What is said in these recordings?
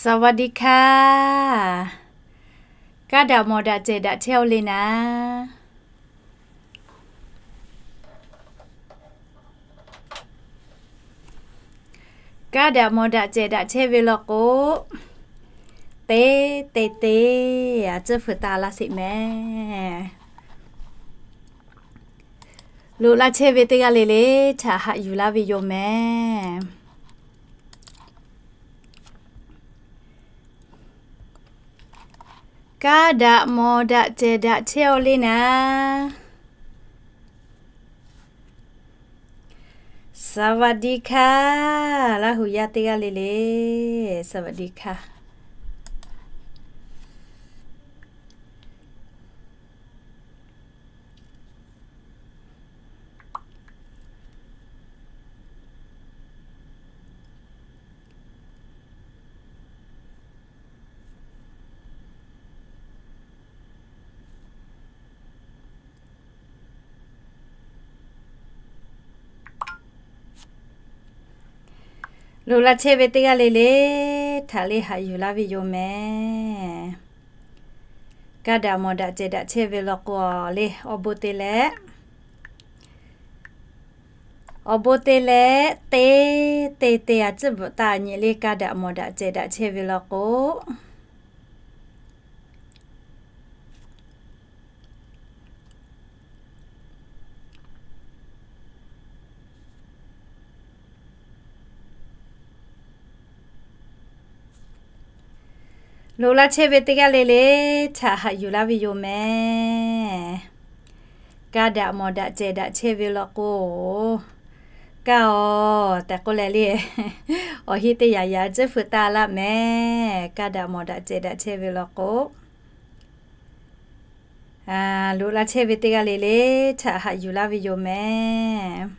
สวัสดีค่ะ Kaˇ daꞈ mawˬ daꞈ cehˬ daꞈ chehˇ-oˆ le naˍ. Kaˇ daꞈ mawˬ daꞈ cehˬ daꞈ chehˇ ve law k'o, teˇ te te a tcuhˇ feu taˍ laˇ sheˍ mehˍ. Loꞈ laˇ chehˇ ve teˇ g'aˇ le le htaꞈ haꞈ yuˬ laˇ ve yoˬ mehˍ. Kaˇ daꞈ mawˬ daꞈ cehˬ daꞈ chehˇ-oˆ le naˍ. สวัสดีค่ะ Laˇ huˍ yaˇ teˇ g'aˇ le le, สวัสดีค่ะ. Loꞈ laˇ chehˇ ve teˇ g'aˇ le le htaꞈ le haꞈ yuˬ laˇ ve yoˬ mehˍ. Kaˇ daꞈ mawˬ daꞈ cehˬ daꞈ chehˇ ve law k'o le, awˬ bon te leh, awˬ bon te leh, teˇ te te a tcuhˇ bvuhꞈ taˍ nyi le kaˇ daꞈ mawˬ daꞈ cehˬ daꞈ chehˇ ve law k'o, loꞈ laˇ chehˇ ve teˇ g'aˇ le le htaꞈ haꞈ yuˬ laˇ ve yoˬ mehˍ. Kaˇ daꞈ mawˬ daꞈ cehˬ daꞈ chehˇ ve law k'o, kaˇ-oˬ tehꞈ k'oˆ leh le, awˬ heˆ teˇ yaꞈ yaꞈ tcuhˇ feu taˍ laˇ mehˍ. Kaˇ daꞈ mawˬ daꞈ cehˬ daꞈ chehˇ ve law k'o, loꞈ laˇ chehˇ ve teˇ g'aˇ le le htaꞈ haꞈ yuˬ laˇ ve yoˬ mehˍ.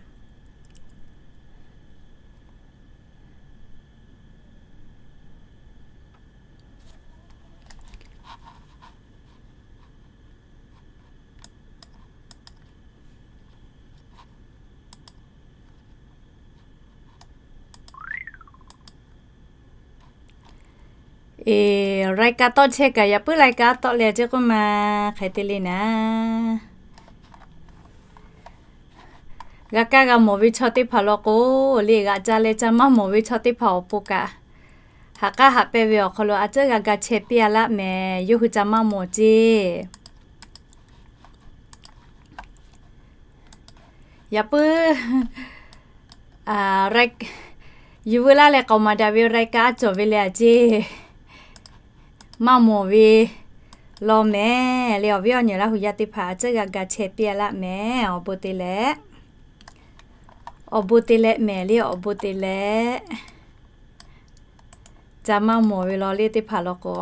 Eˬ, รายการ tawˆ chehˇ kaꞈ yaꞈ puiˉ รายการ tawˆ leh ceˇ k'oˆ ma hk'e te le naˍ. G'a kaˇ g'a mawˬ ve chaw teˇ hpaˍ law k'o, le g'aꞈ ca leh ca maˇ mawˬ ve chaw teˇ hpaˍ awˬ pon kaꞈ, haꞈ k'aˉ haꞈ pehnˇ ve awˬ hk'aw lo a tcuhˉ g'a ga chehˇ piˇ-a laˇ mehˍ. Yawˇ hui ca maˇ mawˬ ceˇ. Yaꞈ puiˉ, yuˬ veu laˇ leh k'aoˍ maˍ daꞈ ve รายการ aˉ cawˬ ve le a ceˇ. Maˇ mawˬ ve law mehˍ le. Awˬ viˉ awˬ nyi Laˇ huˍ yaˇ teˇ hpaˍ a tcuhˉ g'a ga chehˇ piˇ-a laˇ mehˍ. Awˬ bon te leh, awˬ bon te leh mehˍ le, awˬ bon te leh. Ca maˇ mawˬ ve law le teˇ hpaˍ law k'o,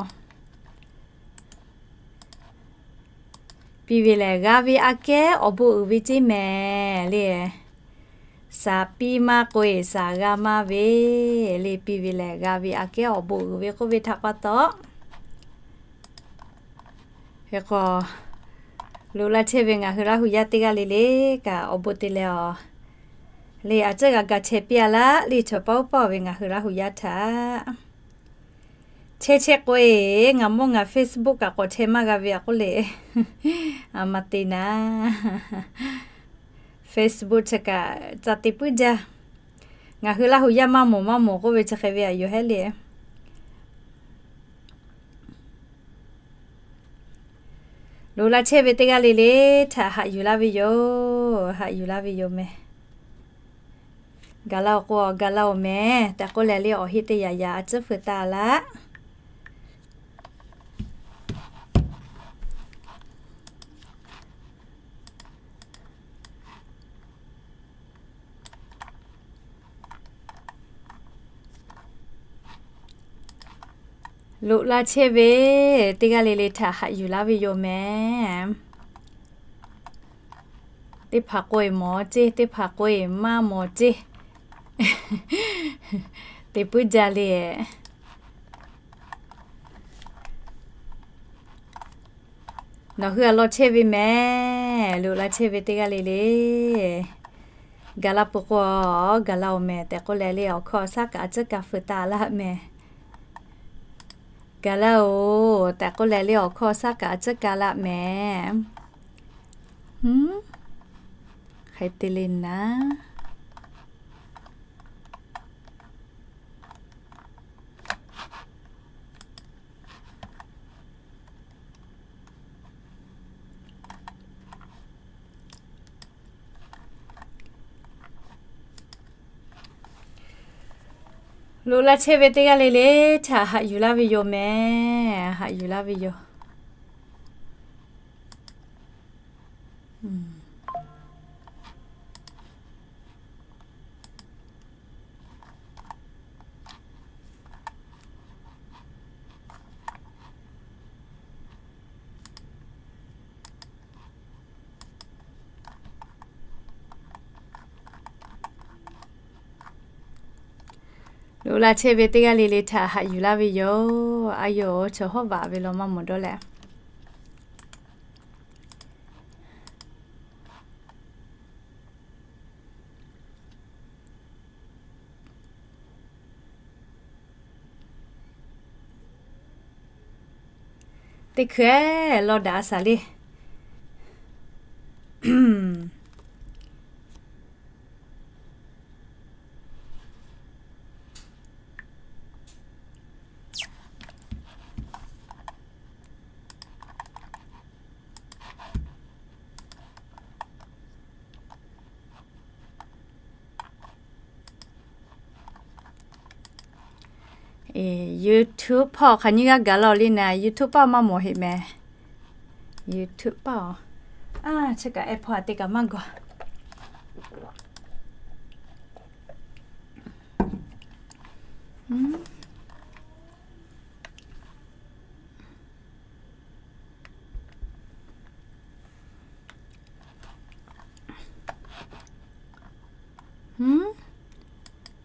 piˇ ve lehˬ g'a ve aꞈ kehˉ awˬ bon uiˍ ve ceˇ mehˍ le. Saˍ piˇ maˇ k'oˆ-e, saˍ g'a maˇ ve le. Piˇ ve lehˬ g'a ve aꞈ kehˉ awˬ bon uiˍ ve k'oˆ ve htaꞈ pa taw, hk'e k'o, loꞈ laˇ chehˇ ve ngaˬ hui Laˇ huˍ yaˇ teˇ g'aˇ le le kaꞈ awˬ bon te leh awˬ le a tcuhˉ g'a ga chehˇ piˇ-a laˇ le. Chaw paw paw ve ngaˬ hui Laˇ huˍ yaˇ htaꞈ chehˇ chehˇ k'oˆ-e, ngaˬ mawˇ ngaˬ Facebook kaꞈ k'awꞈ chehˇ maˇ g'a ve aꞈ k'oˆ le. A ma te naˍ, Facebook chi kaꞈ ca te puiˉ jaˇ. Ngaˬ hui Laˇ huˍ yaˇ maˇ mawˬ maˇ mawˬ k'oˆ ve chi hk'e ve aꞈ yoˬ hehˉ le. Loꞈ laˇ chehˇ ve teˇ g'aˇ le le htaꞈ haꞈ yuˬ laˇ ve yoˬ. Haꞈ yuˬ laˇ ve yoˬ mehˍ. Gaˬ la-oˬ k'o, gaˬ la-oˬ mehˍ tehꞈ k'oˆ leh le, awˬ heˆ teˇ yaꞈ yaꞈ a tcuhˉ feu taˍ laˇ. Loꞈ laˇ chehˇ ve teˇ g'aˇ le le htaꞈ haꞈ yuˬ laˇ ve yoˬ mehˍ. Teˇ hpaˍ k'oˆ-e mawˬ ceˇ, teˇ hpaˍ k'oˆ-e maˇ mawˬ ceˇ. Te puiˉ jaˇ le. Nawˬ hui aꞈ law chehˇ ve mehˍ. Loꞈ laˇ chehˇ ve teˇ g'aˇ le le, gaˬ la peuˬ k'o, gaˬ la-oˬ mehˍ tehꞈ k'oˆ leh le, awˬ hkawˇ awˬ shaˉ kaꞈ a tcuhˉ kaꞈ feu taˍ laˇ mehˍ. Gaˬ laˇ-oˬ tehꞈ k'oˆ leh le awˬ hkawˇ shaˉ kaꞈ a ciˉ kaˇ laˆ mehˍ. Hk'e te le naˉ. Loꞈ la chehˇ ve teˇ g'aˇ le le htaꞈ haꞈ yuˬ laˇ ve yoˬ mehˍ. Haꞈ yuˬ laˇ ve yoˬ. Loꞈ la chehˇ ve teˇ g'aˇ le le htaꞈ haꞈ yuˬ laˇ ve yoˬ. A yoˬ, chaw hawˉ vaꞈ ve law maˇ mawˬ dawˇ leh. Teˇ hkui-eˬ law daꞈ a shaˍ le. YouTube hpawˇ hk'aˬ nyiˇ g'aˇ gaˬ laˇ le naˍ, YouTube paˆ maˇ mawˬ heˆ mehˍ. YouTube paˆ-oˬ, a chi kaꞈ ehˉ hpawˇ a te kaꞈ maˇ gawˬ.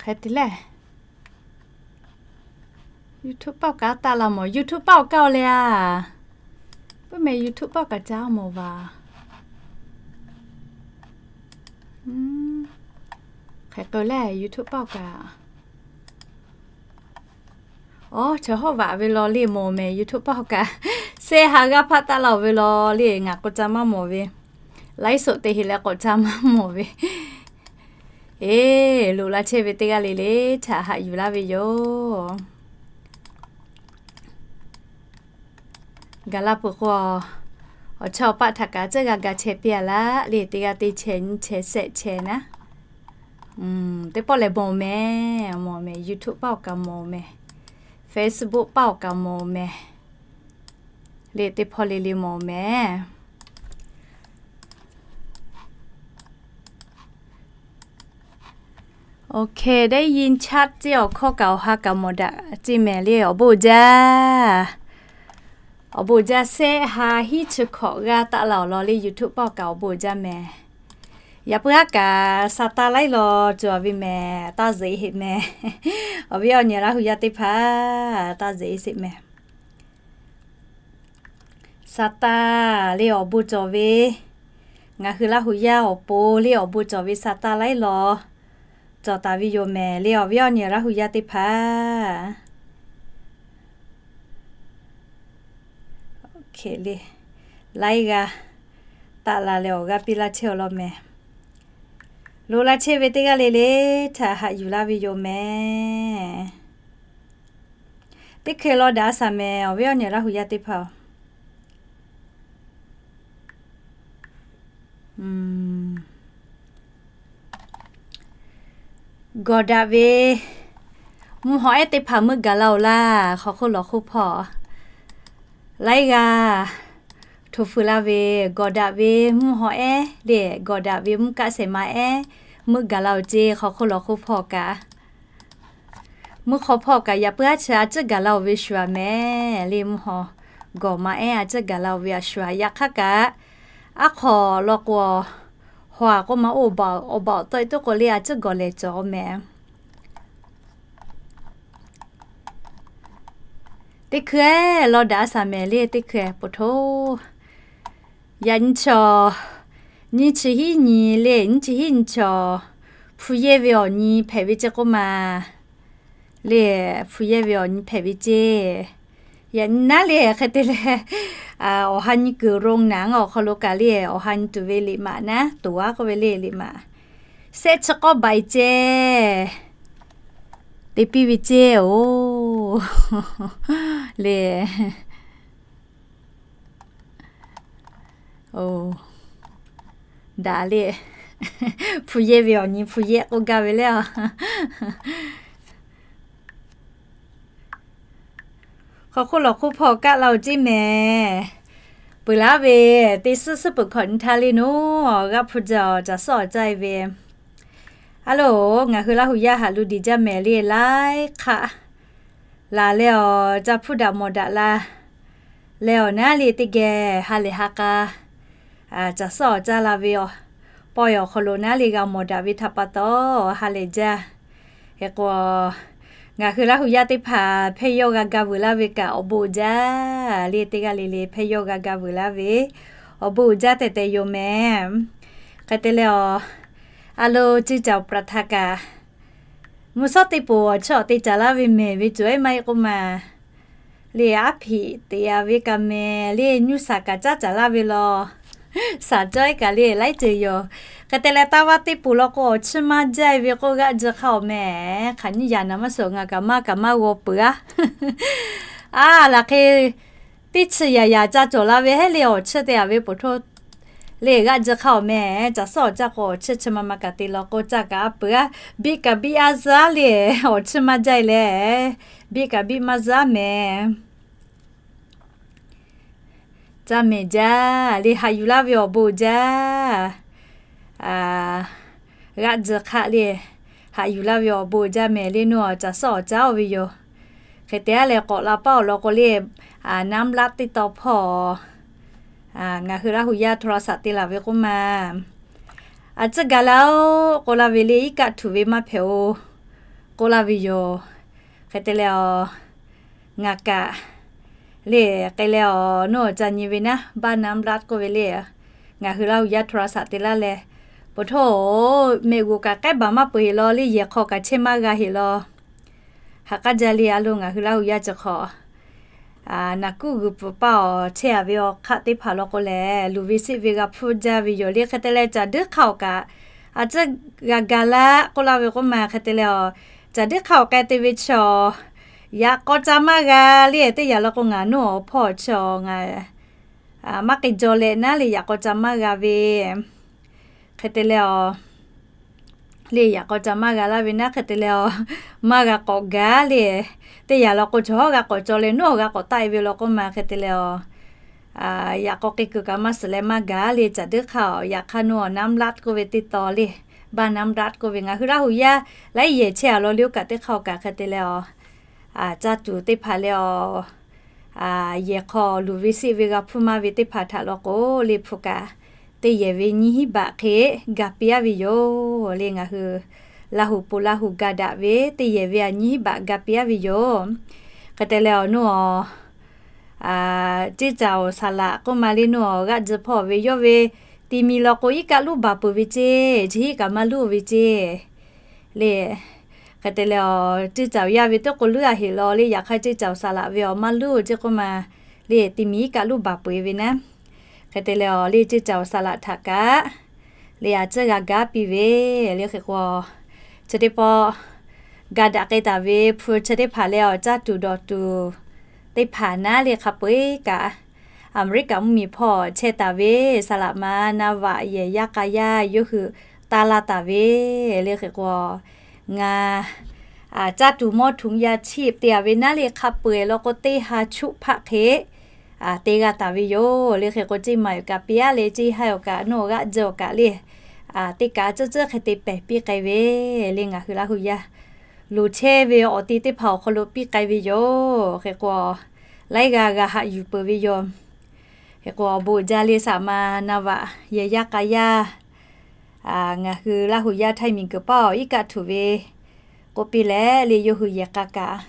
Hk'e te lehˬ, YouTube paˆ kaꞈ taˆ la mawˬ. YouTube paˆ kaˇ-oˬ le a. Puiˉ mehˍ YouTube paˆ kaꞈ ca mawˬ vaˬ. Hk'e k'o lehˬ YouTube paˆ kaꞈ. Aˬ, chaw hawˉ vaꞈ ve law le mawˬ mehˍ. YouTube paˆ kaꞈ shehˆ ha g'aˇ hpaˆ taˆ la-oˬ ve law le, ngaˬ k'awꞈ ca maˇ mawˬ ve. Laiˉ soꞈ te heˆ leh k'awꞈ ca maˇ mawˬ ve. Eˬ, loꞈ la chehˇ ve teˇ g'aˇ le le htaꞈ haꞈ yuˬ laˇ ve yoˬ. Gaˬ la peuˬ k'o, awˬ chawˇ awˬ paˆ htaꞈ kaꞈ tcuhˉ g'a ga chehˇ piˇ-a laˇ le, teˇ g'aˇ teˇ chehˇ nyiˇ chehˇ shehˆ chehˇ naˉ. Teˇ pawˆ lehˬ mawˬ mehˍ, mawˬ mehˍ. YouTube paˆ-oˬ kaꞈ mawˬ mehˍ. Facebook paˆ-oˬ kaꞈ mawˬ mehˍ. Le teˇ hpawˇ le le mawˬ mehˍ. โอเค ได้ยินชัด ceˇ awˬ hkawˇ kaꞈ awˬ ha kaꞈ mawˬ daꞈ ceˇ mehˍ le awˬ bon jaˇ. Awˬ bon jaˇ shehˆ ha hiˉ chi hkawꞈ g'aˇ taˆ la-oˬ law le YouTube paˆ-oˬ kaꞈ awˬ bon jaˇ mehˍ. Yaꞈ puiˉ haˉ kaꞈ sa taˇ laiˉ law cawˬ ve mehˍ, taˇ zeꞈ heˆ mehˍ. Awˬ viˉ awˬ nyi Laˇ hu yaˇ teˇ hpaˍ taˇ zeꞈ sheˍ mehˍ. Sa taˇ le awˬ bon cawˬ ve, ngaˬ hui Laˇ hu yaˇ awˬ pon le awˬ bon cawˬ ve sa taˇ laiˉ law cawˬ taˍ ve yoˬ mehˍ le awˬ viˉ awˬ nyi Laˇ hu yaˇ teˇ hpaˍ. Laiˉ g'aˇ taˆ la leh awˬ g'aˇ piˇ laˇ chehˇ-oˬ law mehˍ. Loꞈ la chehˇ ve teˇ g'aˇ le le htaꞈ haꞈ yuˬ laˇ ve yoˬ mehˍ. Teˇ hkeh law daꞈ a shaˍ mehˍ awˬ viˉ awˬ nyi Laˇ hu yaˇ teˇ hpaˍ-oˬ. Gawˬ daꞈ ve mvuhˇ haw ehˉ teˇ hpaˍ meuˇ gaˬ la-oˬ laˇ, hk'aw hk'oˆ lawˬ hk'oˆ hpawˇ. Laiˉ g'aˇ htoꞈ fuiˍ la ve, gawˬ daꞈ ve mvuhˇ haw ehˉ le, gawˬ daꞈ ve mvuhˇ kaˆ shehˍ ma ehˉ meuˇ gaˬ la-oˬ ceˇ, hk'aw hk'oˆ lawˬ hk'oˆ hpawˇ kaꞈ. Mvuhˇ hk'aw hpawˇ kaꞈ yaꞈ puiˉ haˉ chi a ciˉ gaˬ la-oˬ ve shuˍ-aˬ mehˍ le mvuhˇ haw gawˬ ma ehˉ a ciˉ gaˬ la-oˬ ve a shuˍ-aˬ. Yaꞈ hk'aˇ kaꞈ aˉ hk'aw law k'o, haw-aˬ k'oˆ ma oˇ awˬ baoˍ awˬ baoˍ tawˆ-e toˆ k'o le a ciˉ gawˬ lehˬ cawˬ mehˍ. Teˇ hkui-eˬ law daꞈ a shaˍ mehˍ le teˇ hkui-eˬ po htoˇ. Yaꞈ nyi chaw, nyiˇ chi hiˉ nyi le, nyiˇ chi hiˉ nyi chaw, hpu yehˇ ve awˬ nyi hpehꞈ ve ceˇ k'oˆ ma. Le, hpu yehˇ ve awˬ nyi hpehꞈ ve ceˇ. Yaꞈ nyi naˉ le hk'e te leh, awˬ ha nyi kuiˬ โรงหนัง awˬ hk'aw lo kaꞈ le, awˬ ha nyi tuˬ ve liꞈ maꞈ naˉ, toˍ aˉ k'oˆ ve le liꞈ maꞈ, shehˆ chi k'awˇ baiˬ ceh te piˇ ve ceh oˬ le. Oˬ, daꞈ le. Hpu yehˇ ve awˬ nyi hpu yehˇ k'oˆ gaˇ ve le a. Hk'aw hk'oˆ lawˬ hk'oˆ hpawˇ kaˆ la-oˬ ceˇ mehˍ. Peuˬ laˉ ve, teˇ suhˉ suhˉ peuˬ hkawꞈ nyi htaˇ le naˉ, g'aˇ hpu jaˇ awˬ caˬ suhˉ awˬ caˇ e ve. A loˬ, ngaˬ hui Laˇ hu yaˇ haꞈ lu diˬ jaˇ mehˍ le, laiˉ hk'aˆ laˬ leh awˬ caˇ hpuˇ daꞈ mawˬ daꞈ la leh awˬ naˉ le teˇ geh ha lehˬ ha k'a caˬ suhˉ awˬ caˇ la ve awˬ pawehˇ awˬ hk'aw lo naˉ le g'a mawˬ daꞈ ve htaꞈ pa taw ha lehˬ jaˇ. Hk'e k'o, ngaˬ hui Laˇ hu yaˇ teˇ hpaˍ hpehˇ yawˇ g'a ga vuiˬ laˇ ve kaꞈ awˬ bon uiˍ jaˇ le, teˇ g'aˇ le le hpehˇ yawˇ g'a ga vuiˬ laˇ ve awˬ bon uiˍ jaˇ tehꞈ tehꞈ yoˬ mehˍ. Hk'e te leh awˬ, a loˬ, ceˇ caˬ awˬ ประธาน kaꞈ mvuhˇ shawˉ teˇ poˬ awˬ chi awˬ te caˍ laˇ ve mehˍ ve cawˬ ehˉ maˇ heˆ k'oˆ ma le, aˉ hpiꞈ teꞈ a ve kaꞈ mehˍ le, nyuˇ shaˍ kaꞈ caˉ caˍ laˇ ve law. Shaˍ cawˇ ehˉ kaꞈ le laiˉ ceuˬ yoˬ. Hk'e te leh taˇ vaˇ teˇ poˬ law k'o awˬ chiˇ maˇ jaˇ e ve k'oˆ g'aˇ ji hk'a awˬ mehˍ, hk'aˬ nyiˇ yaꞈ naˍ maˇ suhˍ ngaˬ kaꞈ maˇ kaꞈ maˇ g'aw peuˬ a. A laˬ hk'e teˇ chi yaꞈ yaꞈ ca cawˬ la ve heˉ le, awˬ chiˇ te a ve poˬ htoˇ le g'aˇ ji hk'a awˬ mehˍ, caˬ suhˉ awˬ caˇ k'o awˬ chiˇ chi ma ma kaꞈ te law k'o caˇ kaꞈ a peuˬ a, biˆ kaꞈ biˆ a zuhˉ le, awˬ chiˇ maˇ jaˇ e leh, biˆ kaꞈ biˆ maˇ zuhˉ mehˍ. Caˇ mehˍ jaˇ le, haꞈ yuˬ laˇ ve awˬ bon jaˇ. G'aˇ ji hk'a le, haꞈ yuˬ laˇ ve awˬ bon jaˇ mehˍ le, naˉ awˬ caˬ suhˉ awˬ caˇ oˇ ve yoˬ. Hk'e te a leh k'awꞈ la paˉ awˬ lawn k'o le, น้ำรัด teˇ taw hpawˇ ngaˬ hui Laˇ hu yaˇ โทรศัพท์ te laˬ ve k'oˆ ma, a ciˉ ga laˇ-oˬ k'oˆ laˇ ve le, iˉ kaˆ htuꞈ ve maˇ hpehꞈ-oˬ k'oˆ laˇ ve yoˬ. Hk'e te leh awˬ, ngaˬ kaꞈ le, hk'e leh awˬ naˉ awˬ ca nyi ve naˉ, บ้านน้ำรัด k'oˆ ve le, ngaˬ hui Laˇ hu yaˇ โทรศัพท์ te laˇ leh, poˬ htoˇ mehꞈ g'uˬ kaꞈ k'ehˉ baˬ maˇ peuˬ heˍ law le, yehˬ hk'aw kaꞈ chehˇ maˇ g'a heˍ law. Haꞈ k'aˉ jaˇ le, a loˬ, ngaˬ hui Laˇ hu yaˇ chi hk'awꞈ naˬ kuˉ g'uiˬ pfuhˍ paˇ awˬ chehˇ a ve awˬ hk'aˆ teˇ hpaˍ law k'o lehˬ, luˬ ve seˆ ve g'a hpuˇ jaˇ ve yoˬ le. Hk'e te leh caˬ duiˉ hk'aˇ awˬ kaꞈ a ciˉ g'a ga laˇ k'oˆ laˇ ve k'oˆ ma. Hk'e te leh awˬ, caˬ duiˉ hk'aˇ awˬ k'ai te ve chi awˬ, yaꞈ k'aw ca maˇ g'a le. Teˇ yaꞈ law k'o ngaˬ naˉ awˬ hpawˇ chi awˬ ngaˬ maˇ k'ai jaw leh naˉ le, yaꞈ k'aw ca maˇ g'a ve. Hk'e te leh awˬ, le yaꞈ k'aw ca maˇ g'a laˇ ve naˉ, hk'e te leh awˬ, maˇ g'a k'awꞈ gaˬ le. Teˇ yaꞈ law k'o chaw hawˉ g'a k'awꞈ caw leh naˉ awˬ g'a k'awꞈ taˆ e ve law k'oˆ ma. Hk'e te leh awˬ, yaꞈ k'aw k'ai kuiˬ kaꞈ maˇ suhˍ leh maˇ gaˬ le, caˬ duiˉ hk'aˇ awˬ. Yaꞈ hk'aˇ naˉ awˬ น้ำรัด k'oˆ ve teˇ taw le, บ้านน้ำรัด k'oˆ ve ngaˬ hui Laˇ hu yaˇ laiˉ yehˬ chehˇ a law le, oˇ kaꞈ teˇ hk'aˇ awˬ kaꞈ hk'e te leh awˬ, caˇ tuˬ teˇ hpaˍ leh awˬ, yehˬ hk'aw luˬ ve seˆ ve g'a hpuˇ maˇ ve teˇ hpaˍ htaꞈ law k'o le, hpu kaꞈ teˇ yehˬ ve nyiˇ hinˉ baꞈ hk'e ga piˇ aˉ ve yoˬ le. Ngaˬ hui Laˇ hu pon Laˇ hu ga daꞈ ve teˇ yehˬ ve a nyiˇ hinˉ baꞈ ga piˇ aˉ ve yoˬ. Hk'e te leh awˬ naˉ awˬ, ceˇ caˬ awˬ saˍ laꞈ k'oˆ ma le, naˉ awˬ g'aˇ ji hpawˇ ve yawˇ ve ti mi law k'o iˉ kaˆ luˇ baˬ peuˬ ve ceˇ, chi hiˉ kaꞈ maˇ luˇ ve ceˇ le. Hk'e te leh awˬ, ceˇ caˬ awˬ yaˇ ve teˇ k'o luˇ a heˍ law le, yaꞈ hk'aˇ ceˇ caˬ awˬ saˍ laꞈ ve awˬ maˇ luˇ ceˇ k'oˆ ma le, ti mi iˉ kaˆ luˇ baˬ peuˬ ve naˉ. Hk'e te leh awˬ, le ceˇ caˬ awˬ saˍ laꞈ htaꞈ kaꞈ le a ciˉ g'a gaˇ piˇ ve le. Hk'e k'o, chi teˇ pawˆ ga daꞈ k'ai taˍ ve hpu chi teˇ hpaˍ leh awˬ caˇ tuˬ dawˬ tuˬ teˇ hpaˍ naˉ le hk'a peu-eˬ kaꞈ, Aˍmeˍriˆkaꞈ mvuhˇmiˬ hpawˇ chehˇ taˍ ve saˍ laꞈ ma na vaꞈ yehˬ yaˇ k'a yaˇ yawˇ hui taˇ laˇ taˍ ve le. Hk'e k'o, ngaˬ caˇ tuˬ mawˇ htuꞈ yaˇ chiˆ te a ve naˉ le hk'a peu-eˬ law k'o teˇ ha chuˆ hpaˆ hk'e te g'a taˍ ve yoˬ le. Hk'e k'o ceˇ ma awˬ kaꞈ piˇ aˉ le, ceˇ haiˇ awˬ kaꞈ naˉ awˬ g'aˇ ji awˬ kaꞈ le, teˇ kaꞈ ciˉ ciˉ hk'e te pehˬ piˇ k'ai ve le. Ngaˬ hui Laˇ hu yaˇ loˍ chehˇ ve awˬ ti teˇ hpaˍ awˬ hk'aw lo piˇ k'ai ve yoˬ. Hk'e k'o, laiˉ g'aˇ g'a haꞈ yuˬ peuˬ ve yoˬ. Hk'e k'o awˬ bon uiˍ jaˇ le, saˍ laꞈ ma na vaꞈ yehˬ yaˇ k'a yaˇ, ngaˬ hui Laˇ hu yaˇ htaiˇ miˬ guiˬ paˇ awˬ iˉ kaˆ htuꞈ ve k'oˆ piˇ leh le, yawˇ hui yehˬ k'a kaꞈ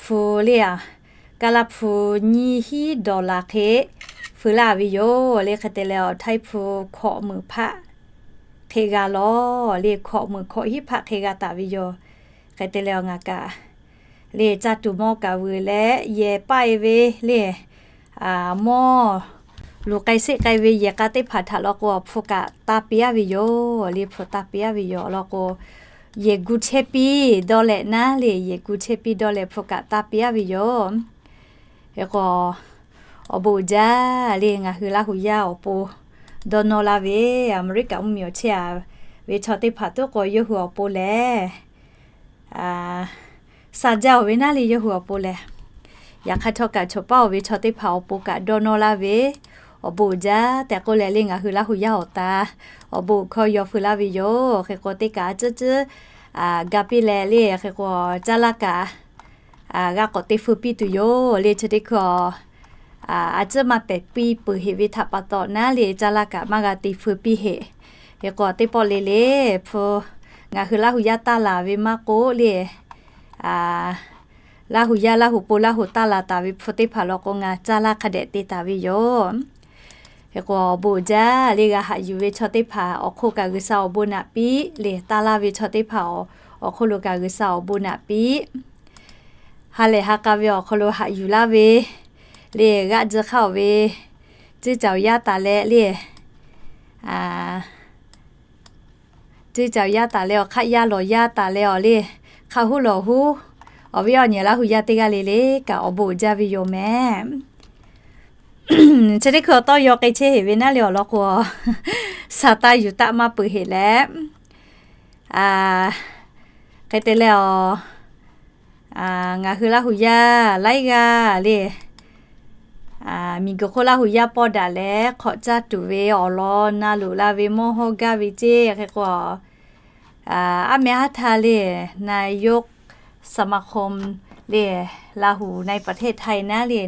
hpu le a, kaˇ laˇ hpu nyiˇ hinˉ dawˬ laˬ hk'e feu laˇ ve yoˬ le. Hk'e te leh awˬ htaiˇ hpu hkawꞈ meunˍ hpaˆ hk'e g'a lawˬ le, hkawꞈ meunˍ hkawꞈ hiˉ hpaˆ hk'e g'a taˍ ve yoˬ. Hk'e te leh awˬ ngaˬ kaꞈ le caˇ tuˬ mawˇ kaꞈ vuiˬ leh yehˬ paˆ e ve le, mawˇ luˬ k'ai seˆ k'ai ve yehˬ k'a teˇ hpaˍ htaꞈ law k'o, hpu kaꞈ taˇ piˇ aˉ ve yoˬ. Le hpu taˇ piˇ aˉ ve yoˬ. Awˬ lawn k'o, yehˬ gu chehˇ piˇ dawˇ leh naˉ le, yehˬ gu chehˇ piˇ dawˇ leh hpu kaꞈ taˇ piˇ aˉ ve yoˬ. Hk'e k'o, awˬ bon uiˍ jaˇ le ngaˬ hui Laˇ huˍ yaˇ awˬ pon dawˇ nawˇ laˇ ve, Aˍmeˍriˆkaꞈ mvuhˇmiˬ awˬ chehˇ a ve chaw teˇ hpaˍ tuˉ k'o, yawˇ hui awˬ pon lehˬ sha jaˇ oˬ ve naˉ le yawˇ hui awˬ pon lehˬ. Yaꞈ hk'aˇ htawˇ kaꞈ chawˬ paˉ oˬ ve chaw teˇ hpaˍ awˬ pon kaꞈ dawˇ nawˇ laˇ ve, awˬ bon uiˍ jaˇ tehꞈ k'oˆ leh le ngaˬ hui Laˇ huˍ yaˇ awˬ ta awˬ bon hkawˇ yaw feu laˇ ve yoˬ. Hk'e k'o teˇ kaꞈ a ciˉ ciˉ ga piˇ leh le, hk'e k'o caˇ laˇ kaꞈ g'a k'awꞈ te feu piˇ tuˬ yoˬ. Le chi teˇ hkui a, a ciˉ maˇ pehˬ piˇ peuˬ heꞈ ve htaꞈ pa taw naˉ le caˇ laˇ kaꞈ maˇ g'a te feu piˇ heꞈ. Hk'e k'o teˇ pawˆ le le hpu ngaˬ hui Laˇ huˍ yaˇ taˇ laˬ ve maˇ k'oˆ le, Laˇ huˍ yaˇ Laˇ huˍ pon Laˇ huˍ taˇ laˬ taˍ ve hpu teˇ hpaˍ law k'o, ngaˬ caˇ laˇ hk'a dehꞈ te taˍ ve yoˬ. Hk'e k'o awˬ bon uiˍ jaˇ le g'a haꞈ yuˬ ve chaw teˇ hpaˍ awˬ hk'oˆ kaꞈ G'uiˬsha awˬ bon naꞈ piˇ le, taˇ laˇ ve chaw teˇ hpaˍ awˬ hk'oˆ lo kaꞈ G'uiˬsha awˬ bon naꞈ piˇ. Ha lehˬ ha k'a ve awˬ hk'aw lo haꞈ yuˬ laˇ ve le g'aˆ ji hk'aˇ oˬ ve ceˇ caoˬ yaˇ taˍ leh le, ceˇ caoˬ yaˇ taˍ leh awˬ hk'aˆ yaˇ lawˬ yaˇ taˍ leh awˬ le, hk'a huˉ lawˬ huˉ awˬ viˉ awˬ nyi Laˇ huˍ yaˇ teˇ g'aˇ le le kaꞈ awˬ bon uiˍ jaˇ ve yoˬ mehˍ. Chi teˇ hkui awˬ tawˇ yaw k'ai chehˇ heꞈ ve naˉ le awˬ lawn k'o, sa taˇ yuˬ taˆ maˇ peuˬ heꞈ leh, hk'e te leh a, ngaˬ hui Laˇ huˍ yaˇ laiˉ g'aˇ le, miˬguiˬ hk'oˆ Laˇ huˍ yaˇ pawˇ daꞈ leh hk'awꞈ caˇ tuˬ ve awˬ lawn na loꞈ la ve mawˇ hawˇ gaˇ ve ceˇ. Hk'e k'o, aˉ meh haˉ htaˇ le นายกสมาคม le ลาวในประเทศไทย naˉ le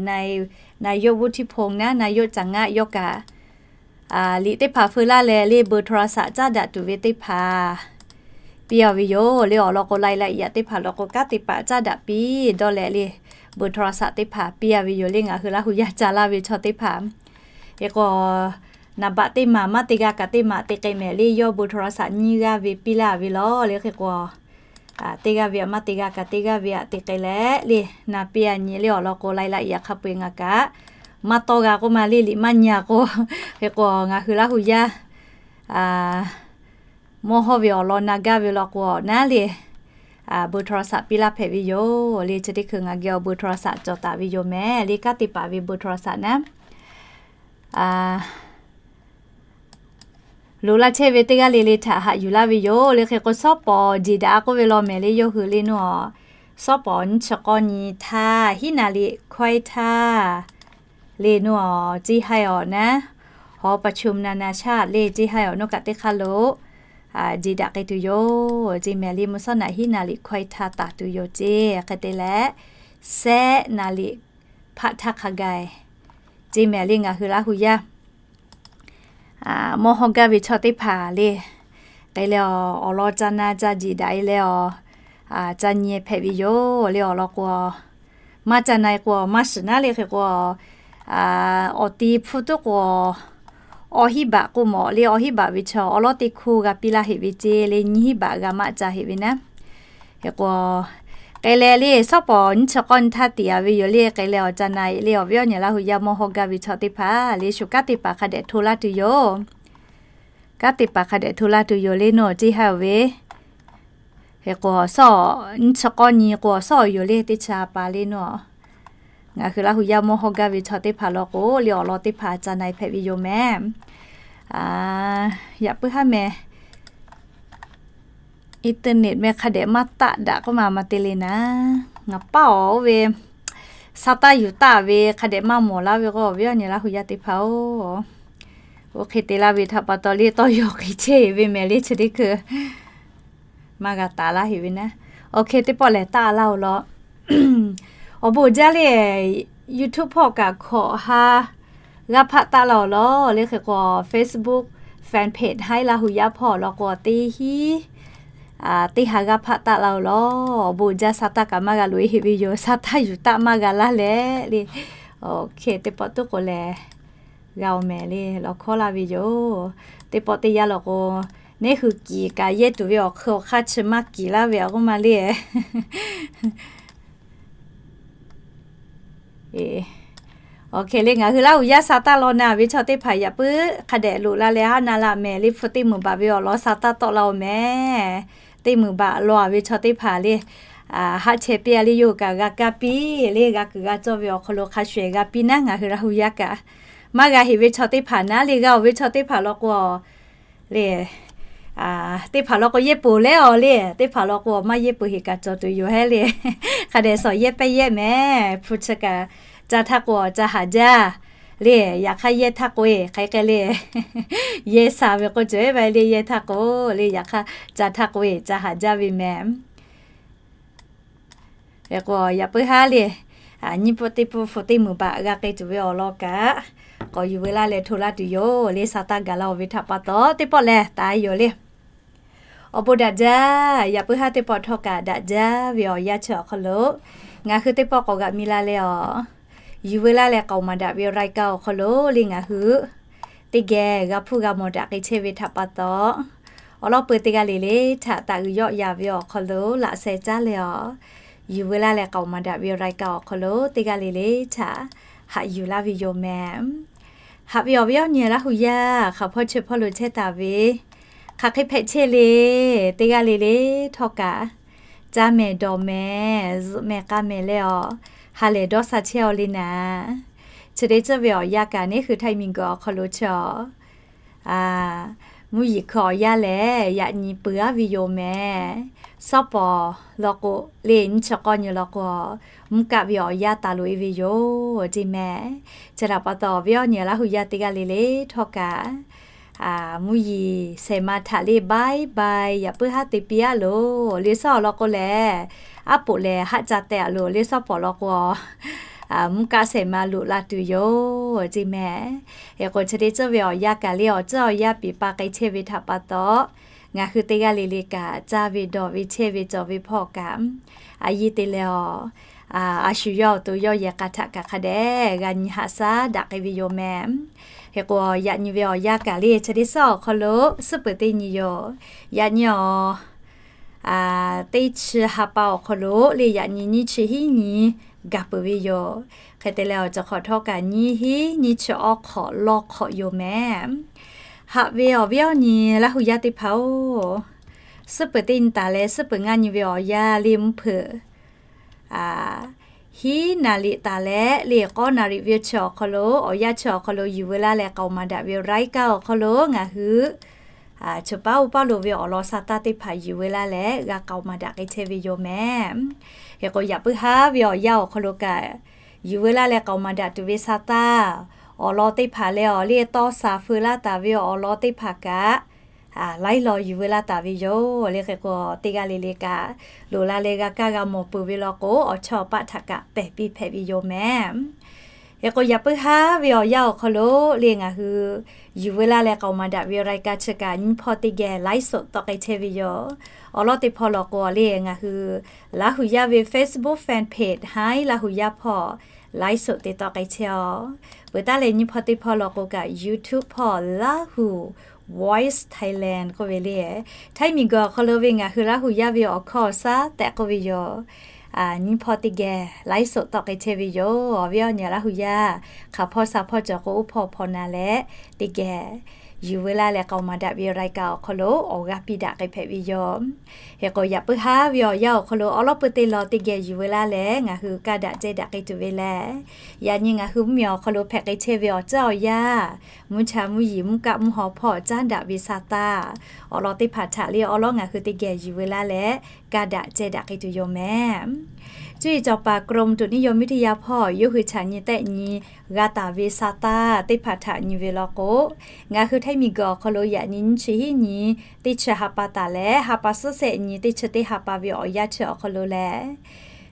นายก วุฒิพงษ์ naˉ นายก จังงัก yawˇ kaꞈ liꞈ teˇ hpaˍ feu laˇ leh le เบอร์โทรศัพท์ caˇ daꞈ tuˬ ve teˇ hpaˍ piˇ a ve yoˬ. Le awˬ lawn k'o รายละเอียด teˇ hpaˍ law k'o kanˉ te paˍ caˇ daꞈ piˇ dawˇ leh le เบอร์โทรศัพท์ teˇ hpaˍ piˇ a ve yoˬ. Le ngaˬ hui Laˇ huˍ yaˇ ca laˇ ve chaw teˇ hpaˍ, hk'e k'o naˍ baꞈ teˇ maˬ maˇ te g'a kaꞈ teˇ maˬ te k'ai mehˍ le yawˇ เบอร์โทรศัพท์ nyiˇ g'aˇ ve piˇ laˇ ve law le. Hk'e k'o teˇ g'aˇ ve aꞈ maˇ te g'a kaꞈ teˇ g'aˇ ve aꞈ te k'ai leh le na piˇ a nyi le awˬ lawn k'o รายละเอียด hk'a peu-eˬ ngaˬ kaꞈ maˇ tawˇ g'a k'oˆ ma le liꞈ maˇ nyi a k'o. Hk'e k'o ngaˬ hui Laˇ huˍ yaˇ mawˇ hawˇ ve awˬ lawn na gaˇ ve law k'o naˉ le เบอร์โทรศัพท์ piˇ laˇ hpehꞈ ve yoˬ. Le chi teˇ hkui ngaˬ geh awˬ เบอร์โทรศัพท์ cawˬ taˍ ve yoˬ mehˍ. Le kanˉ te paˍ ve เบอร์โทรศัพท์ naˉ loꞈ laˇ chehˇ ve teˇ g'aˇ le le htaꞈ haꞈ yuˬ laˇ ve yoˬ. Le hk'e k'o shawˉ pawˍ jeˬ daꞈ k'oˆ ve law mehˍ le yawˇ hui le naˉ a, shawˉ pawˍ nyiˇ chi k'awˇ nyi htaˇ hiˉ naˍ liꞈ hkawehˇ htaˇ le naˉ a, ceˇ haiˇ awˬ naˉ หอประชุมนานาชาติ le ceˇ haiˇ awˬ naˉ kaꞈ teˇ hk'aˇ lo jeˬ daꞈ k'ai tuˬ yoˬ. Ceˇ mehˍ le mvuhˇ shawˉ naꞈ hiˉ naˍ liꞈ hkawehˇ htaˇ taˍ tuˬ yoˬ ceˇ. Hk'e te leh shehˆ naˍ liꞈ hpaˆ htaˇ hk'a gaˬ ceˇ mehˍ le ngaˬ hui Laˇ huˍ yaˇ mawˇ hawˇ gaˇ ve chaw teˇ hpaˍ le k'ai leh awˬ lawn ca na ca jeˬ daꞈ e leh a, ca nyi hpehꞈ ve yoˬ. Le awˬ lawn k'o maˇ ca na e k'o maˇ shiˍ naˉ le hk'e k'o awˬ ti hpu tuˉ k'o awˬ hiˉ baꞈ k'o mawˬ le awˬ hiˉ baꞈ ve chaw awˬ lawˉ teˇ hkoˇ g'a piˇ laˇ heꞈ ve ceˇ le nyiˇ hiˉ baꞈ g'a maˆ ca heꞈ ve naˉ. Hk'e k'o k'ai leh le shawˉ pawˍ nyiˇ chi k'awˇ nyi htaˇ tiꞈ a ve yoˬ le k'ai leh awˬ ca na e le awˬ viˉ awˬ nyi Laˇ huˍ yaˇ mawˇ hawˇ gaˇ ve chaw teˇ hpaˍ le shu kanˉ te paˍ hk'a dehꞈ hto laˇ tuˬ yoˬ. Kanˉ te paˍ hk'a dehꞈ hto laˇ tuˬ yoˬ le naˉ ceˇ haiˇ awˬ ve. Hk'e k'o shawˉ nyiˇ chi k'awˇ nyi k'o shawˉ awˬ yoˬ le teˇ chi a pa le naˉ. Ngaˬ hui Laˇ huˍ yaˇ mawˇ hawˇ gaˇ ve chaw teˇ hpaˍ law k'o le awˬ lawn teˇ hpaˍ ca na e hpehꞈ ve yoˬ mehˍ. Yaꞈ puiˉ haˉ mehˍ internet meh hk'a dehꞈ maˇ taˆ daꞈ k'oˆ ma ma te le naˉ. Ngaˬ paˇ awˬ oˇ ve sha taˇ yuˬ taˆ ve hk'a dehꞈ maˇ mawˬ laˇ ve k'o awˬ viˉ awˬ nyi Laˇ huˍ yaˇ teˇ hpaˍ-oˬ, oˇ hk'e te laˇ ve htaꞈ pa taw le tawˇ yaw k'ai chehˇ ve mehˍ le chi teˇ hkui maˇ g'a taˍ laˇ heꞈ ve naˉ. Oˇ hk'e teˇ pawˆ lehˬ taˆ laˇ-oˬ law. Awˬ bon jaˇ le YouTube hpawˇ kaꞈ hkawꞈ ha g'aˇ hpaˆ taˆ laˇ-oˬ law le hk'e k'o Facebook fan page haiˉ Laˇ huˍ yaˇ hpawˇ law k'o teˇ hiˉ teˇ ha g'aˇ hpaˆ taˆ laˇ-oˬ law. Awˬ bon jaˇ sha taˇ kaꞈ maˇ g'a loꞈ-e heꞈ ve yoˬ. Sha taˇ yuˬ taˆ maˇ g'a laˇ leh le. Oˇ hk'e teˇ pawˆ tuˉ k'o lehˬ g'a-oˬ mehˍ le lawˬ hkawˇ laˇ ve yoˬ. Teˇ pawˆ teˇ yanˇ law k'o neˇ hui kiˬ kaꞈ yehˇ tuˬ ve awˬ hk'e awˬ hk'aˇ chi maˇ kiˬ laˇ ve a k'oˆ ma le. Awˬ hk'e le, ngaˬ hui Laˇ huˍ yaˇ sa taˇ law na ve chaw teˇ hpaˍ yaꞈ puiˉ hk'a dehꞈ loꞈ la leh haˉ na la mehˍ le. Hpu teˇ meunˍ baꞈ ve awˬ lawn sa taˇ tawˆ la-oˬ mehˍ. Teˇ meunˍ baꞈ law ve chaw teˇ hpaˍ le, haˆ chehˇ piˇ-a le, yawˇ hui kaꞈ g'a kaˇ piˇ le. G'a kuiˬ g'a cawˇ ve awˬ hk'aw lo hk'a shuˍ shuˍ g'a piˇ naˉ, ngaˬ hui Laˇ huˍ yaˇ kaꞈ maˇ g'a heꞈ ve chaw teˇ hpaˍ naˉ le, g'a-oˬ ve chaw teˇ hpaˍ law k'o le, teˇ hpaˍ law k'o yehˇ peuˬ leh-aˬ le, teˇ hpaˍ law k'o maˇ yehˇ peuˬ heꞈ kaꞈ cawˬ tuˬ yoˬ hehˉ le. Hk'a dehꞈ shawˍ yehˇ pehˇ yehˇ mehˍ. Hpu chi kaꞈ ca htaˇ k'o ca haˍ jaˇ le. Yaꞈ hk'aˇ yehˇ htaˇ k'o-e hk'aˬ hk'e le, yehˇ sha ve k'o cawˬ-e ve le. Yehˇ htaˇ k'o le, yaꞈ hk'aˇ ca htaˇ k'o-e ca haˍ jaˇ ve mehˍ. Hk'e k'o yaꞈ puiˉ haˉ le, nyiˇ pawˆ teˇ pawˆ hpu teˇ meunˍ baꞈ g'a k'ai tuˬ ve awˬ lawn kaꞈ, k'awꞈ yuˬ veu laˇ leh hto laˇ tuˬ yoˬ le. Sa taˇ gaˬ la-oˬ ve htaꞈ pa taw, teˇ pawˆ lehˬ taˍ yoˬ le. Awˬ bon daꞈ jaˇ. Yaꞈ puiˉ haˉ teˇ pawˆ htawˇ kaꞈ daꞈ jaˇ ve awˬ yanˇ chi awˬ hk'aw lo ngaˬ hui teˇ pawˆ k'awꞈ g'a mi la leh-aˬ, yuˬ veu laˇ leh k'aoˍ maˍ daꞈ ve รายการ awˬ hk'aw lo le, ngaˬ hui teˇ geh g'a hpuˇ g'a mawˬ daꞈ k'ai chehˇ ve htaꞈ pa taw, awˬ lawn peuˬ teˇ g'aˇ le le htaꞈ taˍ uiˍ yawˆ yaˍ ve awˬ hk'aw lo laꞈ sheh caˉ leh-aˬ, yuˬ veu laˇ leh k'aoˍ maˍ daꞈ ve รายการ awˬ hk'aw lo teˇ g'aˇ le le htaꞈ haꞈ yuˬ laˇ ve yoˬ mehˍ. Haꞈ ve awˬ viˉ awˬ nyi Laˇ huˍ yaˇ hk'aˬ hpawˇ chi hpawˇ lo chehˇ taˍ ve, hk'aˬ hk'e hpehꞈ chehˇ le, teˇ g'aˇ le le htawˇ kaꞈ caˇ mehˍ dawˬ mehˍ zuhꞈ mehˍ k'a mehˍ leh-aˬ, ha lehˬ dawˇ sha chehˇ-aw le naˍ. Chi teˇ ceuˬ ve awˬ yanˇ kaꞈ neˇ hui Htaiˇ miˬguiˬ awˬ hk'aw lo chi-aˬ, mvuhˇ yeˬ hkui awˬ yanˇ lehˬ yaꞈ nyi peuˬ-aˉ ve yoˬ mehˍ. Shawˉ pawˍ law k'o le, nyiˇ chi k'awˇ nyi law k'o, mvuhˇ kaˆ ve awˬ yanˇ taˍ loꞈ-e ve yoˬ ceˇ mehˍ. Chi htaꞈ pa taw awˬ viˉ awˬ nyi Laˇ huˍ yaˇ teˇ g'aˇ le le htawˇ kaꞈ, mvuhˇ yeˬ shehˍ ma htaꞈ le bye bye yaꞈ puiˉ haˉ te piˇ-aˉ loˬ le. Shawˉ awˬ lawn k'o lehˬ, aˉ poꞈ lehˬ haˆ ca teh-a loˬ le. Shawˉ pawˍ lawn k'o, mvuhˇ kaˆ shehˍ ma loꞈ la tuˬ yoˬ ceˇ mehˍ. Hk'e k'o chi teˇ ceuˬ ve awˬ yanˇ kaꞈ le, awˬ ceuˬ awˬ yanˇ piˍ pa k'ai chehˇ ve htaꞈ pa taw, ngaˬ hui teˇ g'aˇ le le kaꞈ caˇ ve dawˬ ve chehˇ ve cawˬ ve hpawˇ kaꞈ, a yehˇ te leh-aˬ, a shu yawˇ awˬ to yawˇ yehˬ k'a htaꞈ kaꞈ hk'a dehꞈ g'a nyi haꞈ shaˉ daꞈ k'ai ve yoˬ mehˍ. Hk'e k'o yaꞈ nyi ve awˬ yanˇ kaꞈ le, chi teˇ suhˉ awˬ hk'aw lo suhˉ peuˬ teˇ nyi yoˬ. Yaꞈ nyi-aˬ, teˇ chi ha pa awˬ hk'aw lo le, yaꞈ nyi nyiˇ chi hiˉ nyi gaˬ peuˬ ve yoˬ. Hk'e te leh-aˬ, cawˬ hk'awꞈ htawˇ kaꞈ nyiˇ hiˉ nyiˇ chi awˇ hk'awꞈ lawˇ hk'awꞈ yoˬ mehˍ. Haꞈ ve awˬ viˉ awˬ nyi Laˇ huˍ yaˇ teˇ hpaˍ-oˬ, suhˉ peuˬ teˇ nyi taˍ leh suhˉ peuˬ ngaˇ nyi ve awˬ yanˇ le, mvuhˇ hpeuꞈ hiˉ naˍ riˍ taˍ leh le k'awˇ naˍ riˍ ve chi awˬ hk'aw lo, awˬ yanˇ chi awˬ hk'aw lo yuˬ veu laˇ leh k'aoˍ maˍ daꞈ ve รายการ awˬ hk'aw lo ngaˬ hui chi paˉ oˇ paˉ lo ve awˬ lawn sa taˇ teˇ hpaˍ yuˬ veu laˇ leh g'a k'aoˍ maˍ daꞈ k'ai chehˇ ve yoˬ mehˍ. Hk'e k'o yaꞈ puiˉ haˉ ve awˬ yanˇ awˬ hk'aw lo kaꞈ yuˬ veu laˇ leh k'aoˍ maˍ daꞈ tuˬ ve sa taˇ awˬ lawn teˇ hpaˍ leh-aˬ le, tawˇ shaˍ feu laˇ taˍ ve awˬ lawn teˇ hpaˍ kaꞈ laiˉ law yuˬ veu laˇ taˍ ve yoˬ le. Hk'e k'o teˇ g'aˇ le le kaꞈ loꞈ la leh g'a kaˇ g'a mawˬ peuˬ ve law k'o, awˬ chawˇ awˬ paˆ htaꞈ kaꞈ pehˬ piˇ hpehꞈ ve yoˬ mehˍ. Hk'e k'o yaꞈ puiˉ haˉ ve awˬ yanˇ awˬ hk'aw lo le ngaˬ hui yuˬ veu laˇ leh k'aoˍ maˍ daꞈ ve รายการ chi kaꞈ nyiˇ hpawˇ teˇ geh ไลฟ์สด tawˆ k'ai chehˇ ve yoˬ. Awˬ lawn teˇ hpawˇ law k'o le ngaˬ hui Laˇ huˍ yaˇ ve Facebook fan page Htaiˇ Laˇ huˍ yaˇ hpawˇ ไลฟ์สด te tawˆ k'ai chehˇ-aˬ. Peuˬ taˉ leh nyiˇ hpawˇ teˇ hpawˇ law k'o kaꞈ YouTube hpawˇ Laˇ huˍ Voice Thailand k'oˆ ve le, Htaiˇ miˬguiˬ awˬ hk'aw lo ve ngaˬ hui Laˇ huˍ yaˇ ve awˬ hkawˇ awˬ shaˉ tehꞈ k'oˆ ve yoˬ. Nyiˇ hpawˇ teˇ geh ไลฟ์สด tawˆ k'ai chehˇ ve yoˬ. Awˬ viˉ awˬ nyi Laˇ huˍ yaˇ hk'aˬ hpawˇ sha hpawˇ cawˬ k'o, oˇ hpawˇ hpawˇ na leh teˇ geh yuˬ veu laˇ leh k'aoˍ maˍ daꞈ ve รายการ awˬ hk'aw lo awˬ g'aˇ piˇ daꞈ k'ai hpehꞈ ve yoˬ. Hk'e k'o yaꞈ puiˉ haˉ ve awˬ yanˇ awˬ hk'aw lo awˬ lawn peuˬ teˇ law teˇ geh yuˬ veu laˇ leh ngaˬ hui kaˇ daꞈ ceh daꞈ k'ai tuˬ ve lehˬ, yaꞈ nyi ngaˬ hui mvuhˇmiˬ awˬ hk'aw lo hpehꞈ k'ai chehˇ ve awˬ ceuˬ awˬ yanˇ, mvuhˇ cha mvuhˇ yeˬ mvuhˇ kaˆ mvuhˇ haw hpawˇ caˉ daꞈ ve sa taˇ awˬ lawn teˇ hpaˍ htaꞈ le awˬ lawn ngaˬ hui teˇ geh yuˬ veu laˇ leh kaˇ daꞈ ceh daꞈ k'ai tuˬ yoˬ mehˍ. Cuˇ yiˍ cawˬ paˍ กรมอุตุนิยมวิทยา hpawˇ yawˇ hui chaꞈ nyi tehˆ nyi g'a taˍ ve sa taˇ teˇ hpaˍ htaꞈ nyi ve law k'o, ngaˬ hui Htaiˇ miˬguiˬ awˬ hk'aw lo yaꞈ nyi nyiˇ chi hiˉ nyi teˇ chi ha pa taˍ leh ha pa suhˉ shehˆ nyi teˇ chi teˇ ha pa ve awˬ yanˇ chi awˬ hk'aw lo lehˬ,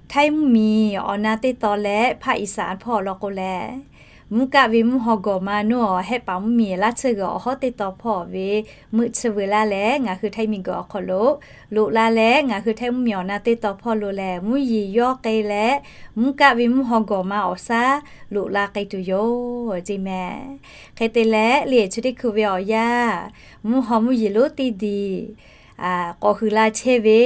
Htaiˇ mvuhˇmiˬ awˬ na teˇ taw leh ภาคอีสาน hpawˇ awˬ lawn k'o lehˬ, mvuhˇ kaˆ ve mvuhˇ haw gawˬ ma nuˇ awˬ hehˆ paˍ mvuhˇmiˬ laˇ tsuhˇ g'uiˬ awˬ hawˉ teˇ taw hpawˇ ve meuˆ tsuhˇ veu laˇ leh ngaˬ hui Htaiˇ miˬguiˬ awˬ hk'aw lo loꞈ la leh ngaˬ hui Htaiˇ mvuhˇmiˬ awˬ na teˇ taw hpawˇ lo lehˬ mvuhˇ yeˬ yawˇ k'ai leh mvuhˇ kaˆ ve mvuhˇ haw gawˬ ma awˬ shaˉ loꞈ la k'ai tuˬ yoˬ ceˇ mehˍ. Hk'e te leh le chi teˇ hkui ve awˬ yanˇ, mvuhˇ haw mvuhˇ yeˬ lonˉ teˇ diˬ k'awꞈ huiˍ la chehˇ ve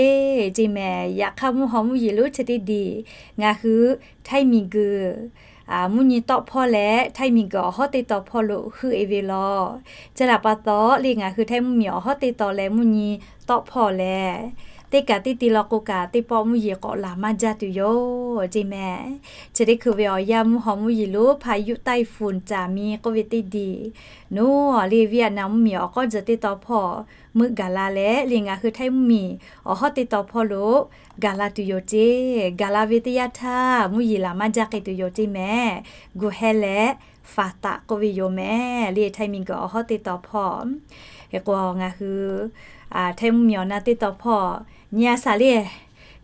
ceˇ mehˍ. Yaꞈ hk'aˇ mvuhˇ haw mvuhˇ yeˬ lonˉ chi teˇ diˬ ngaˬ hui Htaiˇ miˬguiˬ mvuhˇ nyi tawˆ hpawˇ leh htaiˇ miˬ guiˬ awˬ hawˉ teˇ taw hpawˇ lo heuˆ e ve law. Chi htaꞈ pa taw le, ngaˬ hui htaiˇ mvuhˇ miˬ awˬ hawˉ teˇ taw leh mvuhˇ nyi tawˆ hpawˇ lehˬ, teˇ kaꞈ teˇ ti law k'o kaꞈ teˇ pawˆ mvuhˇ yeˬ k'awꞈ laˬ maˇ jaˇ tuˬ yoˬ ceˇ mehˍ. Chi teˇ hkui ve awˬ yanˇ mvuhˇ haw mvuhˇ yeˬ lonˉ พายุไต้ฝุ่น caˍ mi k'oˆ ve teˇ diˬ noˉ le, Vietnam mvuhˇ miˬ awˬ k'awˇ tzuhˬ teˇ taw hpawˇ meuˆ gaˬ la leh le, ngaˬ hui htaiˇ mvuhˇ miˬ awˬ hawˉ teˇ taw hpawˇ lo gaˬ la tuˬ yoˬ ceˇ. Gaˬ la ve teˇ yanˇ htaˇ mvuhˇ yeˬ laˬ maˇ jaˇ k'ai tuˬ yoˬ ceˇ mehˍ. Gu heh leh faˍ taꞈ k'oˆ ve yoˬ mehˍ le, htaiˇ miˬ guiˬ awˬ hawˉ teˇ taw hpawˇ. Hk'e k'o ngaˬ hui htaiˇ mvuhˇ miˬ awˬ na teˇ taw hpawˇ nyi a shaˍ le.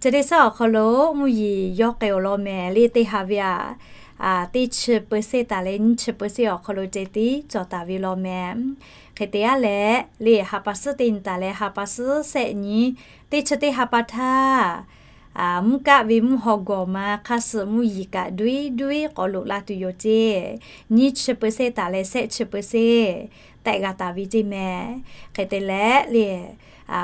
Chi teˇ shaˉ awˬ hk'aw lo mvuhˇ yeˬ yawˇ k'ai awˬ lawn mehˍ le, teˇ ha ve aꞈ teˇ chi เปอร์เซ็นต์ taˍ leh nyiˇ chi เปอร์เซ็นต์ awˬ hk'aw lo ceh tiˉ cawˬ taˍ ve law mehˍ. Hk'e te aˉ leh le, ha pa suhˉ teˇ nyi taˍ leh ha pa suhˉ shehˆ nyi, teˇ chi teˇ ha pa htaˇ mvuhˇ kaˆ ve mvuhˇ haw gawˬ ma hk'a suh mvuhˇ yeˬ kaꞈ duiˉ duiˉ k'awꞈ loꞈ la tuˬ yoˬ ceˇ. Nyiˇ chi เปอร์เซ็นต์ taˍ leh shehˆ chi เปอร์เซ็นต์ tehꞈ g'a taˍ ve ceˇ mehˍ. Hk'e te leh le,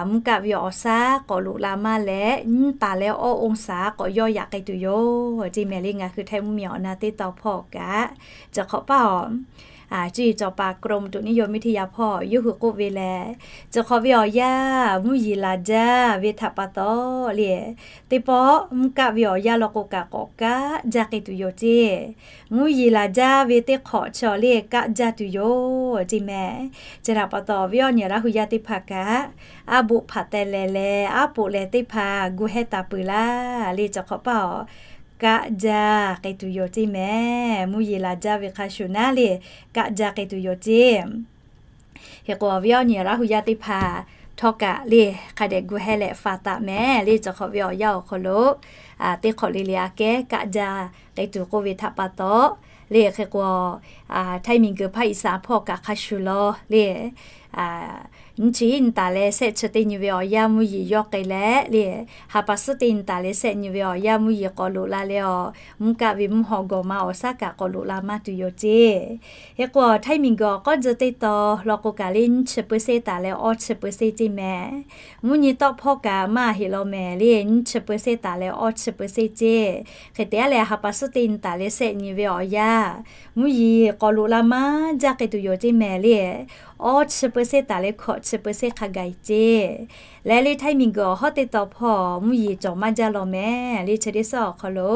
mvuhˇ kaˆ ve awˬ shaˉ k'awꞈ loꞈ la maˇ leh nyiˇ taˍ leh awˇ องศา k'awꞈ yawˇ yaꞈ k'ai tuˬ yoˬ ceˇ mehˍ le, ngaˬ hui htaiˇ mvuhˇ miˬ awˬ na teˇ taw hpawˇ kaꞈ. Chi hk'awꞈ paˇ awˬ cuˇ yiˍ cawˬ paˍ กรมอุตุนิยมวิทยา hpawˇ yawˇ hui k'oˆ ve lehˬ, chi hk'awꞈ ve awˬ yanˇ mvuhˇ yeˬ laˬ jaˇ ve htaꞈ pa taw le, teˇ pawˆ mvuhˇ kaˆ ve awˬ yanˇ law k'o kaꞈ k'awꞈ kaˆ jaˇ k'ai tuˬ yoˬ ceˇ. Mvuhˇ yeˬ laˬ jaˇ ve teˇ hk'awꞈ chi awˬ le kaˆ jaˇ tuˬ yoˬ ceˇ mehˍ. Chi htaꞈ pa taw viˉ awˬ nyi Laˇ hu yaˇ teˇ hpaˍ kaꞈ, aˉ boˆ hpaꞈ teh leh leh aˉ poꞈ leh teˇ hpaˍ gu heh taˍ peuˬ laˇ le, chi hk'awꞈ paˇ awˬ kaˆ jaˇ k'ai tuˬ yoˬ ceˇ mehˍ. Mvuhˇ yeˬ laˬ jaˇ ve hk'a shuˍ naˉ le, kaˆ jaˇ k'ai tuˬ yoˬ ceˇ. Hk'e k'o viˉ awˬ nyi Laˇ hu yaˇ teˇ hpaˍ htawˇ kaꞈ le, hk'a dehꞈ gu heh leh faˍ taꞈ mehˍ le, chi hk'awꞈ ve awˬ yanˇ awˬ hk'aw lo teˇ hk'awꞈ le le aꞈ kehˉ kaˆ jaˇ k'ai tuˬ k'oˆ ve htaꞈ pa taw le, hk'e k'o htaiˇ miˬ guiˬ hpaˇ Iˉsaˍ hpawˇ kaꞈ hk'a shuˍ law le, nyiˇ chi nyi taˍ leh shehˆ chi teˇ nyi ve awˬ yanˇ mvuhˇ yeˬ yawˇ k'ai leh le, ha pa suhˉ teˇ nyi taˍ leh shehˆ nyi ve awˬ yanˇ mvuhˇ yeˬ k'awꞈ loꞈ la leh awˬ, mvuhˇ kaˆ ve mvuhˇ haw gawˬ ma awˬ shaˉ kaꞈ k'awꞈ loꞈ la maˇ tuˬ yoˬ ceˇ. Hk'e k'o htaiˇ miˬ guiˬ awˬ k'awˇ tzuhˬ teˇ taw law k'o kaꞈ le nyiˇ chi เปอร์เซ็นต์ taˍ leh awˇ chi เปอร์เซ็นต์ ceˇ mehˍ. Mvuhˇ nyi tawˆ hpawˇ kaꞈ maˇ heˆ law mehˍ le, nyiˇ chi เปอร์เซ็นต์ taˍ leh awˇ chi เปอร์เซ็นต์ ceˇ. Hk'e te aˉ leh ha pa suhˉ teˇ nyi taˍ leh shehˆ nyi ve awˬ yanˇ mvuhˇ yeˬ k'awꞈ loꞈ la maˇ jaˇ k'ai tuˬ yoˬ ceˇ mehˍ le, awˇ chi เปอร์เซ็นต์ taˍ leh hkawꞈ chi เปอร์เซ็นต์ hk'a gaˬ ceˇ. Leh le htaiˇ miˬ guiˬ awˬ hawˉ teˇ taw hpawˇ mvuhˇ yeˬ cawˬ maˇ jaˇ law mehˍ le, chi teˇ shaˉ awˬ hk'aw lo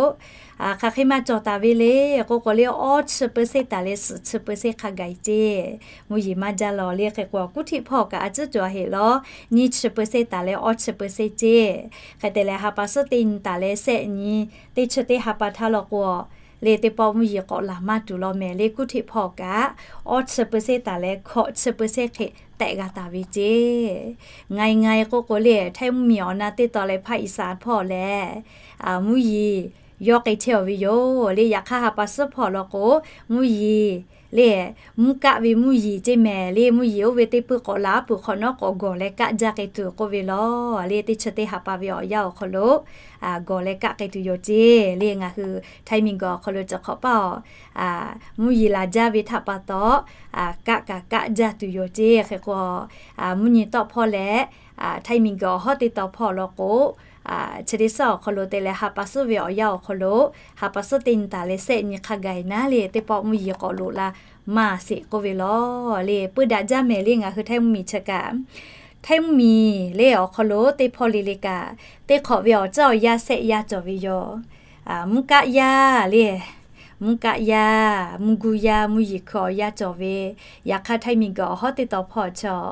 hk'aˬ hk'e maˇ cawˬ taˍ ve le k'oˆ k'o le, awˇ chi เปอร์เซ็นต์ taˍ leh suhˍ chi เปอร์เซ็นต์ hk'a gaˬ ceˇ. Mvuhˇ yeˬ maˇ jaˇ law le, hk'e k'o kuˉ htiˆ hpawˇ kaꞈ a ciˉ cawˬ heˆ law, nyiˇ chi เปอร์เซ็นต์ taˍ leh awˇ chi เปอร์เซ็นต์ ceˇ. Hk'e te leh ha pa suhˉ teˇ nyi taˍ leh shehˆ nyi, teˇ chi teˇ ha pa htaˇ law k'o le, teˇ pawˆ mvuhˇ yeˬ k'awꞈ laˬ maˇ tuˬ law mehˍ le, kuˉ htiˆ hpawˇ kaꞈ awˇ chi เปอร์เซ็นต์ taˍ leh hkawꞈ chi เปอร์เซ็นต์ hk'e tehꞈ g'a taˍ ve ceˇ. Ngaˬ e ngaˬ e k'oˆ k'o le, htaiˇ mvuhˇ miˬ awˬ na teˇ taw leh hpaˇ Iˉsaˍ hpawˇ lehˬ, mvuhˇ yeˬ yawˇ k'ai chehˇ awˬ ve yoˬ le. Yaꞈ hk'aˇ ha pa suhˉ hpawˇ law k'o, mvuhˇ yeˬ le, mvuhˇ kaˆ ve mvuhˇ yeˬ ceˇ mehˍ le, mvuhˇ yeˬ oˇ ve teˇ pui k'awꞈ laˬ aˉ pui hk'awꞈ nawˉ k'awꞈ gawˬ leh kaˆ jaˇ k'ai tuˬ k'oˆ ve law le, teˇ chi teˇ ha pa ve awˬ yanˇ awˬ hk'aw lo gawˬ leh kaˆ k'ai tuˬ yoˬ ceˇ le. Ngaˬ hui htaiˇ miˬ guiˬ awˬ hk'aw lo cawˬ hk'awꞈ paˇ awˬ mvuhˇ yeˬ laˬ jaˇ ve htaꞈ pa taw, kaˆ kaꞈ kaˆ jaˇ tuˬ yoˬ ceˇ. Hk'e k'o mvuhˇ nyi tawˆ hpawˇ leh htaiˇ miˬ guiˬ awˬ hawˉ teˇ taw hpawˇ law k'o, chi teˇ shaˉ awˬ hk'aw lo te leh ha pa suhˉ ve awˬ yanˇ awˬ hk'aw lo, ha pa suhˉ teˇ nyi taˍ leh shehˆ nyi hk'a gaˬ naˉ le, teˇ pawˆ mvuhˇ yeˬ k'awꞈ loꞈ la maˇ sheˍ k'oˆ ve law le. Pui daꞈ jaˇ mehˍ le, ngaˬ hui htaiˇ mvuhˇ miˬ chi kaꞈ, htaiˇ mvuhˇ miˬ le awˬ hk'aw lo teˇ hpawˇ le le kaꞈ, teˇ hk'awꞈ ve awˬ caˉ awˬ yanˇ shehˆ yanˇ cawˬ ve yoˬ. Mvuhˇ kaˆ yaˇ le, mvuhˇ kaˆ yaˇ, mvuhˇ guˇ yaˇ, mvuhˇ yeˬ hkui awˬ yanˇ cawˬ ve, yaꞈ hk'aˇ htaiˇ miˬ guiˬ awˬ hawˉ teˇ taw hpawˇ chaw,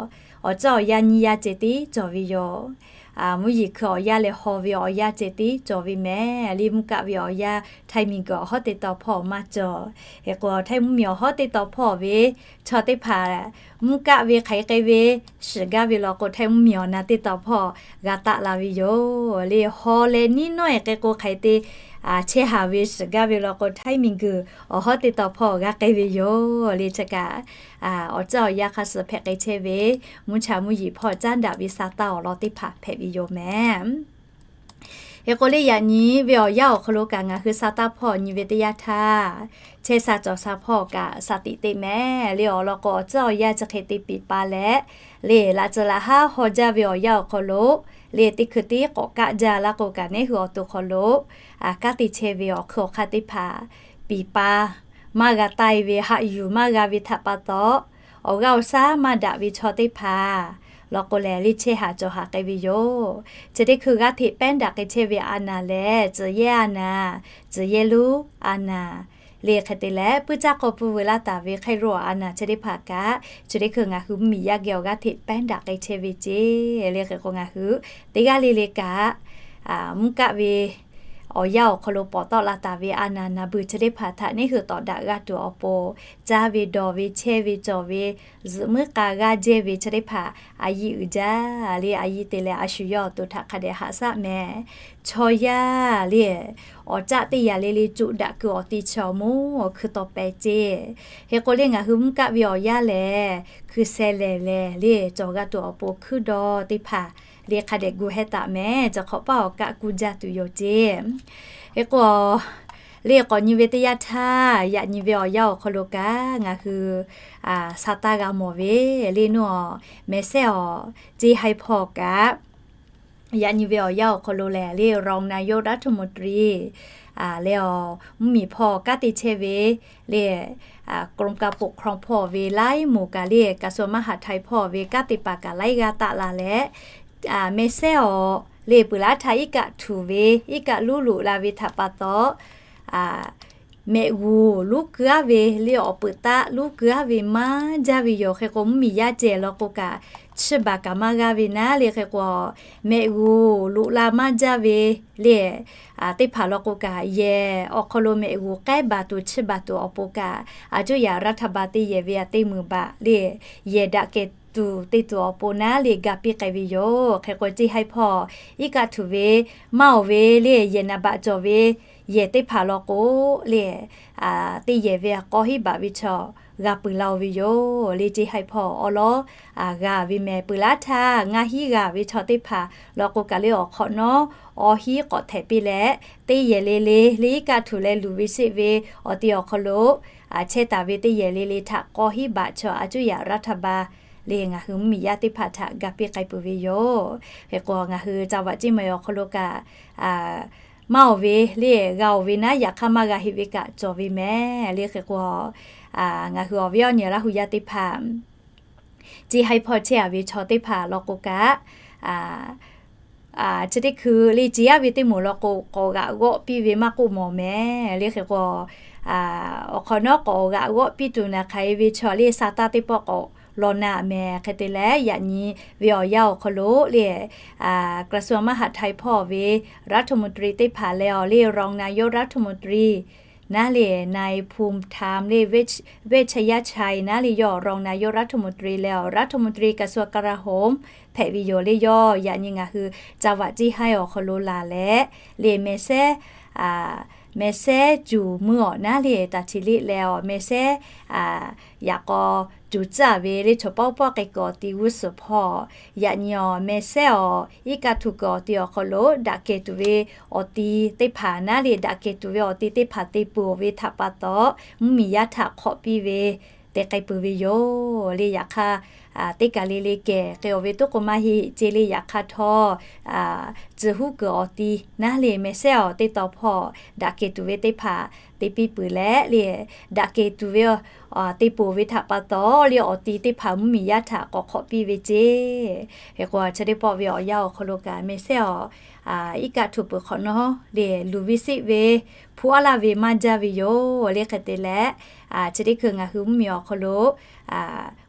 awˬ caˉ awˬ yanˇ nyiˇ yanˇ ceh tiˉ cawˬ ve yoˬ. Mvuhˇ yeˬ hkui awˬ yanˇ leh haw ve awˬ yanˇ ceh tiˉ cawˬ ve mehˍ le, mvuhˇ kaˆ ve awˬ yanˇ htaiˇ miˬ guiˬ awˬ hawˉ teˇ taw hpawˇ maˇ cawˬ. Hk'e k'o htaiˇ mvuhˇ miˬ awˬ hawˉ teˇ taw hpawˇ ve chaw teˇ hpaˍ mvuhˇ kaˆ ve hk'aˬ hk'e k'ai ve shiˍ gaˇ ve law k'o, htaiˇ mvuhˇ miˬ awˬ na teˇ taw hpawˇ g'a taˆ la ve yoˬ le. Haw leh niˉ nawˉ e k'ai k'o hk'aˬ hk'e te chehˇ haˍ ve shiˍ gaˇ ve law k'o, htaiˇ miˬ guiˬ awˬ hawˉ teˇ taw hpawˇ g'a k'ai ve yoˬ le. Chi kaꞈ awˬ caˉ awˬ yanˇ hk'a suh hpehꞈ k'ai chehˇ ve mvuhˇ cha mvuhˇ yeˬ hpawˇ caˉ daꞈ ve sa taˇ awˬ lawn teˇ hpaˍ hpehꞈ ve yoˬ mehˍ. Hk'e k'o le, yaꞈ nyi ve awˬ yanˇ awˬ hk'aw lo kaꞈ ngaˬ hui sa taˇ hpawˇ nyi ve teˇ yanˇ htaˇ, chehˇ sha cawˬ sha hpawˇ kaꞈ sha tiꞈ teˇ mehˍ le. Awˬ lawn k'o, awˬ caˉ awˬ yanˇ chi hk'e te piˍ pa leh le, laꞈ ceuˬ laꞈ haˉ haw jaˇ ve awˬ yanˇ awˬ hk'aw lo le, teˇ hkui tiˉ k'awꞈ kaˆ jaˇ laˇ k'o kaꞈ, neˉ hui awˬ to hk'aw lo kanˉ te chehˇ ve awˬ hkui awˬ hk'aˇ teˇ hpaˍ piˍ pa maˇ g'a taˇ ve, haꞈ yuˬ maˇ g'a ve htaꞈ pa taw, awˬ g'aˇ awˬ shaˉ maˇ daꞈ ve chaw teˇ hpaˍ law k'o lehˬ, le chehˇ haˍ cawˬ haˍ k'ai ve yoˬ. Chi teˇ hkui g'aˇ hteꞈ pehˉ daꞈ k'ai chehˇ ve a naˍ lehˬ, tcuh yehˇ a naˍ, tcuh yehˇ lonˉ a naˍ, le hk'e te leh puiˉ caˇ k'aw pui veu laˇ taˍ ve hk'e ro a naˍ chi teˇ hpaˍ kaꞈ, chi teˇ hkui ngaˬ hui mvuhˇmiˬ yaˇ geh awˬ g'aˇ hteꞈ pehˉ daꞈ k'ai chehˇ ve ceˇ. Le hk'e k'o ngaˬ hui teˇ g'aˇ le le kaꞈ, mvuhˇ kaˆ ve awˬ yanˇ awˬ hk'aw lo pawˍ tawˆ la taˍ ve a naˍ naˍ beuˬ chi teˇ hpaˍ htaꞈ neˇ hui tawˍ daꞈ g'a tuˬ awˬ pon, caˇ ve dawˬ ve chehˇ ve cawˬ ve, zuhꞈ muiˉ k'a g'aˇ jehˇ ve chi teˇ hpaˍ a yiˇ uiˍ jaˇ le. A yiˇ te leh a shu yawˇ awˬ to htaꞈ hk'a dehꞈ haꞈ shaˆ mehˍ. Chaw yaˇ le, awˬ caˆ teˇ yanˇ le le coꞈ daꞈ kuiˬ awˬ ti chi awˬ moˉ awˬ hkui taw pehˍ ceˇ. Hk'e k'o le ngaˬ hui mvuhˇ kaˆ ve awˬ yanˇ lehˬ, hkui sheh lehˬ lehˬ le cawˬ g'a tuˬ awˬ pon hkuiˉ dawˇ teˇ hpaˍ le hk'a dehꞈ gu heh taˍ mehˍ. Chi hk'awꞈ paˇ awˬ kaˆ kuˇ jaˇ tuˬ yoˬ ceˇ. Hk'e k'o, le k'awꞈ nyi ve teˇ yanˇ htaˇ, yaꞈ nyi ve awˬ yanˇ awˬ hk'aw lo kaꞈ ngaˬ hui sa taˇ g'a mawˬ ve le naw, mehˍ sehˉ awˬ, Ceˇ Haiˇ hpawˇ kaꞈ yaꞈ nyi ve awˬ yanˇ awˬ hk'aw lo lehˬ, le รองนายกรัฐมนตรี le awˬ mvuhˇmiˬ hpawˇ kanˉ te chehˇ ve le กรมการปกครอง hpawˇ ve laiˉ moˍ kaꞈ le กระทรวงมหาดไทย hpawˇ ve kanˉ te paˍ kaꞈ laiˉ g'aˇ taˆ la leh, mehˍ sehˉ awˬ le peuˬ laˇ htaˇ iˉ kaˆ htuꞈ ve iˉ kaˆ luˉ loꞈ la ve htaꞈ pa taw, mehꞈ g'uˬ luˉ keu aˉ ve le awˬ peuˬ taˆ luˉ keu aˉ ve maˇ jaˇ ve yoˬ. Hk'e k'o mvuhˇmiˬ yaˇ cehˬ law k'o kaꞈ, chiˇ baˬ kaꞈ maˇ g'aˇ ve naˉ le. Hk'e k'o, mehꞈ g'uˬ loꞈ la maˇ jaˇ ve le teˇ hpaˍ law k'o kaꞈ, yehˬ awˬ hk'aw lo mehꞈ g'uˬ k'ehˉ baˬ tuˬ chiˇ baˬ tuˬ awˬ pon kaꞈ, a cuˇ yaꞈ รัฐบาล teˇ yehˬ ve a teˇ meunˍ baꞈ le yehˬ daꞈ kehˬ tuˬ te tuˬ awˬ pon naˉ le ga piˇ k'ai ve yoˬ. Hk'e k'o, Ceˇ Haiˇ hpawˇ iˉ kaˆ htuꞈ ve maˇ awˬ ve le yehˬ naˍ baꞈ cawˬ ve yehˬ teˇ hpaˍ law k'o le, teˇ yehˬ ve k'aw hiˉ baꞈ ve chaw g'a peuˬ la-o ve yoˬ. Le Ceˇ Haiˇ hpawˇ awˉ lawˉ g'a ve mehˍ. Peuˬ laˇ htaˇ ngaˇ hinˉ g'a ve chaw teˇ hpaˍ law k'o kaꞈ le awˬ hk'awꞈ nawˉ awˬ hinˉ k'awꞈ htehꞈ piˇ leh, teˇ yehˬ le le le iˉ kaˆ htuꞈ leh luˬ ve sheˆ ve awˬ ti awˬ hk'aw lo chehˇ taˍ ve teˇ yehˬ le le htaꞈ k'aw hiˉ baꞈ chaw a cuˇ yaꞈ รัฐบาล le ngaˬ hui mvuhˇmiˬ yaˇ teˇ hpaˍ htaꞈ ga piˇ k'ai peuˬ ve yoˬ. Hk'e k'o, ngaˬ hui จังหวัดเชียงใหม่ awˬ hk'aw lo kaꞈ maˇ awˬ ve le g'a-oˬ ve naˉ, yaꞈ hk'aˇ maˇ g'a heˆ ve kaꞈ cawˬ ve mehˍ. Le hk'e k'o, ngaˬ hui awˬ viˉ awˬ nyi Laˇ hu yaˇ teˇ hpaˍ, Ceˇ Haiˇ hpawˇ chehˇ a ve chaw teˇ hpaˍ law k'o kaꞈ, chi teˇ hkui le ceˇ aˉ ve teˇ moˍ law k'o, k'awꞈ g'aꞈ g'awˆ piˇ ve maˇ k'oˆ mawˬ mehˍ. Le hk'e k'o, awˬ hk'awꞈ nawˉ k'awꞈ g'aꞈ g'awˆ piˇ tuˬ naˍ hk'aˬ e ve chaw le sa taˇ teˇ pawˆ k'awꞈ law naˍ mehˍ. Hk'e te leh, yaꞈ nyi ve awˬ yanˇ awˬ hk'aw lo le กระทรวงมหาดไทย hpawˇ ve รัฐมนตรี teˇ hpaˍ leh awˬ le รองนายกรัฐมนตรี naˉ le นายภูมิธรรม le เวชยชัย naˉ le yawˇ รองนายกรัฐมนตรี leh awˬ รัฐมนตรีกระทรวงกลาโหม hpehꞈ ve yoˬ le. Yawˇ yaꞈ nyi ngaˬ hui จังหวัดเชียงใหม่ awˬ hk'aw lo laˬ leh, le mehˍ sehˉ, mehˍ sehˉ cuˬ mui awˬ naˉ le taˍ chi liˆ leh awˬ mehˍ sehˉ yaꞈ k'aw cuˬ tcuhˉ ve le chaw pawˆ pawˆ k'ai kuiˬ awˬ ti g'uˇ suhˍ hpawˇ, yaꞈ nyi awˬ mehˍ sehˉ awˬ iˉ kaˆ htuꞈ kuiˬ awˬ ti awˬ hk'aw lo daꞈ kehˬ tuˬ ve awˬ ti teˇ hpaˍ naˉ le daꞈ kehˬ tuˬ ve awˬ ti teˇ hpaˍ te peuˬ ve htaꞈ pa taw, mvuhˇmiˬ yaˇ htaꞈ hk'awꞈ piˇ ve te k'ai peuˬ ve yoˬ le. Yaꞈ hk'aˇ, teˇ kaˬ le le kehˬ k'ai-oˬ ve toˉ k'o maˇ heˆ ceˇ le. Yaꞈ hk'aˇ htawˇ, tcuh huˉ kuiˬ awˬ ti naˉ le mehˍ sehˉ awˬ teˇ taw hpawˇ daꞈ kehˬ tuˬ ve teˇ hpaˍ te piˇ peuˬ leh le, daꞈ kehˬ tuˬ ve te peuˬ ve htaꞈ pa taw le awˬ ti teˇ hpaˍ mvuhˇmiˬ yaˇ htaꞈ k'awꞈ hk'awꞈ piˇ ve ceˇ. Hk'e k'o, chi teˇ pawˆ ve awˬ yanˇ awˬ hk'aw lo kaꞈ mehˍ sehˉ awˬ iˉ kaˆ htuꞈ peuˬ hk'awꞈ nawˉ le luˬ ve sheˆ ve hpu aˉ laˇ ve maˇ jaˇ ve yoˬ le. Hk'e te leh, chi teˇ hkui ngaˬ hui mvuhˇmiˬ awˬ hk'aw lo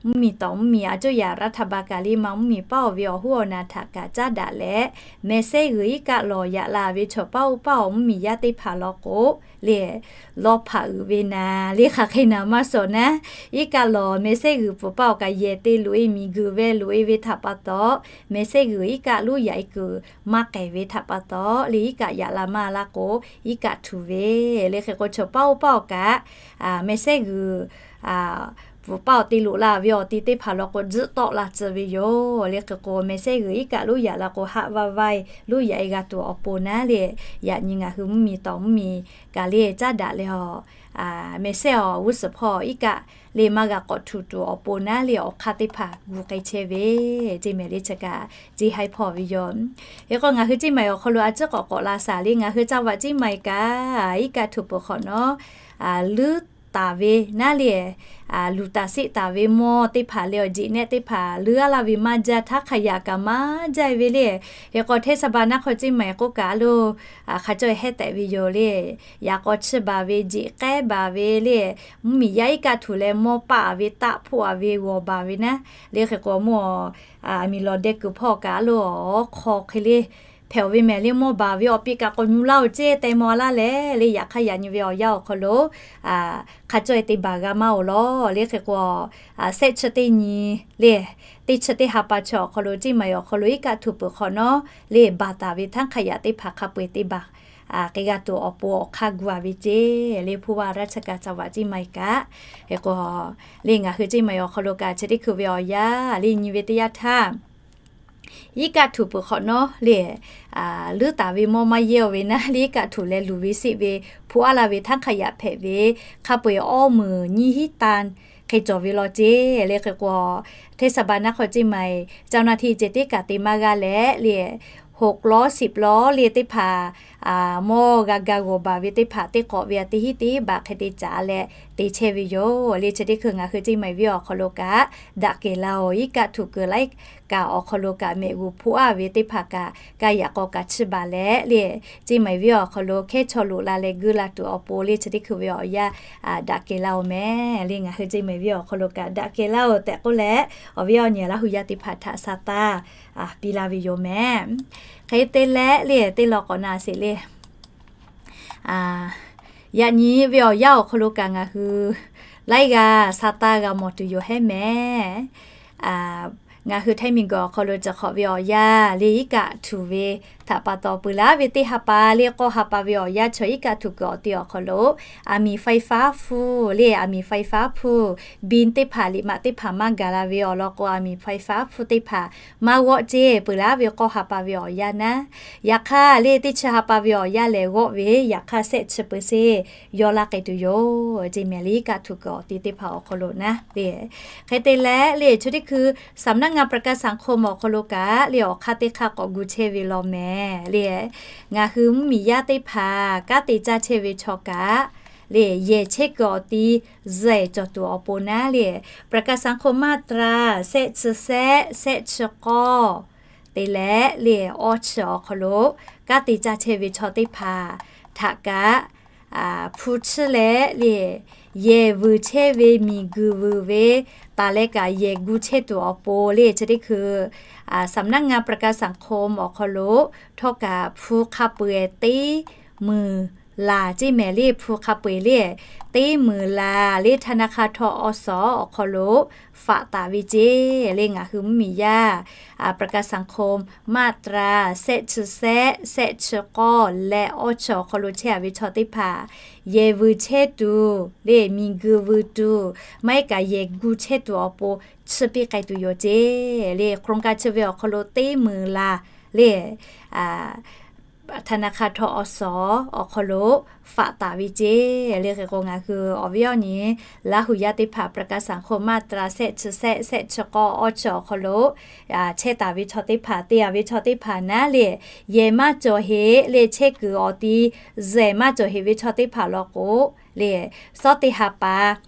mvuhˇmiˬ tawˍ mvuhˇmiˬ a cuˇ yaꞈ รัฐบาล kaꞈ le ma mvuhˇmiˬ paˉ awˬ ve awˬ hoˉ awˬ naˍ htaꞈ kaꞈ caˉ daꞈ leh, mehˍ sehˉ g'uiˬ iˉ kaˆ lawˬ yaꞈ la ve chaw paˉ oˇ paˉ awˬ mvuhˇmiˬ yaˇ teˇ hpaˍ law k'o le, lawˇ hpaꞈ uiˍ ve naˍ le hk'aˬ hk'e naˍ maˇ shawˍ naˉ, iˉ kaˆ lawˬ mehˍ sehˉ g'uiˬ pfuhˍ paˉ awˬ kaꞈ yehˬ te loꞈ e miˬ guiˬ ve loꞈ e ve htaꞈ pa taw, mehˍ sehˉ g'uiˬ iˉ kaˆ luˉ yaꞈ e kuiˬ maˇ k'ehˬ ve htaꞈ pa taw le iˉ kaˆ yaꞈ la maˇ laˇ k'o, iˉ kaˆ htuꞈ ve le. Hk'e k'o, chaw paˉ oˇ paˉ awˬ kaꞈ mehˍ sehˉ g'uiˬ pfuhˍ paˉ awˬ te loꞈ la ve awˬ ti teˇ hpaˍ law k'o, tzuhˆ tawˆ la tcuh ve yoˬ le. Hk'e k'o, mehˍ sehˉ g'uiˬ iˉ kaˆ luˉ yaꞈ la k'o, haˆ vaˇ vaˇ luˉ yaꞈ e g'a tuˬ awˬ pon naˉ le, yaꞈ nyi ngaˬ hui mvuhˇmiˬ tawˍ mvuhˇmiˬ kaꞈ le caˉ daꞈ leh awˬ mehˬ sehˉ awˬ g'uˇ suhˍ hpawˇ iˉ kaˆ le maˇ g'a k'awꞈ htuꞈ tuˬ awˬ pon naˉ le awˬ hk'aˇ teˇ hpaˍ gu k'ai chehˇ ve, ceˇ mehˍ le chi kaꞈ ceˇ haiˉ hpawˇ ve yoˬ. Hk'e k'o ngaˬ hui ceˇ maiˬ awˬ hk'aw lo a ciˉ k'awꞈ k'awꞈ la shaˍ le, ngaˬ hui caˇ vaꞈ ceˇ maiˬ kaꞈ iˉ kaˆ htuꞈ peuˬ hk'awꞈ nawˉ, luˉ taˍ ve naˉ le, luˬ taˍ seˆ taˍ ve mawˇ teˇ hpaˍ leh awˬ jeꞈ nehˆ teˇ hpaˍ leuˉ a laˇ ve maˇ jaˇ, htaˇ hk'a yaꞈ kaꞈ maˇ jaˇ ve le. Hk'e k'o hteˇ saˍ baˬ naˆ hk'aw ceˇ maiˬ k'oˆ kaꞈ lo hk'a cawˇ hehˉ tehꞈ ve yoˬ le. Yaꞈ k'aw chiˇ baˬ ve, jeꞈ k'ehˉ baˬ ve le, mvuhˇmiˬ yaˇ iˉ kaˆ htuꞈ leh mawˇ paˆ a ve, taˆ hpoˆ a ve, g'awˬ baˬ ve naˉ le. Hk'e k'o mawˇ aˬ miˍ lawˬ deh kuiˬ hpawˇ kaꞈ lo awˬ hk'aw hk'e le hpehꞈ ve mehˬ le, mawˇ baˬ ve awˬ piˇ kaꞈ k'awꞈ nyu laˇ-oˬ ceˇ teh maw laˇ leh le, yaꞈ hk'aˇ yaꞈ nyi ve awˬ yanˇ awˬ hk'aw lo hk'a cawˇ-e te baˬ g'a maˇ-oˬ lawˬ le. Hk'e k'o sehˆ chi teˇ nyi le, teˇ chi teˇ ha pa chi awˬ hk'aw lo ceˇ maiˬ awˬ hk'aw lo iˉ kaˆ htuꞈ peuˬ hk'awꞈ nawˉ le, baˬ taˍ ve htaˇ hk'a yaꞈ teˇ hpaˍ hk'a peu-eˬ te baˬ k'ai g'a tuˬ awˬ pon awˬ hk'aˇ gu a ve ceˇ le. Hpu vaˇ raˇ chi kaꞈ caˇ vaꞈ ceˇ maiˬ kaꞈ, hk'e k'o le ngaˬ hui ceˇ maiˬ awˬ hk'aw lo kaꞈ chi teˇ hkui ve awˬ yanˇ le nyi ve teˇ yanˇ htaˇ iˉ kaˆ htuꞈ peuˬ hk'awꞈ nawˉ le, luˉ taˍ ve mawˇ maˇ yehˇ-oˬ ve naˉ le, iˉ kaˆ htuꞈ leh luˬ ve seˆ ve hpu aˉ la ve htaˇ hk'a yaꞈ hpehꞈ ve hk'a peu-eˬ awˇ meunˍ nyiˇ hiˉ tan hk'e cawˬ ve law ceˇ le. Hk'e k'o hteˇ saˍ baˬ naˆ hk'aw ceˇ maiˬ caˇ naˆ hteˇ ceh teˇ kaꞈ te maˇ g'a leh le, hoꞈ lawˉ siꞈ lawˉ le teˇ hpaˍ mawˇ g'a ga g'awˬ baˬ ve teˇ hpaˍ teˇ k'awꞈ ve a teˇ hiˉ teˇ baꞈ hk'e te caˍ leh te chehˇ ve yoˬ le. Chi teˇ hkui ngaˬ hui ceˇ maiˬ venˇ awˬ hk'aw lo kaꞈ daꞈ kehˬ la-oˬ, iˉ kaˆ htuꞈ kuiˬ laiˉ kaꞈ awˬ hk'aw lo kaꞈ mehꞈ g'uˬ hpu aˉ ve teˇ hpaˍ kaꞈ kaˇ yaꞈ k'aw kaꞈ chiˇ baˬ leh le, ceˇ maiˬ venˇ awˬ hk'aw lo hkehˉ chaw loꞈ la leh geu la tuˬ awˬ pon le chi teˇ hkui ve awˬ yanˇ daꞈ kehˬ la-oˬ mehˍ le. Ngaˬ hui ceˇ maiˬ venˇ awˬ hk'aw lo kaꞈ daꞈ kehˬ la-oˬ tehꞈ k'oˆ leh, awˬ viˉ awˬ nyi Laˇ hu yaˇ teˇ hpaˍ htaꞈ sa taˇ piˇ laˇ ve yoˬ mehˍ. Hk'e te leh le teˇ law k'awꞈ na sheˍ le. Yaꞈ nyi ve awˬ yanˇ awˬ hk'aw lo kaꞈ ngaˬ hui laiˉ g'aˇ sa taˇ g'a mawˬ tuˬ yoˬ hehˉ mehˍ. Ngaˬ hui Htaiˇ miˬguiˬ awˬ hk'aw lo cawˬ hk'awꞈ ve awˬ yanˇ le iˉ kaˆ htuꞈ ve htaꞈ pa taw peuˬ laˇ ve teˇ ha pa le k'awˇ ha pa ve awˬ yanˇ chaw iˉ kaˆ htuꞈ kuiˬ awˬ ti awˬ hk'aw lo อาหารไฟฟ้า hpu le, อาหารไฟฟ้า hpu บิน teˇ hpaˍ liꞈ maꞈ teˇ hpaˍ maˇ gaˬ la ve awˬ lawn k'o อาหารไฟฟ้า hpu teˇ hpaˍ maˇ g'awˆ ceˇ peuˬ laˇ ve k'awˇ ha pa ve awˬ yanˇ naˉ. Yaꞈ hk'aˇ le teˇ chi ha pa ve awˬ yanˇ lehˬ g'awˆ ve, yaꞈ hk'aˇ sehˆ chi peu seˍ yaw laˇ k'ai tuˬ yoˬ ceˇ mehˍ le iˉ kaˆ htuꞈ kuiˬ awˬ ti teˇ hpaˍ awˬ hk'aw lo naˉ le. Hk'e te leh le chi teˇ hkui สำนักงานประกันสังคม awˬ hk'aw lo kaꞈ le awˬ hk'aˇ teˇ hk'aˇ k'awꞈ gu chehˇ ve law mehˍ le. Ngaˬ hui mvuhˇmiˬ yaˇ teˇ hpaˍ kanˉ te caˇ chehˇ ve chaw kaꞈ le yehˬ chehˇ kuiˬ awˬ ti zuhꞈ cawˬ tuˬ awˬ pon naˉ le ประกันสังคม มาตรา sehˆ chi sehˆ, sehˆ chi k'awˇ te leh le awˇ chi awˬ hk'aw lo kanˉ te caˇ chehˇ ve chaw teˇ hpaˍ htaꞈ kaꞈ hpu chiˇ leh le yehˬ vuiˬ chehˇ ve miˬguiˬ vuiˬ ve taˍ leh kaꞈ yehˬ gu chehˇ tuˬ awˬ pon le chi teˇ hkui สำนักงานประกันสังคม awˬ hk'aw lo htawˇ kaꞈ hpu hk'a peu-eˬ teˇ meunˍ laˬ ceˇ mehˍ le hpu hk'a peu-eˬ le teˇ meunˍ laˬ le ธนาคาร ทกส awˬ hk'aw lo faꞈ taˍ ve ceˇ le ngaˬ hui mvuhˇmiˬ yaˇ ประกันสังคม มาตรา sehˆ chi sehˆ, sehˆ chi k'awˇ leh awˇ chi awˬ hk'aw lo chehˇ a ve chaw teˇ hpaˍ yehˬ vuiˬ chehˇ tuˬ le miˬguiˬ vuiˬ tuˬ maˇ heˆ kaꞈ yehˬ gu chehˇ tuˬ awˬ pon chiˇ piˇ k'ai tuˬ yoˬ ceˇ le โครงการ chi ve awˬ hk'aw lo teˇ meunˍ laˬ le ธนาคาร ทกส awˬ hk'aw lo faꞈ taˍ ve ceˇ le. Hk'e k'o ngaˬ hui awˬ viˉ awˬ nyi Laˇ hu yaˇ teˇ hpaˍ ประกันสังคม มาตรา sehˆ chi sehˆ, sehˆ chi k'awˇ awˇ chi awˬ hk'aw lo chehˇ taˍ ve chaw teˇ hpaˍ te a ve chaw teˇ hpaˍ naˉ le yehˬ maˇ cawˬ heˆ le chehˇ kuiˬ awˬ ti zuhꞈ maˇ cawˬ heˆ ve chaw teˇ hpaˍ law k'o le sawˉ teˇ ha pa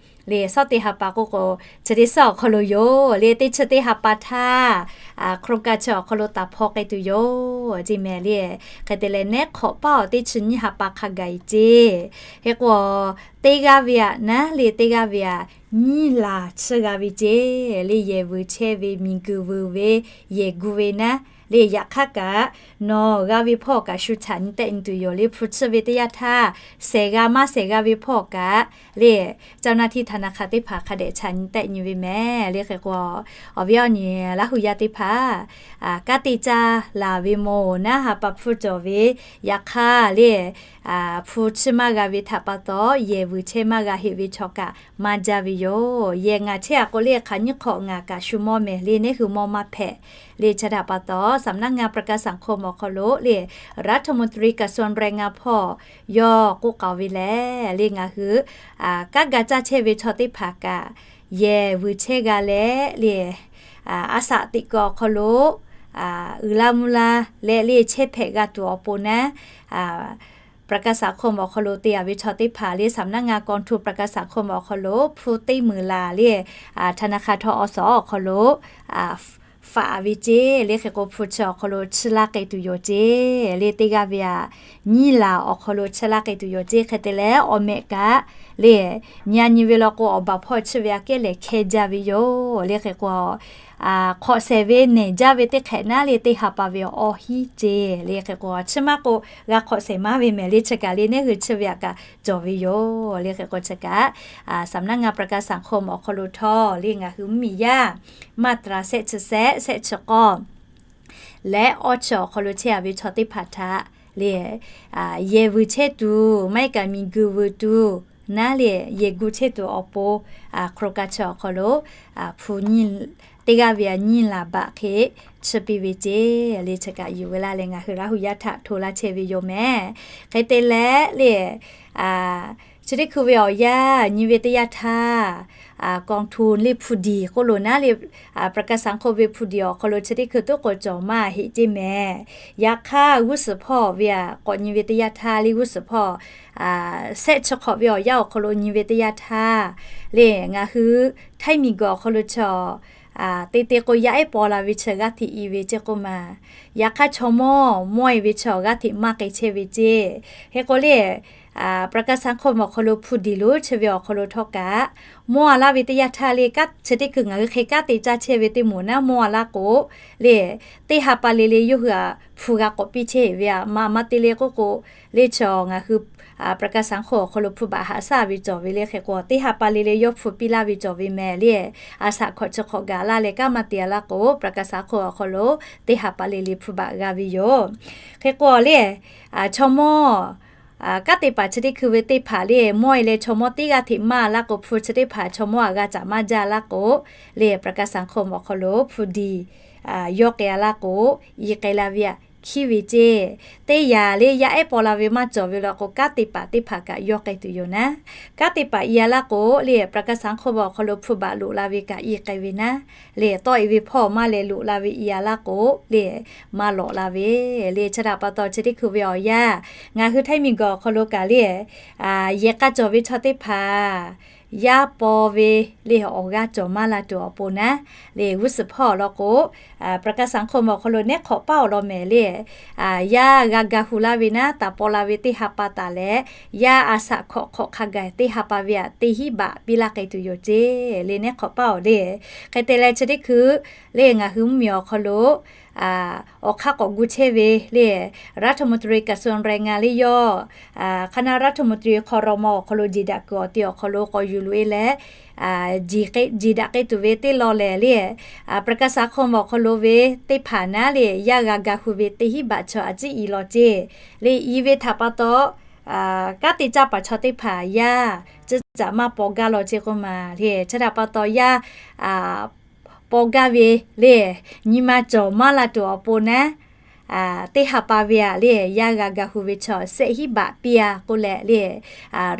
le sawˉ teˇ ha pa k'oˆ k'o chi teˇ sawˉ awˬ hk'aw lo yoˬ le teˇ chi teˇ ha pa htaˇ โครงการ chi awˬ hk'aw lo taˍ hpaw k'ai tuˬ yoˬ ceˇ mehˍ le. Hk'e te leh nehˉ hk'awꞈ paˇ awˬ teˇ chi nyiˇ ha pa hk'a gaˬ e ceˇ. Hk'e k'o teˇ g'aˇ ve aꞈ naˉ le teˇ g'aˇ ve aꞈ nyiˇ laˬ chiˇ g'a ve ceˇ le yehˬ vuiˬ chehˇ ve miˬguiˬ vuiˬ ve yehˬ gu ve naˉ le yaꞈ hk'aˇ kaꞈ nawˬ g'a ve hpawˇ kaꞈ shu chaꞈ nyi tehˆ nyi tuˬ yoˬ le hpu chiˇ ve teˇ yanˇ htaˇ shehˍ g'a maˇ shehˍ g'a ve hpawˇ kaꞈ le เจ้าหน้าที่ธนาคาร teˇ hpaˍ hk'a dehꞈ chaꞈ nyi tehˆ nyi ve mehˍ le. Hk'e k'o awˬ viˉ awˬ nyi Laˇ hu yaˇ teˇ hpaˍ kanˉ te caˇ laˬ ve mawˬ naˉ ha pa hpfuhˇ cawˬ ve yaꞈ hk'aˇ le hpu chiˇ maˇ g'a ve htaꞈ pa taw yehˬ vuiˬ chehˇ maˇ g'a heˆ ve chaw kaꞈ maˇ jaˇ ve yoˬ. Yehˬ ngaˬ chehˇ a k'o le hk'aˬ nyiˇ hk'awꞈ ngaˬ kaꞈ shu mawˇ mehˍ le nehˉ hui mawˇ maˇ hpehꞈ le chi htaꞈ pa taw สำนักงานประกันสังคม awˬ hk'aw lo le, รัฐมนตรีกระทรวงแรงงาน hpawˇ yawˇ k'oˆ k'aoˍ ve lehˬ le, ngaˬ hui kanˉ ga caˇ chehˇ ve chaw teˇ hpaˍ kaꞈ yehˬ vuiˬ chehˇ g'a leh le, a shaꞈ teꞈ kuiˬ awˬ hk'aw lo uiˍ la mvuh la leh le chehˇ hpehꞈ g'a tuˬ awˬ pon naˉ, ประกันสังคม awˬ hk'aw lo te a ve chaw teˇ hpaˍ le, สำนักงานกองทุนประกันสังคม awˬ hk'aw lo hpu teˇ meunˍ laˬ le, ธนาคาร ทกส awˬ hk'aw lo faꞈ ve ceˇ le. Hk'e k'o, hpu chi awˬ hk'aw lo chi laˇ k'ai tuˬ yoˬ ceˇ le. Teˇ g'aˇ ve aꞈ nyiˇ laˬ awˬ hk'aw lo chi laˇ k'ai tuˬ yoˬ ceˇ. Hk'e te leh, awˬ mehꞈ kaꞈ le, nyi a nyi ve law k'o, awˬ baˬ hpawˇ chi ve aꞈ kehˉ lehˬ hkeh jaˇ ve yoˬ le. Hk'e k'o, hk'awꞈ shehˍ ve nehˬ jaˇ ve teˇ hk'ehꞈ naˉ le, teˇ ha pa ve awˬ awˇ hiˉ ceˇ le. Hk'e k'o, chi maˇ k'o g'a hk'awꞈ shehˍ maˇ ve mehˍ le. Chi kaꞈ le, neˉ hui chi ve aꞈ kaꞈ cawˬ ve yoˬ le. Hk'e k'o, chi kaꞈ สำนักงานประกันสังคม awˬ hk'aw lo htawˇ le, ngaˬ hui mvuhˇmiˬ yaˇ มาตรา shehˆ chi shehˆ, shehˆ chi k'awˇ leh awˇ chi awˬ hk'aw lo chehˇ a ve chaw teˇ hpaˍ htaꞈ le, yehˬ vuiˬ chehˇ tuˬ maˇ heˆ kaꞈ miˬguiˬ vuiˬ tuˬ naˉ le, yehˬ gu chehˇ tuˬ awˬ pon โครงการ chi awˬ hk'aw lo hpu teˇ g'aˇ ve aꞈ nyiˇ laˬ baꞈ hk'e chi piˇ ve ceˇ le. Chi kaꞈ yuˬ ve laˇ leh ngaˬ hui Laˇ hu yaˇ htaꞈ hto laˇ chehˇ ve yoˬ mehˍ. Hk'e te leh le, chi teˇ hkui ve awˬ yanˇ nyi ve teˇ yanˇ htaˇ, กองทุน le, hpu diˬ k'oˆ lo naˉ le, ประกันสังคม ve hpu diˬ awˬ hk'aw lo chi teˇ hkui toˉ k'o cawˬ maˇ heˆ ceˇ mehˍ. Yaꞈ hk'aˇ, g'uˇ suhˍ hpawˇ ve aꞈ k'awꞈ nyi ve teˇ yanˇ htaˇ le, g'uˇ suhˍ hpawˇ shehˆ chi hk'awꞈ ve awˬ yanˇ awˬ hk'aw lo nyi ve teˇ yanˇ htaˇ le, ngaˬ hui htaiˇ miˬguiˬ awˬ hk'aw lo chaw te te k'o yaˇ ehˉ paw la ve chi g'aˇ hteꞈ i ve ceˇ k'oˆ ma. Yaꞈ hk'aˇ, chaw mawˇ mawˇ e ve chaw g'aˇ hteꞈ maˇ k'ai chehˇ ve ceˇ. Hk'e k'o le, ประกันสังคม awˬ hk'aw lo hpu diˬ lonˉ chi ve awˬ hk'aw lo htawˇ kaꞈ, mawˇ a laˇ ve teˇ yanˇ htaˇ le, chi teˇ hkui ngaˬ hui hk'e kanˉ te caˇ chehˇ ve teˇ moˍ naˉ mawˇ a laˇ k'o le, teˇ ha pa le le yawˇ hui aꞈ hpu g'a k'awꞈ piˇ chehˇ ve aꞈ ma ma te le k'oˆ k'o le, chaw ngaˬ hui ประกันสังคม awˬ hk'aw lo hpu baꞈ haꞈ shaˉ ve cawˬ ve le. Hk'e k'o, teˇ ha pa le le yawˇ hpu piˇ laˇ ve cawˬ ve mehˍ le. A shaꞈ hk'awꞈ chi hk'awꞈ gaˬ laˇ leh kanˉ maˇ te a laˇ k'o, ประกันสังคม awˬ hk'aw lo teˇ ha pa le le hpu baꞈ g'a ve yoˬ. Hk'e k'o le, chaw mawˇ kanˉ te paˍ chi teˇ hkui ve teˇ hpaˍ le, mawˇ e leh chaw mawˇ teˇ g'aˇ hteꞈ maˇ a laˇ k'o, hpu chi teˇ hpaˍ chaw mawˇ aꞈ g'a caꞈ maˇ jaˇ laˇ k'o le, ประกันสังคม awˬ hk'aw lo hpu diˬ yawˇ k'ai a laˇ k'o, i k'ai la ve aꞈ hkiˉ ve ceˇ. Teˇ yanˇ le, yaˇ ehˉ paw la ve maˇ cawˬ ve law k'o, kanˉ te paˍ teˇ hpaˍ kaꞈ yawˇ k'ai tuˬ yoˬ naˉ. Kanˉ te paˍ i a laˇ k'o le, ประกันสังคม awˬ hk'aw lo hpu baꞈ loꞈ la ve kaꞈ i k'ai ve naˉ. Le tawˆ e ve hpawˇ maˇ leh loꞈ la ve i a laˇ k'o le, maˇ lawꞈ la ve le. Chi htaꞈ pa taw, chi teˇ hkui ve awˬ yanˇ ngaˬ hui htaiˇ miˬguiˬ awˬ hk'aw lo kaꞈ le, yehˬ k'a cawˬ ve chaw teˇ hpaˍ yaˇ paw ve le awˬ g'aˇ cawˬ maˇ la tuˬ awˬ pon naˉ le, g'uˇ suhˍ hpawˇ awˬ lawn k'o, ประกันสังคม awˬ hk'aw lo neˉ hk'awꞈ paˉ awˬ lawn mehˍ le, yaˇ g'a ga hu laˇ ve naˉ, taˍ paw la ve teˇ ha pa taˍ leh, yaˇ a shaꞈ hk'awꞈ hk'awꞈ hk'a gaˬ teˇ ha pa ve aꞈ teˇ hinˉ baꞈ piˇ laˇ k'ai tuˬ yoˬ ceˇ le, neˉ hk'awꞈ paˉ awˬ le. Hk'e te leh chi teˇ hkui le ngaˬ hui mvuhˇmiˬ awˬ hk'aw lo awˬ hk'aˇ k'awꞈ gu chehˇ ve le, รัฐมนตรีกระทรวงแรงงาน le yawˇ คณะรัฐมนตรี ครม. awˬ hk'aw lo jeˬ daꞈ kuiˬ awˬ te awˬ hk'aw lo k'awꞈ yuˬ loꞈ e leh, jeˬ daꞈ k'ai tuˬ ve teˇ law lehˬ le, ประกันสังคม awˬ hk'aw lo ve teˇ hpaˍ naˉ le, yaˇ g'a ga hu ve teˇ hinˉ baꞈ chaw a ciˉ i law ceˇ le. I ve htaꞈ pa taw, kanˉ te caˇ paˍ chaw teˇ hpaˍ yaˇ ciˉ caꞈ maˇ paw gaˇ law ceˇ k'oˆ ma le. Chi htaꞈ pa taw yaˇ paw gaˇ ve le, nyi ma cawˬ maˇ la tuˬ awˬ pon naˉ, teˇ ha pa ve aꞈ le, yaˇ g'a ga hu ve chaw shehˆ hinˉ baꞈ piˇ a k'oˆ leh le,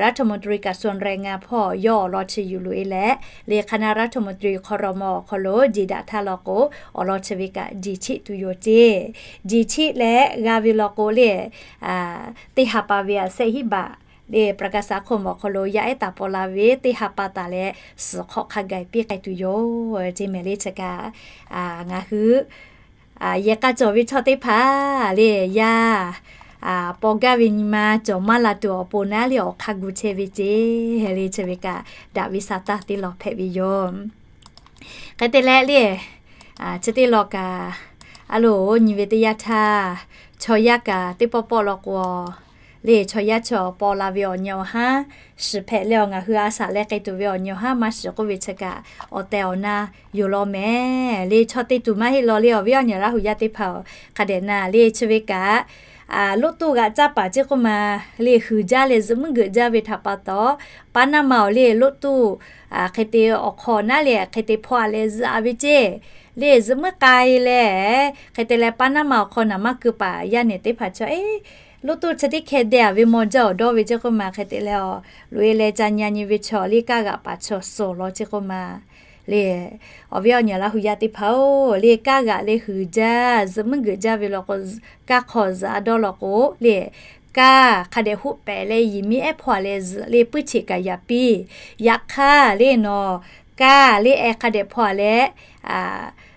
รัฐมนตรีกระทรวงแรงงาน hpawˇ yawˇ awˬ lawn chi yuˬ loꞈ e leh le, คณะรัฐมนตรี ครม. awˬ hk'aw lo jeˬ daꞈ htaˇ law k'o, awˬ lawn chi ve kaꞈ jeˬ cheˆ tuˬ yoˬ ceˇ. Jeˬ cheˆ leh g'a ve law k'o le, teˇ ha pa ve aꞈ shehˆ hinˉ baꞈ le, ประกันสังคม awˬ hk'aw lo yaˇ ehˉ taˍ paw la ve teˇ ha pa taˍ leh, suhˍ hk'awꞈ hk'a gaˬ piˇ k'ai tuˬ yoˬ ceˇ mehˍ le. Chi kaꞈ ngaˬ hui yehˬ k'a cawˬ ve chaw teˇ hpaˍ le, yaˇ paw gaˇ ve nyi ma cawˬ maˇ la tuˬ awˬ pon naˉ le, awˬ hk'aˇ gu chehˇ ve ceˇ le. Chi ve kaꞈ daꞈ ve sa taˇ teˇ law hpehꞈ ve yoˬ. Hk'e te leh le, chi teˇ law kaꞈ a loˍ nyi ve teˇ yanˇ htaˇ, chaw yaˇ kaꞈ teˇ pawˆ pawˆ law k'o le, chaw yaˇ chaw paw la ve awˬ nyi awˬ haˉ shiˍ hpehꞈ leh, awˬ ngaˬ hui a shaꞈ leh k'ai tuˬ ve awˬ nyi awˬ haˉ maˇ shiˍ k'oˆ ve chi kaꞈ awˬ tehˬ awˬ na yoˬ law mehˍ le. Chaw te tuˬ maˇ heˆ law le, awˬ viˉ awˬ nyi Laˇ hu yaˇ teˇ hpaˍ-oˬ, hk'a dehꞈ na le. Chi ve kaꞈ loꞈ tuˇ g'aꞈ caˇ paˍ ceˇ k'oˆ ma le, huiˍ jaˇ leh zuhꞈ muiˉ geuꞈ jaˇ ve htaꞈ pa taw, paˉ naˉ ma awˬ le loꞈ tuˇ hk'e te awˬ hk'aw naˉ le hk'e te hpawˇ a leh zuhꞈ a ve ceˇ le zuhꞈ muiˉ k'ai leh, hk'e te leh paˇ naˉ ma awˬ hk'aw naˍ maˇ keu paˍ yaˇ nehˬ teˇ hpaˍ chaw, e, loˉ toˇ chi teˇ hkeh deh-a ve maw jaˇ awˬ dawˇ ve ceˇ k'oˆ ma. Hk'e te leh awˬ loꞈ e leh ca nyi nyi ve chaw le kaˇ g'aꞈ paˍ chaw suh law ceˇ k'oˆ ma. Le, awˬ viˉ awˬ nyi Laˇ hu yaˇ teˇ hpaˍ-oˬ, le kaˇ g'aꞈ le huiˍ jaˇ, zuhꞈ muiˉ geuꞈ jaˇ ve law k'o, kaˇ hk'aw zuhꞈ a dawˇ law k'o le, kaˇ hk'a dehꞈ hoˆ pehˍ leh yiˍ miˇ ehˉ hpawˇ-a leh zuhꞈ le puiˉ cheꞈ kaꞈ yaꞈ piˇ. Yaꞈ hk'aˇ le nawˬ kaˇ le ehˉ hk'a dehꞈ hpawˇ-a leh,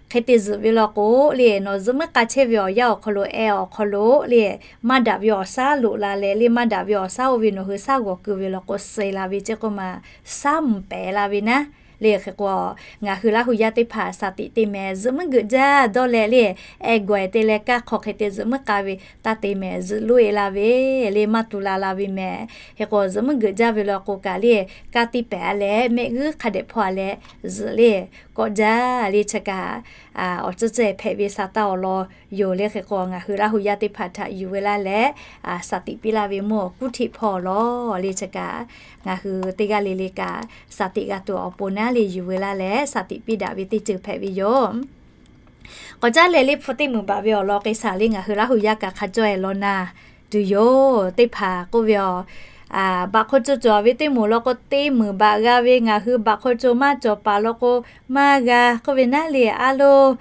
hk'e te zuhꞈ ve law k'o le, nawˬ zuhꞈ muiˉ k'a chehˇ ve awˬ yanˇ awˬ hk'aw lo, e awˬ hk'aw lo le, maˇ daꞈ ve awˬ shaˉ loꞈ la leh le, maˇ daꞈ ve awˬ shaˉ oˇ ve nawˬ hui shaˉ g'awˬ keu ve law k'o, suh la ve ceˇ k'oˆ ma, shaˉ mvuhˬ pehˍ la ve naˉ. Le hk'e k'o, ngaˬ hui Laˇ hu yaˇ teˇ hpaˍ shaˍ tiꞈ te mehˍ, zuhꞈ muiˉ geuꞈ jaˇ dawˇ leh le, e gawˬ-e te leh kaˇ hk'aw hk'e te zuhꞈ muiˉ k'a ve taˇ te mehˍ, zuhꞈ loˇ-e la ve le, maˇ tu la la ve mehˍ. Hk'e k'o, zuhꞈ muiˉ geuꞈ jaˇ ve law k'o kaꞈ le, kaˇ tiˇ pehˍ-a leh mehˆ g'uiˇ hk'a dehꞈ hpawˇ-a leh zuhꞈ le kawˆ jaˇ le chi kaꞈ, awˬ tcuhˇ ceh hpehꞈ ve sa taˇ awˬ lawn yoˬ le. Hk'e k'o, ngaˬ hui Laˇ hu yaˇ teˇ hpaˍ htaꞈ yuˬ ve laˇ leh, shaˍ tiꞈ piˇ laˇ ve mawˇ kuˉ hteꞈ hpawˇ law le chi kaꞈ, ngaˬ hui teˇ g'aˇ le le kaꞈ shaˍ tiꞈ g'a tuˬ awˬ pon naˉ le yuˬ ve laˇ leh shaˍ tiꞈ piˇ daꞈ ve teˇ ceuˬ hpehꞈ ve yoˬ. K'awꞈ caˉ leh le hpu teˇ meunˍ baˬ ve awˬ lawn k'ai shaˍ le ngaˬ hui Laˇ hu yaˇ kaꞈ hk'a cawˇ-e law na tuˬ yoˬ. Teˇ hpaˍ k'oˆ ve, a, baꞈ hk'aw co cawˬ ve teˇ moˍ law k'o, teˇ meunˍ baˬ g'a ve, ngaˬ hui baꞈ hk'aw co maˇ cawˬ paˍ law k'o, maˇ g'a k'oˆ ve naˉ le, a lo,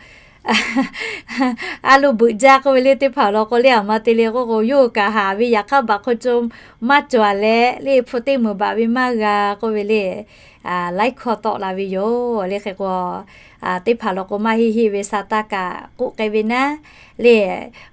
a lo beuꞈ jaˇ k'oˆ ve le. Teˇ hpaˍ law k'o le, aˬ ma te le k'oˆ k'o, yawˇ hui kaꞈ haˍ ve, yaꞈ hk'aˇ baꞈ hk'aw co maˇ cawˬ leh le hpu teˇ meunˍ baˬ ve maˇ g'a k'oˆ ve le, laiˉ hkawˇ tawˆ la ve yoˬ le. Hk'e k'o, teˇ hpaˍ law k'o maˇ heˆ heˆ ve sa taˇ kaꞈ k'oˆ k'ai ve naˉ le,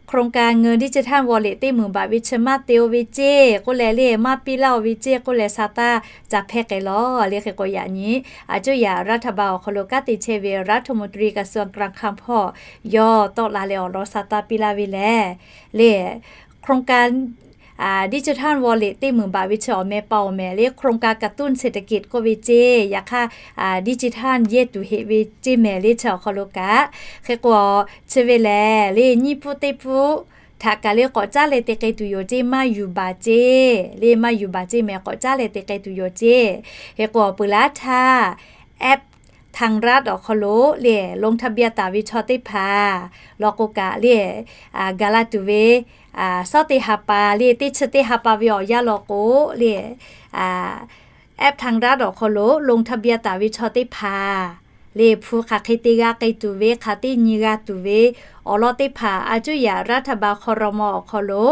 โครงการเงินดิจิทัลวอลเล็ต teˇ meunˍ baˬ ve chi maˇ te-o ve ceˇ k'oˆ leh le, maˇ piˇ laˇ-o ve ceˇ k'oˆ leh sa taˇ ca hpehˇ k'ai law le. Hk'e k'o yaꞈ nyi, a cuˇ yaꞈ รัฐบาล awˬ hk'aw lo kanˉ te chehˇ ve รัฐมนตรีกระทรวงการคลัง hpawˇ yawˇ tawˆ la leh awˬ lawn sa taˇ piˇ laˇ ve lehˬ le, โครงการ ดิจิทัลวอลเล็ต teˇ meunˍ baˬ ve chi awˬ meh pa awˬ meh le โครงการกระตุ้นเศรษฐกิจ k'oˆ ve ceˇ. Yaꞈ hk'aˇ, digital yehˇ tuˬ heꞈ ve ceˇ mehˍ le chi awˬ hk'aw lo kaꞈ. Hk'e k'o, chi ve lehˬ le nyiˇ pfuhˇ teˇ pfuhˇ htaꞈ kaꞈ le k'awꞈ caˉ leh te k'ai tuˬ yoˬ ceˇ, maˇ yuˬ baˬ ceˇ le, maˇ yuˬ baˬ ceˇ mehˍ, k'awꞈ caˉ leh te k'ai tuˬ yoˬ ceˇ. Hk'e k'o, peuˬ laˇ htaˇ แอปทางรัฐ awˬ hk'aw lo le ลงทะเบียน taˍ ve chaw teˇ hpaˍ law k'o kaꞈ le, gaˬ la tuˬ ve, sawˉ teˇ ha pa le, teˇ chi teˇ ha pa ve awˬ yanˇ law k'o le, แอปทางรัฐ awˬ hk'aw lo ลงทะเบียน taˍ ve chaw teˇ hpaˍ le, hpu hk'aˬ hk'e te g'a k'ai tuˬ ve, hk'aˬ teˇ nyi g'a tuˬ ve awˬ lawn teˇ hpaˍ, a cuˇ yaꞈ รัฐบาล ครม. awˬ hk'aw lo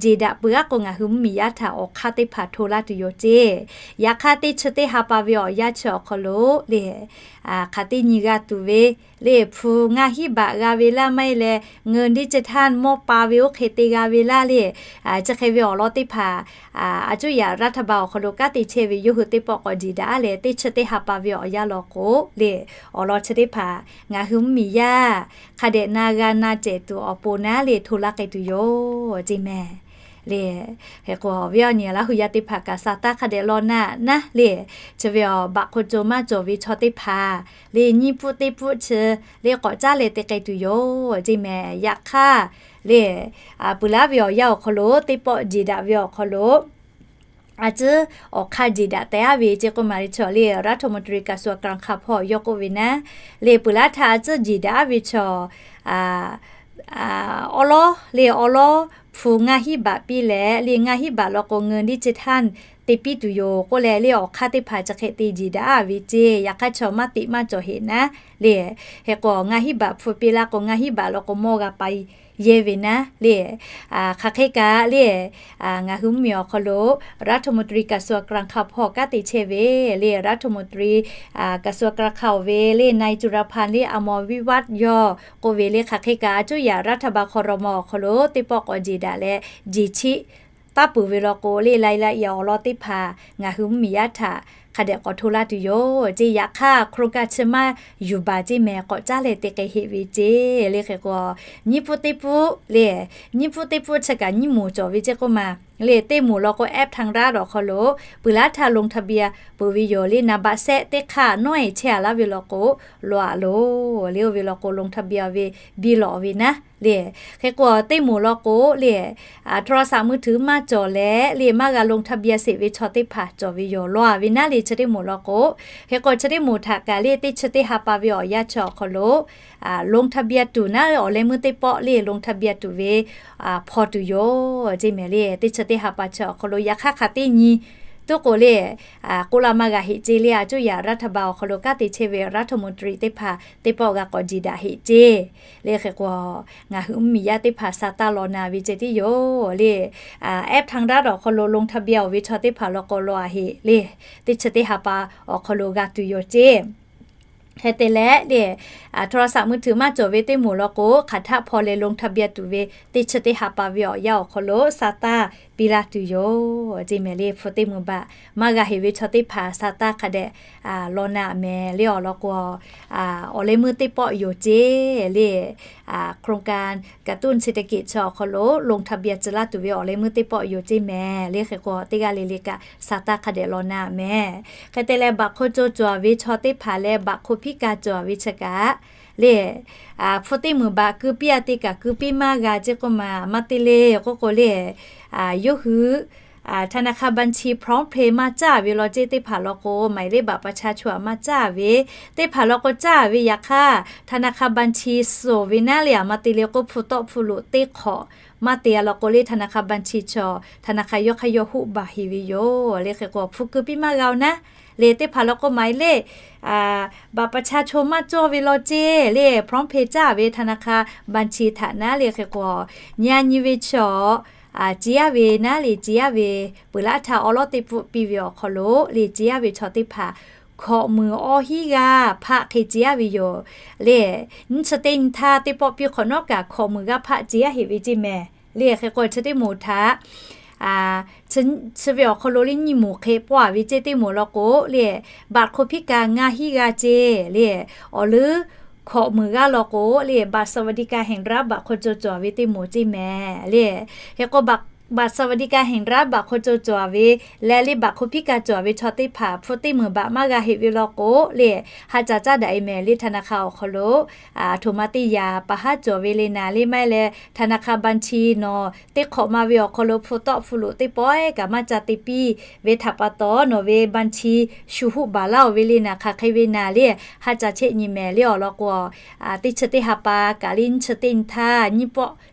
jeˬ daꞈ peuˬ aˉ k'o, ngaˬ hui mvuhˇmiˬ yaˇ htaꞈ awˬ hk'aˇ teˇ hpaˍ hto laˇ tuˬ yoˬ ceˇ. Yaꞈ hk'aˇ, teˇ chi teˇ ha pa ve awˬ yanˇ chi awˬ hk'aw lo le, hk'aˬ teˇ nyi g'a tuˬ ve le, hpu ngaˇ hinˉ baꞈ g'a ve laˇ maˇ heˆ leh, เงินดิจิทัล mawˇ pa ve oˇ hk'e te g'a ve laˇ le, chi hk'e ve awˬ lawn teˇ hpaˍ, a cuˇ yaꞈ รัฐบาล awˬ hk'aw lo kanˉ te chehˇ ve yawˇ hui teˇ pawˆ k'awꞈ jeˬ daꞈ leh, teˇ chi teˇ ha pa ve awˬ yanˇ law k'o le, awˬ lawn chi teˇ hpaˍ ngaˬ hui mvuhˇmiˬ yaˇ hk'a dehꞈ na g'a na cehˬ tuˬ awˬ pon naˉ le hto laˇ k'ai tuˬ yoˬ ceˇ mehˍ le. Hk'e k'o, awˬ viˉ awˬ nyi Laˇ hu yaˇ teˇ hpaˍ kaꞈ sa taˇ hk'a dehꞈ law na naˉ le, chi ve awˬ baꞈ hk'aw co maˇ cawˬ ve chaw teˇ hpaˍ le, nyiˇ pfuhˇ teˇ pfuhˇ chi le k'awꞈ caˉ leh te k'ai tuˬ yoˬ ceˇ mehˍ. Yaꞈ hk'aˇ le, peuˬ laˇ ve awˬ yanˇ awˬ hk'aw lo teˇ pawˆ jeˬ daꞈ ve awˬ hk'aw lo a cuˇ awˬ hk'aˇ jeˬ daꞈ te-a ve ceˇ k'oˆ ma le chaw le, รัฐมนตรีกระทรวงการคลัง hpawˇ yawˇ k'oˆ ve naˉ le, peuˬ laˇ htaˇ a cuˇ jeˬ daꞈ-a ve chaw awˉ lawˉ le, awˉ lawˉ hpu ngaˇ hinˉ baꞈ piˇ leh le, ngaˇ hinˉ baꞈ law k'o เงินดิจิทัล te piˇ tuˬ yoˬ k'oˆ leh le, awˬ hk'aˇ teˇ hpaˍ chi hk'e te jeˬ daꞈ-a ve ceˇ. Yaꞈ hk'aˇ chaw maˇ teꞈ maˇ cawˬ heꞈ naˉ le, hk'e k'o ngaˇ hinˉ baꞈ hpu piˇ laˇ k'o, ngaˇ hinˉ baꞈ law k'o mawˇ g'a pai yehˇ ve naˉ le. Hk'aˬ hk'e kaꞈ le, ngaˬ hui mvuhˇmiˬ awˬ hk'aw lo รัฐมนตรีกระทรวงการคลัง hpawˇ kanˉ te chehˇ ve le, รัฐมนตรีกระทรวงการคลัง awˬ ve le นายจุลพันธ์ le อมรวิวัฒน์ yawˇ k'oˆ ve le, hk'aˬ hk'e kaꞈ a cuˇ yaꞈ รัฐบาล ครม. awˬ hk'aw lo teˇ pawˆ k'awꞈ jeˬ daꞈ leh, jeˬ chiˆ taˇ peuˬ ve law k'o le, รายละเอียด awˬ lawn teˇ hpaˍ ngaˬ hui mvuhˇmiˬ yaˇ htaꞈ hk'a dehꞈ k'awꞈ hto laˇ tuˬ yoˬ ceˇ. Yaꞈ hk'aˇ โครงการ chi maˇ yuˬ baˬ ceˇ mehˍ, k'awꞈ caˉ leh te k'ai heꞈ ve ceˇ le. Hk'e k'o, nyiˇ pfuhˇ teˇ pfuhˇ le, nyiˇ pfuhˇ teˇ pfuhˇ chi kaꞈ nyiˇ moˍ cawˬ ve ceˇ k'oˆ ma le, teˇ moˍ law k'o แอปทางรัฐ awˬ hk'aw lo peuˬ laˇ htaˇ ลงทะเบียน peuˬ ve yoˬ le, นามบัตร sehˆ teˇ hk'aˇ nawˉ-e chehˇ-a laˇ ve law k'o, lawˬ-a loˬ le, oˇ ve law k'o ลงทะเบียน ve biˇ lawꞈ ve naˉ Le, hk'e k'o teˇ moˍ law k'o le, โทรศัพท์มือถือ maˇ cawˬ leh le maˇ g'a ลงทะเบียน sheˍ ve chaw teˇ hpaˍ cawˬ ve yoˬ. Law ve naˉ le chi teˇ moˍ law k'o, hk'e k'o chi teˇ moˍ htaꞈ kaꞈ le teˇ chi teˇ ha pa ve awˬ yanˇ chi awˬ hk'aw lo ลงทะเบียน tuˬ naˉ awˬ leh meuˇ teˇ pawˆ le ลงทะเบียน tuˬ ve hpaw tuˬ yoˬ ceˇ mehˍ le. Teˇ chi teˇ ha pa chi awˬ hk'aw lo yaꞈ hk'aˇ hk'aˬ teˇ nyi tuˉ k'o le, k'oˆ laˇ maˇ g'a heꞈ ceˇ le. อาจจะ รัฐบาล awˬ hk'aw lo kanˉ te chehˇ ve รัฐมนตรี teˇ hpaˍ teˇ pawˆ g'a k'awꞈ jiˬ daꞈ heꞈ ceˇ. Le hk'e k'o ngaˬ hui mvuhˇmiˬ yaˇ teˇ hpaˍ sa taˇ law na ve ceh tiˉ yoˬ le. App ทางรัฐ awˬ hk'aw lo ลงทะเบียน oˬ ve chaw teˇ hpaˍ law k'o law a heꞈ le, teˇ chi teˇ ha pa awˬ hk'aw lo g'a tuˬ yoˬ ceˇ. Hk'e te leh le, โทรศัพท์มือถือ maˇ cawˬ ve teˇ moˍ law k'o hk'aˬ htaˆ hpaw leh ลงทะเบียน tuˬ ve teˇ chi teˇ ha pa ve awˬ yanˇ awˬ hk'aw lo sa taˇ piˇ laˇ tuˬ yoˬ ceˇ mehˍ le. Hpu teˇ moˍ baꞈ maˇ g'a heꞈ ve chaw teˇ hpaˍ sa taˇ hk'a dehꞈ law na mehˍ le. Awˬ lawn k'o, awˬ leh meuˇ teˇ pawˆ yoˬ ceˇ le. โครงการกระตุ้นเศรษฐกิจ chi awˬ hk'aw lo ลงทะเบียน tcuh laˇ tuˬ ve awˬ leh meuˇ teˇ pawˆ yoˬ ceˇ mehˍ le. Hk'e k'o teˇ g'aˇ le le kaꞈ sa taˇ hk'a dehꞈ law na mehˍ. Hk'e te leh บัตรคนจน cawˬ ve chaw teˇ hpaˍ leh บัตรคนพิการ cawˬ ve chi kaꞈ le, hpu teˇ moˍ baꞈ keu piˇ a te kaꞈ keu piˇ maˇ g'a ceˇ k'oˆ ma, maˇ te le k'oˆ k'o le, yawˇ hui ธนาคารบัญชี พร้อมเพย์ maˇ caˇ ve law ceˇ. Teˇ hpaˍ law k'o หมายเลขบัตรประชาชน maˇ caˇ ve, teˇ hpaˍ law k'o caˇ ve yaꞈ hk'aˇ ธนาคารบัญชี suhˍ ve naˉ le a maˇ te le k'o hpu tawˆ hpu loꞈ teˇ hk'awꞈ maˇ te a law k'o le ธนาคารบัญชี chaw ธนาคาร yawˇ hk'aˇ yawˇ hoˆ baˬ heˍ ve yoˬ le. Hk'e k'o hpu keu piˇ maˇ g'a-oˬ naˉ le, teˇ hpaˍ law k'o หมายเลขบัตรประชาชน maˇ cawˇ ve law ceˇ le พร้อมเพย์ caˇ ve ธนาคารบัญชี htaꞈ naˉ le. Hk'e k'o nyi a nyi ve chaw, ciˍ yaˇ ve naˉ le ciˍ yaˇ ve peuˬ laˇ htaˇ awˉ lawˉ teˇ pfuhˆ piˇ ve awˬ hk'aw lo le ciˍ yaˇ ve chaw teˇ hpaˍ hkawꞈ muiˬ awˇ hinˉ g'aˇ hpaˆ hk'e ciˍ yaˇ ve yoˬ le. Nyiˇ chi teˇ nyi htaˇ teˇ pawˆ piˇ hk'awꞈ nawˉ kaꞈ hkawꞈ muiˬ g'aˇ hpaˆ ciˍ yaˇ heꞈ ve ceˇ mehˍ le. Hk'e k'o chi teˇ moˍ htaꞈ chi ve awˬ hk'aw lo le nyiˇ moˍ hk'e pawˆ a ve ceˇ. Teˇ moˍ law k'o le บัตรคนพิการ ngaˇ hinˉ g'aˇ ceˇ le. Awˬ leuˉ hkawꞈ muiˬ g'aˇ law k'o le บัตรสวัสดิการแห่งรัฐ บัตรคนจน cawˬ ve teˇ moˍ ceˇ mehˍ le. Hk'e k'o บัตรสวัสดิการแห่งรัฐ บัตรคนจน cawˬ ve leh le บัตรคนพิการ cawˬ ve chaw teˇ hpaˍ hpu teˇ moˍ baꞈ maˇ g'a heꞈ ve law k'o le, ha caꞈ caˇ daꞈ e mehˍ le. ธนาคาร awˬ hk'aw lo โทรมา teˇ yaꞈ pa haˉ cawˬ ve le naˍ le maˇ heˆ leh ธนาคารบัญชี nawˬ teˇ hk'awꞈ ma ve awˬ hk'aw lo hpu tawˆ hpu loꞈ teˇ pawˆ kaꞈ maˇ ca te piˇ ve htaꞈ pa taw nawˬ ve บัญชี shu hoˆ baˬ laˇ-oˬ ve le naˍ. Hk'aˬ hk'e ve naˍ le, ha caꞈ cheˆ nyi mehˍ le. Awˬ lawn k'o teˇ chi teˇ ha pa kaꞈ le nyiˇ chi teˇ nyi htaˇ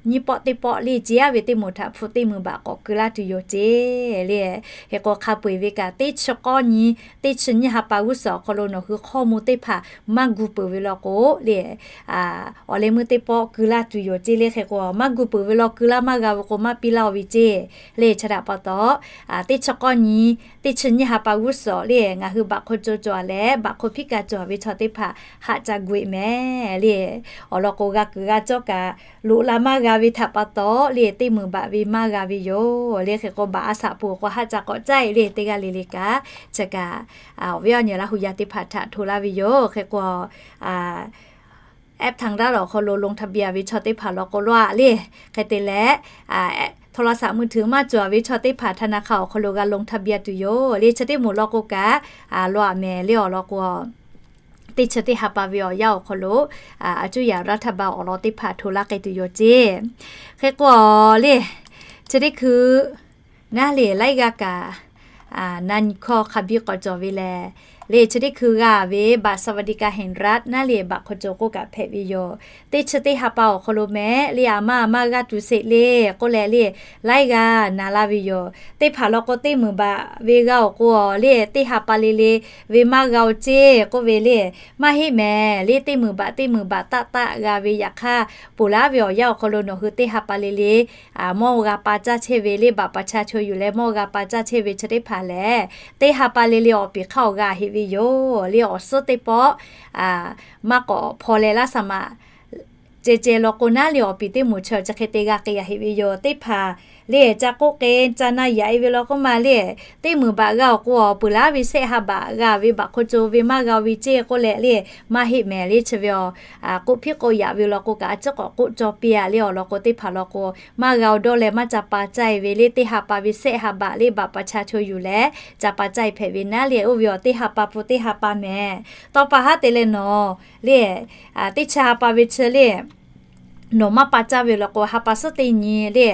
nyiˇ pawˆ teˇ pawˆ le ciˍ yaˇ ve teˇ moˍ htaꞈ hpu teˇ moˍ baꞈ k'awꞈ keu laˇ tuˬ yoˬ ceˇ le. Hk'e k'o hk'a peu-eˬ ve kaꞈ teˇ chi k'awˇ nyi, teˇ chi nyiˇ ha pa g'uˇ suhˍ awˬ hk'aw lo nawˬ hui hk'aw mvuh teˇ hpaˍ maˇ gu peuˬ ve law k'o le, awˬ leh meuˇ teˇ pawˆ keu laˇ tuˬ yoˬ ceˇ le. Hk'e k'o maˇ gu peuˬ ve law keu laˇ maˇ g'a ve k'o maˇ piˇ laˇ-oˬ ve ceˇ le. Chi htaꞈ pa taw teˇ chi k'awˇ nyi, teˇ chi nyiˇ ha pa g'uˇ suhˍ le ngaˬ hui บัตรคนจน cawˬ leh บัตรคนพิการ cawˬ ve chaw teˇ hpaˍ haꞈ ca gu e mehˍ le. Awˬ lawn k'o g'a kuiˬ g'a cawˇ kaꞈ loꞈ la maˇ g'a ve htaꞈ pa taw le teˇ meunˍ baꞈ ve maˇ g'a ve yoˬ le. Hk'e k'o baꞈ a shaꞈ peuˬ k'o haˆ ca k'awꞈ caˇ e le. Teˇ g'aˇ le le kaꞈ chi kaꞈ awˬ viˉ awˬ nyi Laˇ hu yaˇ teˇ hpaˍ htaꞈ hto laˇ ve yoˬ. Hk'e k'o app ทางรัฐ awˬ hk'aw lo ลงทะเบียน ve chaw teˇ hpaˍ law k'o law a le. Hk'e te leh โทรศัพท์มือถือ maˇ cawˬ ve chaw teˇ hpaˍ ธนาคาร awˬ hk'aw lo g'a ลงทะเบียน tuˬ yoˬ le. Chi teˇ moˍ law k'o kaꞈ law a mehˍ le. Awˬ lawn k'o teˇ chi teˇ ha pa ve awˬ yanˇ awˬ hk'aw lo a cuˇ yaꞈ รัฐบาล awˬ lawn teˇ hpaˍ hto laˇ k'ai tuˬ yoˬ ceˇ. Hk'e k'o le chi teˇ hkui naˉ le laiˉ g'aˇ kaꞈ na nyi hkawˇ hk'a biˇ k'awꞈ cawˬ ve lehˬ le. Chi teˇ hkui g'a ve บัตรสวัสดิการแห่งรัฐ naˉ le บัตรคนจน k'oˆ kaꞈ hpehꞈ ve yoˬ. Teˇ chi teˇ ha pa awˬ hk'aw lo mehˍ le, a maˇ a maˇ g'aˇ tuˬ sheˍ le k'oˆ leh le laiˉ g'aˇ na laˇ ve yoˬ. Teˇ hpaˍ law k'o teˇ meunˍ baꞈ ve g'a awˬ k'o le teˇ ha pa le le ve maˇ g'a-oˬ ceˇ k'oˆ ve le maˇ heˆ mehˍ le. Teˇ meunˍ baꞈ teˇ meunˍ baꞈ taˆ taˆ g'a ve yaꞈ hk'aˇ ponˬ laˇ ve awˬ yanˇ awˬ hk'aw lo nawˬ hui teˇ ha pa le le mawˇ g'a pa caˇ chehˇ ve le บัตรประชาชน yuˬ leh mawˇ g'a pa caˇ chehˇ ve chi teˇ hpaˍ lehˬ teˇ ha pa le le awˬ piˍ hk'aˇ awˬ g'a heꞈ ve yoˬ le. Awˬ suhˉ teˇ pawˆ maˇ k'awꞈ hpaw leh laˇ shaˍ maꞈ ceh ceh law k'o naˉ le awˬ piˍ teˇ moˍ chi chi hk'e te g'a k'ai a heꞈ ve yoˬ. Teˇ hpaˍ le ca k'oˆ k'e ca na yaꞈ e ve law k'oˆ ma le teˇ meunˍ baꞈ g'a awˬ k'o awˬ peuˬ laˇ ve sehˆ ha baꞈ g'a ve บัตรคนจน ve maˇ g'a ve ceˇ k'oˆ leh le maˇ heˆ mehˍ le. Chi ve awˬ k'oˆ hpiˉ k'oˆ yaꞈ ve law k'o kaꞈ a ciˉ k'awꞈ k'oˆ cawˇ piˇ a le. Awˬ lawn k'o teˇ hpaˍ law k'o maˇ g'a-oˬ dawˇ leh maˇ ca pa caˇ e ve le teˇ ha pa ve sehˆ ha baꞈ le บัตรประชาชน yuˬ leh ca pa caˇ e hpehꞈ ve naˉ le. Oˇ ve awˬ teˇ ha pa pun teˇ ha pa mehˍ. Tawˇ pa haˉ te leh nawˬ le teˇ chi ha pa ve chi le nawˬ maˇ pa caˇ ve law k'o, ha pa suhˉ teˇ nyi le,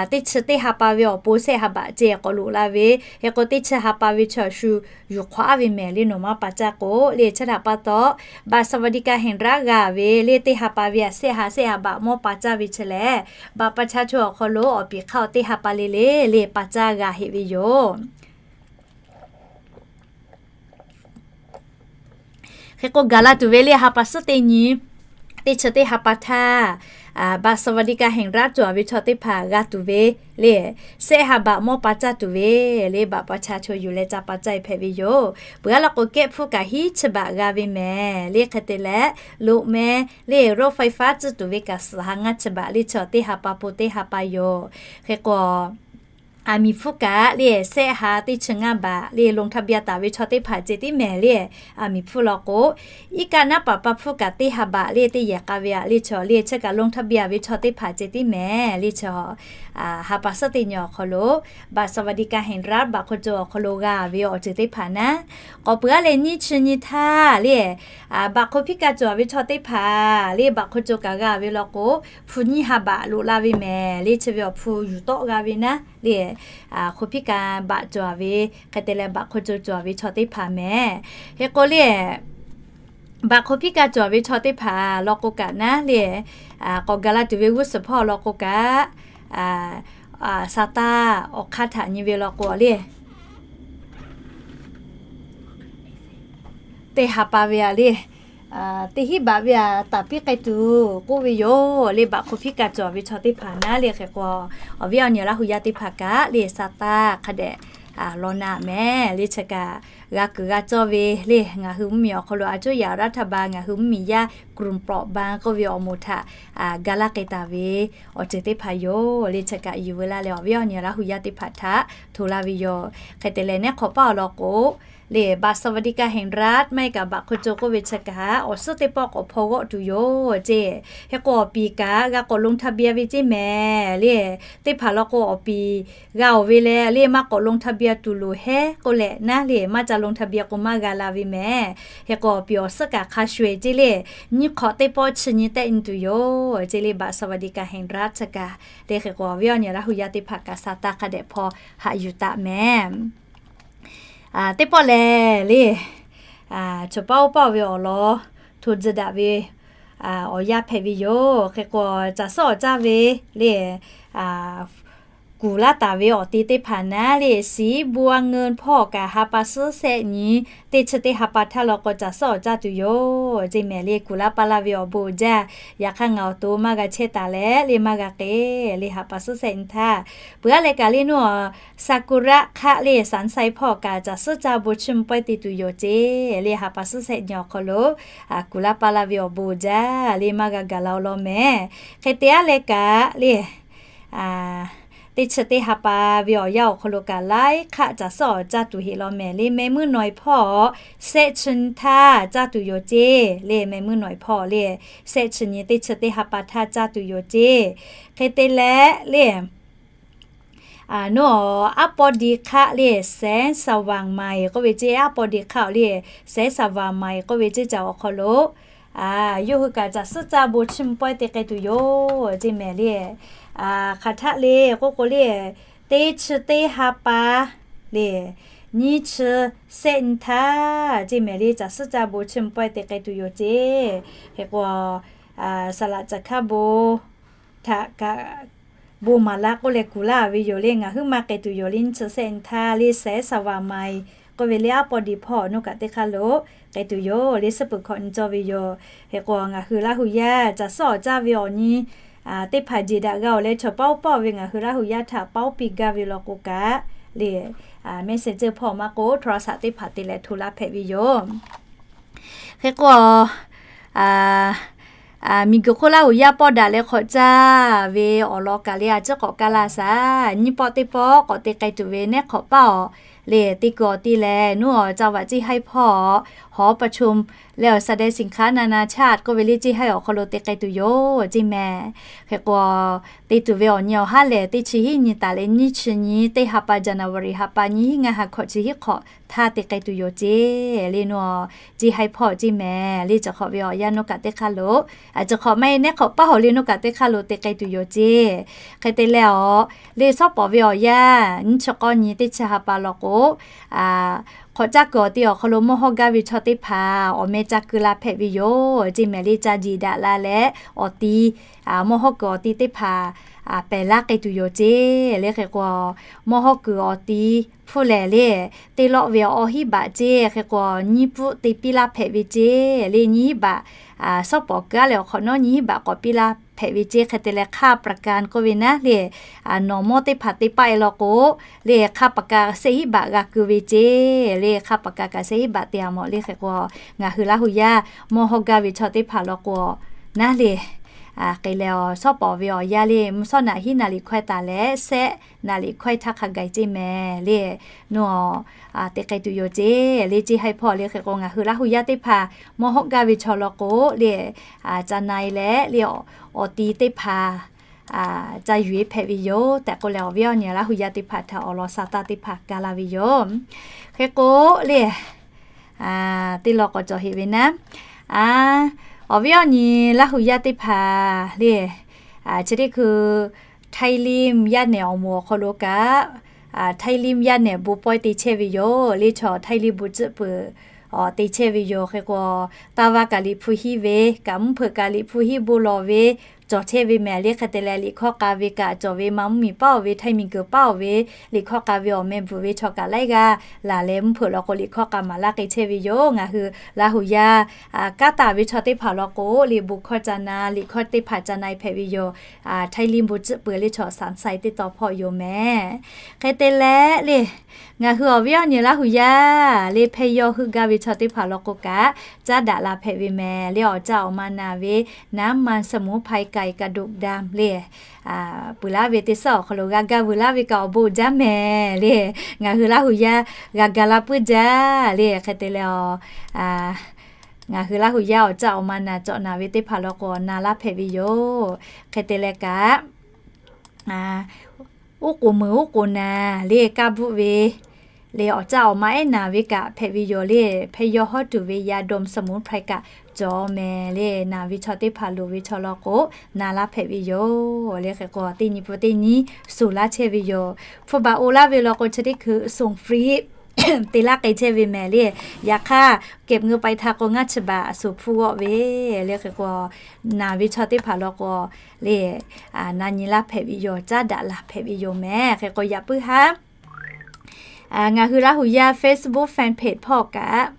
teˇ chi teˇ ha pa ve awˬ pon shehˆ ha baꞈ ceh k'awꞈ loꞈ la ve. Hk'e k'o, teˇ chi ha pa ve chaw shu yuˬ hk'awꞈ aˉ ve mehˍ le, nawˬ maˇ pa caˇ k'o le. Chi htaꞈ pa taw, บัตรสวัสดิการแห่งรัฐ g'a ve le, teˇ ha pa ve a shehˆ ha shehˆ ha baꞈ mawˇ pa caˇ ve chi lehˬ, บัตรประชาชน awˬ hk'aw lo awˬ piˍ hk'aˇ teˇ ha pa le le le pa caˇ g'a heꞈ ve yoˬ. Hk'e k'o, gaˬ la tuˬ ve le ha pa suhˉ teˇ nyi, teˇ chi teˇ ha pa htaˇ, บัตรสวัสดิการแห่งรัฐ cawˬ ve chaw teˇ hpaˍ g'a tuˬ ve le, shehˆ ha baꞈ mawˇ pa caˇ tuˬ ve le, บัตรประชาชน yuˬ leh ca pa caˇ e hpehꞈ ve yoˬ. Peuˬ aˉ law k'o, kehˉ hpfuhˇ kaꞈ hiˉ chi baꞈ g'a ve mehˍ le. Hk'e te leh, loꞈ meh le, รถไฟฟ้า tcuhˇ tuˬ ve kaꞈ suhˍ ha ngaˇ chi baꞈ le, chaw teˇ ha pa pon teˇ ha pa yoˬ. Hk'e k'o, aˬ miˍ hpfuhˇ kaꞈ le shehˆ ha teˇ chi ngaˇ baꞈ le, ลงทะเบียน taˍ ve chaw teˇ hpaˍ ceh tiˉ mehˍ le. Aˬ miˍ hpfuhˇ law k'o, iˉ kaˆ naˉ paˍ pa hpfuhˇ kaꞈ teˇ ha baꞈ le, teˇ yehˬ k'a ve a le, chaw le chi kaꞈ ลงทะเบียน ve chaw teˇ hpaˍ ceh tiˉ mehˍ le. Chaw ha pa suhˉ teˇ nyi awˬ hk'aw lo บัตรสวัสดิการแห่งรัฐ บัตรคนจน awˬ hk'aw lo g'a ve awˬ ceuˬ teˇ hpaˍ naˉ, k'awꞈ peuˬ aˉ leh nyiˇ chi nyi htaˇ le, บัตรคนพิการ cawˬ ve chaw teˇ hpaˍ le, บัตรคนจน kaꞈ g'a ve law k'o, hpu nyiˇ ha baꞈ loꞈ la ve mehˍ le. Chi ve awˬ hpu yuˬ tawˆ g'a ve naˉ le, hk'o พิการ baꞈ cawˬ ve, hk'e te leh บัตรคนจน cawˬ ve chaw teˇ hpaˍ mehˍ. Hk'e k'o le, บัตรคนพิการ cawˬ ve chaw teˇ hpaˍ law k'o kaꞈ naˉ le, k'awꞈ gaˬ la tuˬ ve g'uˇ suhˍ hpawˇ law k'o kaꞈ, sa taˇ awˬ hk'aˇ htaꞈ nyi ve law k'o le, teˇ ha pa ve a le, teˇ hinˉ baꞈ ve a taˍ piˇ k'ai tuˬ k'oˆ ve yoˬ le. บัตรคนพิการ cawˬ ve chaw teˇ hpaˍ naˉ le. Hk'e k'o, awˬ viˉ awˬ nyi Laˇ hu yaˇ teˇ hpaˍ kaꞈ le, sa taˇ hk'a dehꞈ law na mehˍ le. Chi kaꞈ g'a kuiˬ g'a cawˇ ve le, ngaˬ hui mvuhˇmiˬ awˬ hk'aw lo a coˇ yaꞈ รัฐบาล, ngaˬ hui mvuhˇmiˬ yaˇ กลุ่มเปราะบาง k'oˆ ve awˬ moˍ htaꞈ ga laˇ k'ai taˍ ve awˬ ceuˬ teˇ hpaˍ yoˬ le. Chi kaꞈ yuˬ veu laˇ leh, awˬ viˉ awˬ nyi Laˇ hu yaˇ teˇ hpaˍ htaꞈ hto laˇ ve yoˬ. Hk'e te leh, neˉ hk'awꞈ paˇ awˬ lawn k'o le, บัตรสวัสดิการแห่งรัฐ maˇ heˆ kaꞈ บัตรคนจน k'oˆ ve chi kaꞈ awˬ suhˉ teˇ pawˆ k'awꞈ hpaw g'awˆ tuˬ yoˬ ceˇ. Hk'e k'o, awˬ piˍ kaꞈ g'a k'awꞈ ลงทะเบียน ve ceˇ mehˍ le. Teˇ hpaˍ law k'o, awˬ piˍ g'a oˬ ve leh le, maˇ k'awꞈ ลงทะเบียน tuˬ loˍ hehˉ k'oˆ leh naˉ le, maˇ ca ลงทะเบียน k'o maˇ g'a la ve mehˍ. Hk'e k'o, awˬ piˍ awˬ suhˉ kaꞈ hk'a shuˍ eˬ ceˇ le, nyiˇ hk'awꞈ teˇ pawˆ chi nyi tehˆ nyi tuˬ yoˬ ceˇ le, บัตรสวัสดิการแห่งรัฐ chi kaꞈ le. Hk'e k'o, awˬ viˉ awˬ nyi Laˇ hu yaˇ teˇ hpaˍ kaꞈ sa taˇ hk'a dehꞈ hpaw haꞈ yuˬ taˍ mehˍ. Teˇ pawˆ lehˬ le, chaw paˉ oˇ paˇ ve awˬ lawn hto tcuh daꞈ ve awˬ yanˇ hpehꞈ ve yoˬ. Hk'e k'o, caˬ suhˉ awˬ caˇ ve le, kuˬ laˇ taˍ ve awˬ te teˇ hpaˍ naˉ le, สีบัวเงิน hpawˇ kaꞈ ha pa suhˉ shehˆ nyi teˇ chi teˇ ha pa htaˇ law k'o, caˬ suhˉ awˬ caˇ tuˬ yoˬ ceˇ mehˍ le. Kuˬ laˇ paˇ laˇ ve awˬ bon uiˍ jaˇ. Yaꞈ hk'aˇ, ngaˬ awˬ to maˇ g'a chehˇ taˍ leh le, maˇ g'a k'ai le, ha pa suhˉ shehˆ nyi htaˇ. Peuˬ aˉ leh kaꞈ le, naˉ awˬ ซากุระ hk'aˆ le, สันทราย hpawˇ kaꞈ caˬ suhˉ caˇ bon chiˇ mvuh pawehˇ te tuˬ yoˬ ceˇ le. Ha pa suhˉ shehˆ nyi awˬ hk'aw lo kuˬ laˇ paˇ laˇ ve awˬ bon uiˍ jaˇ le, maˇ g'a gaˬ la-o law mehˍ. Hk'e te aˉ leh kaꞈ le, teˇ chi teˇ ha pa ve awˬ yanˇ awˬ hk'aw lo kaꞈ, laiˉ hk'aˆ caˬ suhˉ awˬ caˇ tuˬ heˆ law mehˍ le. Meh muiˉ nawˬ e hpawˇ shehˆ chi nyi htaˇ caˇ tuˬ yoˬ ceˇ le. Meh muiˉ nawˬ e hpawˇ le, shehˆ chi nyi teˇ chi teˇ ha pa htaˇ caˇ tuˬ yoˬ ceˇ. Hk'e te leh le, naˉ awˬ อัปปอดี hk'aˆ le, แสงสว่างใหม่ k'oˆ ve ceˇ, อัปปอดี hk'aˆ le, แสงสว่างใหม่ k'oˆ ve ceˇ, caˬ awˬ hk'aw lo yawˇ hui kaꞈ caˬ suhˉ caˇ bon chiˇ mvuh pawehˇ te k'ai tuˬ yoˬ ceˇ mehˍ le. Hk'aˬ htaˆ le k'oˆ k'o le, teˇ chi teˇ ha pa le, nyiˇ chi shehˆ nyi htaˇ ceˇ mehˍ le, caˬ suhˉ caˇ bon chiˇ mvuh pawehˇ te k'ai tuˬ yoˬ ceˇ. Hk'e k'o, saˍ laꞈ caˬ hkaˇ bon htaꞈ kaꞈ bon maˍ laˇ k'oˆ leh kuˬ laˇ ve yoˬ le. Ngaˬ hui maˇ k'ai tuˬ yoˬ le. Nyiˇ chi shehˆ nyi htaˇ le, แสงสว่างใหม่ k'oˆ ve le, อัปปอดี hpawˇ naˉ kaꞈ teˇ hk'aˇ lo k'ai tuˬ yoˬ le. Suhˉ peuˬ hkawꞈ nyi cawˇ ve yoˬ. Hk'e k'o, ngaˬ hui Laˇ hu yaˇ caˬ suhˉ awˬ caˇ ve awˬ nyi teˇ hpaˍ jeˬ daꞈ g'a-oˬ leh, chaw paˉ oˇ paˇ ve ngaˬ hui Laˇ hu yaˇ htaꞈ paˉ oˇ piˇ gaˇ ve law k'o kaꞈ le, messenger hpawˇ maˇ k'oˆ, โทรศัพท์ teˇ hpaˍ te leh hto laˇ hpehꞈ ve yoˬ. Hk'e k'o, miˬguiˬ hk'oˆ Laˇ hu yaˇ pawˆ daꞈ leh hk'awꞈ caˇ ve awˬ lawn kaꞈ le, a ciˉ k'awꞈ kaˇ laˇ shaˍ. Nyiˇ pawˆ teˇ pawˆ k'awꞈ te k'ai tuˬ ve neˉ hk'awꞈ paˇ awˬ le, te kuiˬ awˬ te lehˬ, naˉ awˬ จังหวัด ceˇ haiˇ hpawˇ หอประชุม leh awˬ แสดงสินค้านานาชาติ k'oˆ ve le, ceˇ haiˇ awˬ hk'aw lo te k'ai tuˬ yoˬ ceˇ mehˍ. Hk'e k'o, te tuˬ ve awˬ nyi awˬ haˉ lehˬ, teˇ chi hiˉ nyi taˍ leh nyiˇ chi nyi teˇ ha pa, January ha pa nyiˇ hinˉ ngaˇ ha hkawꞈ chi hiˉ hk'awꞈ htaˇ te k'ai tuˬ yoˬ ceˇ le. Naˉ ceˇ haiˇ hpawˇ ceˇ mehˍ le. Caˬ hk'awꞈ ve awˬ yanˇ naˉ kaꞈ teˇ hk'aˇ lo A, chi hk'awꞈ maˇ heˆ, neˉ hk'awꞈ paˉ hawˬ le nawˉ kaꞈ teˇ hk'aˇ lo te k'ai tuˬ yoˬ ceˇ. Hk'e te leh awˬ, le shawˉ pawˍ ve awˬ yanˇ nyiˇ chi k'awˇ nyi teˇ chi ha pa law k'o, a, hk'awꞈ caˇ kuiˬ awˬ ti awˬ hk'aw lo mawˇ hawˇ gaˇ ve chaw teˇ hpaˍ awˬ meh ca keu la hpehꞈ ve yoˬ ceˇ mehˍ le. Ca jiˬ daꞈ la leh awˬ ti, a, mawˇ hawˇ kuiˬ awˬ ti teˇ hpaˍ, a, pehˬ laˇ k'ai tuˬ yoˬ ceˇ. Le hk'e k'o, mawˇ hawˇ kuiˬ awˬ ti hpfuhˇ lehˬ le, teˇ lawˆ ve awˬ hiˉ baꞈ ceˇ. Hk'e k'o, nyiˇ pfuhˆ te piˇ laˇ hpehꞈ ve ceˇ. Le nyiˇ hiˉ baꞈ, a, shawˉ pawˍ keu a leh awˬ hk'awꞈ nawˉ nyiˇ hiˉ baꞈ k'awꞈ piˇ laˇ hpehꞈ ve ceˇ. Hk'e te leh ค่าประกัน k'oˆ ve naˉ le, a, nawˬ mawˇ teˇ hpaˍ te paˆ e law k'o, le ค่าประกัน shehˆ hiˉ baꞈ g'a keu ve ceˇ. Le ค่าประกัน kaꞈ shehˆ hiˉ baꞈ te a mawˬ. Le hk'e k'o, ngaˬ hui Laˇ huˍ yaˇ mawˇ hawˇ gaˇ ve chaw teˇ hpaˍ law k'o, naˉ le, a, k'e leh awˬ shawˉ pawˍ ve awˬ yanˇ le mvuhˇ shawˉ naꞈ hiˉ naˍ liꞈ hkawehˇ taˍ leh shehˆ naꞈ liꞈ hkawehˇ htaˇ hk'a gaˬ ceˇ mehˍ le. Nawˬ, a, te k'ai tuˬ yoˬ ceˇ. Le ceˇ haiˬ hpawˇ le hk'e k'o, ngaˬ hui Laˇ huˍ yaˇ teˇ hpaˍ mawˇ hawˇ gaˇ ve chaw law k'o le, a, ca na e leh le awˬ ti teˇ hpaˍ, a, ca yuˬ e hpehꞈ ve yoˬ tehꞈ k'oˆ leh, awˬ viˉ awˬ nyi Laˇ huˍ yaˇ teˇ hpaˍ htaꞈ awˬ lawn sa taˇ teˇ hpaˍ ga la ve yoˬ. Hk'e k'o le, a, teˇ law k'awꞈ cawˬ heꞈ ve naˉ, a, awˬ viˉ awˬ nyi Laˇ huˍ yaˇ teˇ hpaˍ le, a, chi teˇ hkui Htaiˇ Limˇ yaˇ nehˬ awˬ moˍ awˬ hk'aw lo kaꞈ, a, Htaiˇ Limˇ yaˇ nehˬ bon pawehˇ te chehˇ ve yoˬ. Le chaw Htaiˇ Limˇ bon tcuhˆ peuˬ awˬ te chehˇ ve yoˬ. Hk'e k'o, taˇ vaˇ kaꞈ liꞈ hpu hiˉ ve, kaꞈ mvuhˇ hpeuꞈ kaꞈ liꞈ hpu hiˉ bon lawˬ ve cawˬ chehˇ ve mehˍ le. Hk'e te leh liꞈ hkawˇ k'a ve kaꞈ cawˬ ve, maˇ mvuhˇ miˬ paˉ oˬ ve, Htaiˇ miˬ guiˬ paˉ oˬ ve, liꞈ hkawˇ k'a ve awˬ meh bvuhꞈ ve chaw kaꞈ laiˉ g'aˇ laˬ leh mvuhˇ hpeuꞈ law k'o liꞈ hkawˇ k'a maˍ laˇ k'ai chehˇ ve yoˬ. Ngaˬ hui Laˇ huˍ yaˇ, a, kanˉ taˍ ve chaw teˇ hpaˍ law k'o, liꞈ bon hkawˇ ca na, liꞈ hkawˇ teˇ hpaˍ ca na e hpehꞈ ve yoˬ. A, Htaiˇ Limˇ bon tcuhˆ peuˬ le chaw Saˍ Sai teˇ taw hpawˇ yoˬ mehˍ. Hk'e te leh le, ngaˬ hui awˬ viˉ awˬ nyi Laˇ huˍ yaˇ le hpehˇ yawˇ heuˆ gaˇ ve chaw teˇ hpaˍ law k'o kaꞈ, caˉ daꞈ la hpehꞈ ve mehˍ le. Awˬ caˇ awˬ ma naˬ ve น้ำมันสมุนไพรไก่กระดูกดำ le, a, peuˬ laˇ ve teˇ suhˉ awˬ hk'aw lo g'a gaˇ vuiˬ laˇ ve kaꞈ awˬ bon jaˇ mehˍ le. Ngaˬ hui Laˇ huˍ yaˇ g'a ga la puiˉ jaˇ le. Hk'e te leh a, ngaˬ hui Laˇ huˍ yaˇ awˬ caˇ awˬ ma naˬ cawꞈ naˬ ve teˇ hpaˍ law k'o na laˇ hpehꞈ ve yoˬ. Hk'e te leh kaꞈ, a, uˉ k'oˍ meuˍ uˉ k'oˍ naˬ le kaˇ bvuhˆ ve le awˬ caˇ awˬ ma ehˉ naˬ ve kaꞈ hpehꞈ ve yoˬ le. Hpehˇ yawˇ hawˉ tuˬ ve ยาดมสมุนไพร kaꞈ cawˬ mehˍ le. Naˬ ve chaw teˇ hpaˍ loˍ ve chaw law k'o na laˇ hpehꞈ ve yoˬ le. Hk'e k'o teˇ nyi pun teˇ nyi suˍ laˇ chehˇ ve yoˬ. Hpu baˬ o laˇ ve law k'o chi teˇ hkui ส่งฟรี te laˇ k'ai chehˇ ve mehˍ le. Yaꞈ hk'aˇ เก็บเงินปลายทาง k'o ngaˇ chi baˬ suˍ hpu g'awˆ ve le. Hk'e k'o naˬ ve chaw teˇ hpaˍ law k'o le, a, na nyi laˇ hpehꞈ ve yoˬ. Caˉ daꞈ laˬ hpehꞈ ve yoˬ mehˍ. Hk'e k'o yaꞈ puiˉ haˉ, a, ngaˬ hui Laˇ huˍ yaˇ Facebook fan page hpawˇ kaꞈ,